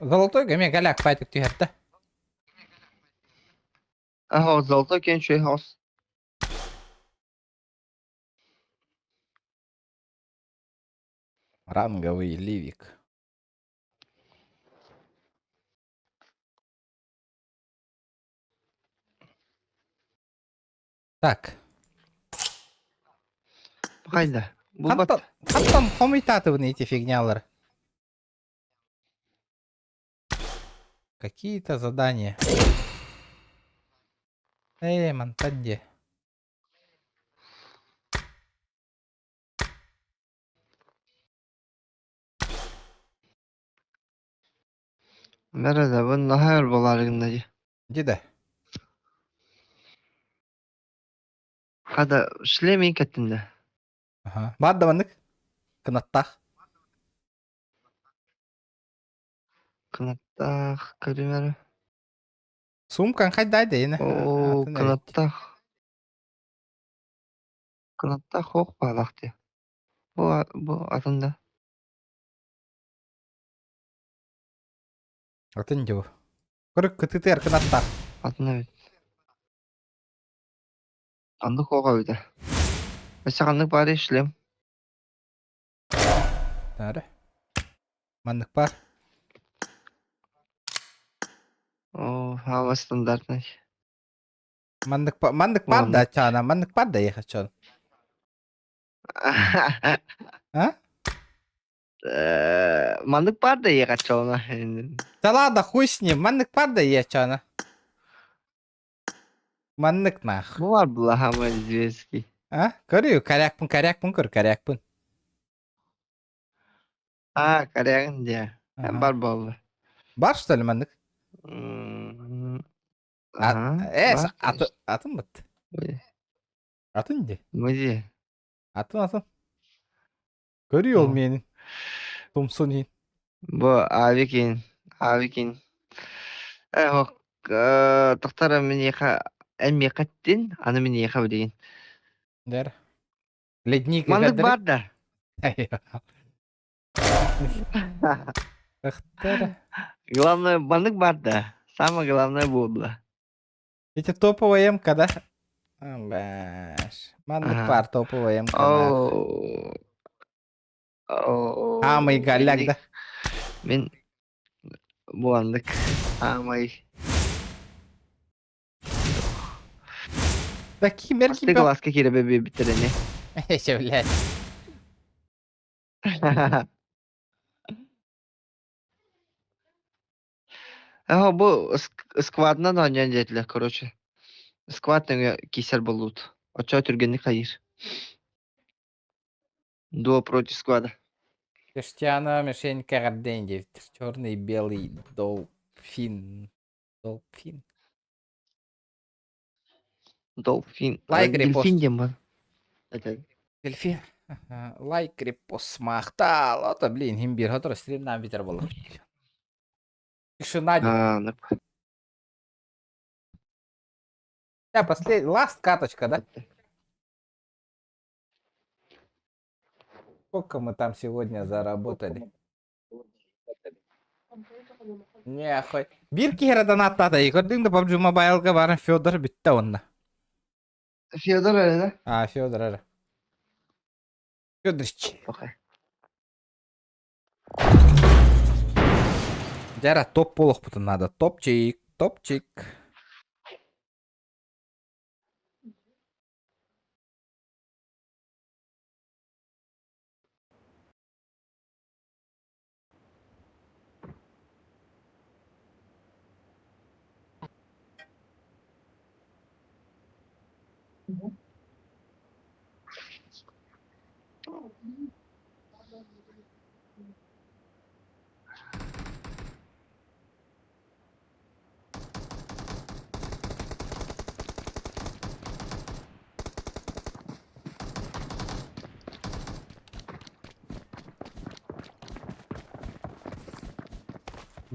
Золотой эмиэ галяк пайтык түһэрдэ. Аха, золотой киэн үчүгэй хаос. Ранговый ливик. Так. Хайда. Булбат. Хантан, хантан хомуйтаатыбын эти фигнялар? Какие-то задания. Эй, мантан де. Nerede bu? Наһаа буолаары гынна дии. Где Хата шлемин кэттим да. Ага. Бар да маннык. Кынаттаах. Кынаттаах көрүмэр. Сумкаң хайдай да ини. Оо, кынаттаах. Кынаттаах хоох баалаах дии. Бу бу атын да. Атын дьу. Көрүк кытытыар кынаттаах. Атын эбит. Ханнык хоох эбитэ. Өссө ханнык баарый шлем? Тары. Маннык бар. Оо, хаама стандартный. Маннык маннык бар да чаана, маннык бар да ехать чон. А? Маннык бар да ехать чона. Да ладно, хуй с ним, маннык бар да ехать Маннык нах. Бу бар булаһама известки. А? Көрү, корякпын, корякпын көр, корякпын. А, корягын дия. Бар буолла. Бар что ли маннык? Ага, Э, бар, аты, атын быт. Атын ди. Музи. Атын, атын. Көрү ол менин. Тумсун иһин. Бу авикин, авикин. Э, хок, тохтара миниэхэ эн миэхэ эттин, аны миниэхэ билигин. Дэр. Ледник Маннык баар да. Ыхтар. Главное, маннык баар да. Самое главное буолла. Эти топовая МК, да? Баш. Маннык баар топовая МК. Оо. Оо. Аамай галляк да. Мин буаннык. Аамай. Да кимер Асты кимер. глазка киирэ биэрбиттэр ини. Эче, блядь. Ээ бу сквадынан оонньоон диэтилэр короче. Сквад нөҥүө киирсэр буоллубут. Оччоҕо түргэнник хайыыр. Дуо против сквада. Криштиано мишень Карден Черный, белый, долфин. Долфин. Долфин. Лайк, репост. Дельфин диэн бар. Это Дельфин. Лайк, репост, махтал. Ото, блин, имбир. Хотор стримнан битер болар. Тишина. А, ну, Да, послед... Ласт каточка, да? Сколько мы там сегодня заработали? Не, хоть. Биир киһи донаттаата. Көрдүҥ да PUBG Mobile-га баран Федор бүттэ онно. Федор эрэ да? А, Федор эрэ. Федорович. Окей. Дьэ топ буолуохпутун надо. Топчик, топчик.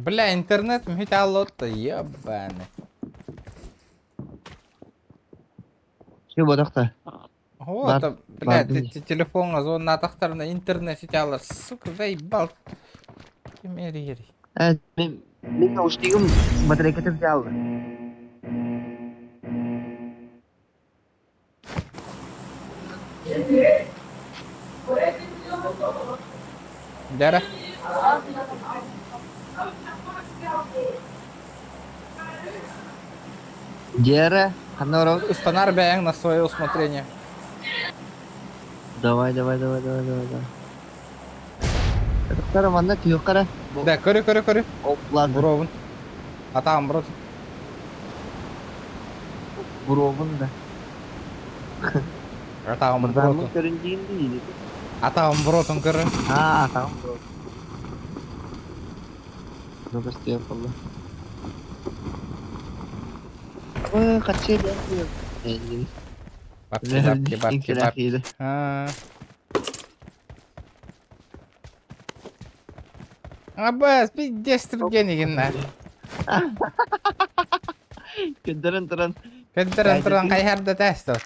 Бля, интернет мүһүт ебаный. Все бодохто. Вот, бля, телефоҥҥа зоннаатахтарына интернет ситялар, сука, заебал. Ким эрийэр? Мин мин наушнигым батарейката взял. Дьэ Дьиэрэ, ханна барабыт? Ыстанар бэйэҥ на свое усмотрение. Давай, давай, давай, давай, давай, давай. Ытыктара манна түһүөххэ эрэ. Бу Да, көрү, көрү, көрү. Ол ладно. Буровун. Атаҕым брат. Буровун да. Атаҕым Мырдааммын бротун. көрүн диин дии. Атаҕым бротун көрү. Аа, атаҕым брот. Ну, көстүө буолла. Ой, хаччы диэн. Бабки, бабки, бабки, бабки. Аа. Абас, пиздец түргэнигин Көндөрөн туран. Көндөрөн туран хайһарда тээстот.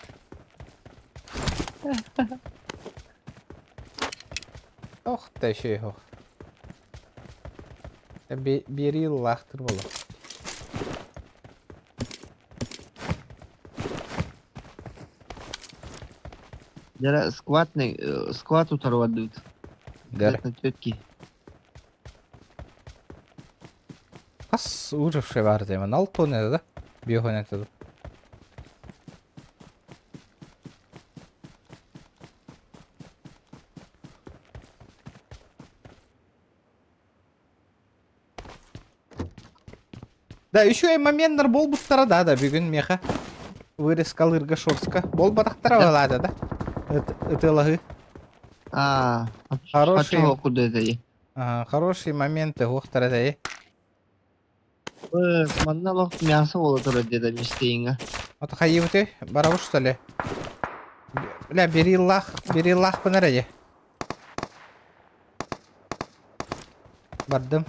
Ох да шүйхох. Бири лахтыр боло. Дьэ скватный скват утарвардыбыт. Дэр. Четкий. Хас ужас бар деймін. Алты он еді да? Бүйөх он еді. Да, еще и моменттар болбуттара да, да, бүгүн меха вырезкалырга шорска. Болбатахтара балада да. Ытылаһы. А, Хороший. Хороший. Ага, хорошие моменты уохтара да. Манна лох мясо буола турар диэтэ мистейҥҥэ. Вот хайыбыты барабыт что ли? Бля, бери лах, бери лах эрэ Бардым.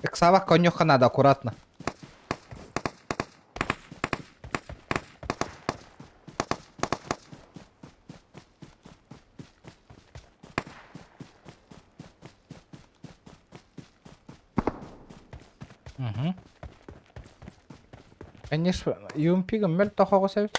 Ыксаабак коньюхха надо аккуратно. Угу. Конечно, юмпигым мөл тохоҕус эбит.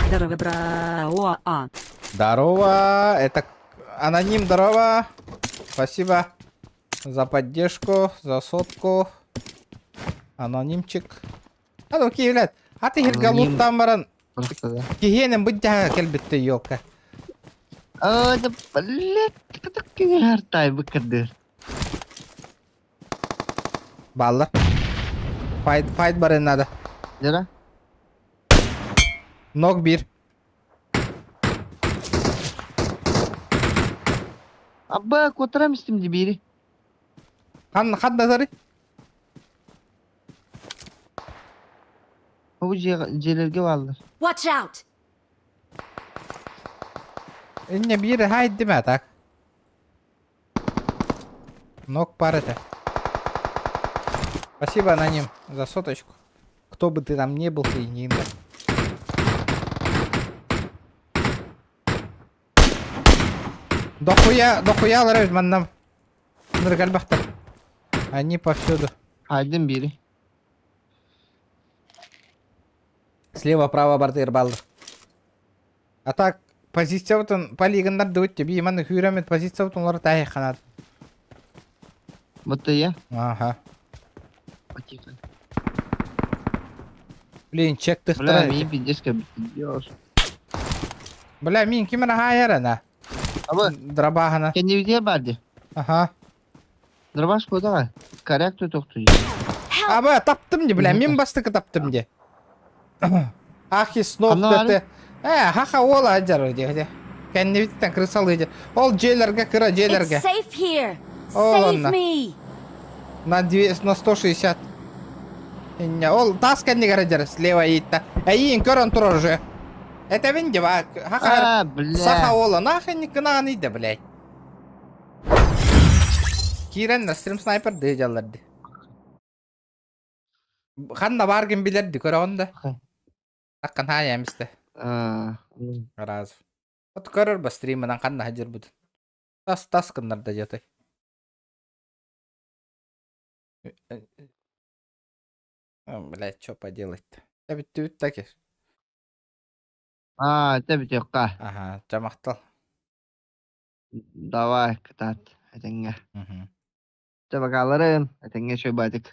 Здорово, бра. А. Здорово, это аноним, здорово. Спасибо за поддержку, за сотку. Анонимчик. А ну киевлет. А ты Аноним. там баран. Просто да. Киһиэнин быдьаһа кэлбитте елка. А, да блядь, тай быкырдыр. Баллар. Файт, файт барын надо. Дера? Ног бир. Абба, куотарам истим ди бири. Хан, хан назары. Бу дьиэлэргэ бааллар. Watch out! Инне биир хайдым так. Ног пар это. Спасибо, аноним, за соточку. Кто бы ты там ни был, ты не инда. Дохуя, дохуя ларыш маннам. Ныргалбахтар. Они повсюду. Хайдым бири. Слева, право, борты баллы. А так, позициябытын полигоннар дыбыт би манны хүүрэмит позициябытын олар тахи ханат. Вот я. Ага. Тихо. Блин, чек Бля, тыхтара. мин пиздец как делаешь. Бля, мин кимер хайарана. Аба, Дробахана. кэннибитигэр баар дии. Ага. Дробаш куотаҕа. Коряк тохтуй. Help! Аба, таптым де, бля, мин бастыкы таптым де. Ахи снов Ханна баар? дете. Э, хаха ола ажар де. Кэннибиттен крысалы де. Ол жээлерге кыра It's жээлерге. safe here! О, Save ладно. me! На 2, на 160. Инне, ол тас кэннигэр ажар слева иитта. Эйин көрөн турар уже. Это винди ба. Хаха А, бля. Саха ола нахрен ни кына иде, блядь. Киирэн стрим снайпер дыы дьалларды. Ханна бааргын билэрди көрөҕүн да. Таккан хаайа эмистэ. Раз. От көрөр ба стримынан ханна хадьырбытын. Тас тас гыннарда дьатай. Блядь, что поделать-то? Бүттүбүт таки. Аа, это бүтүөххэ. Ага, чамахтал. Давай, кытаат, этэҥҥэ. Чэ, бакааларым, этэҥҥэ үчүгэй баатык.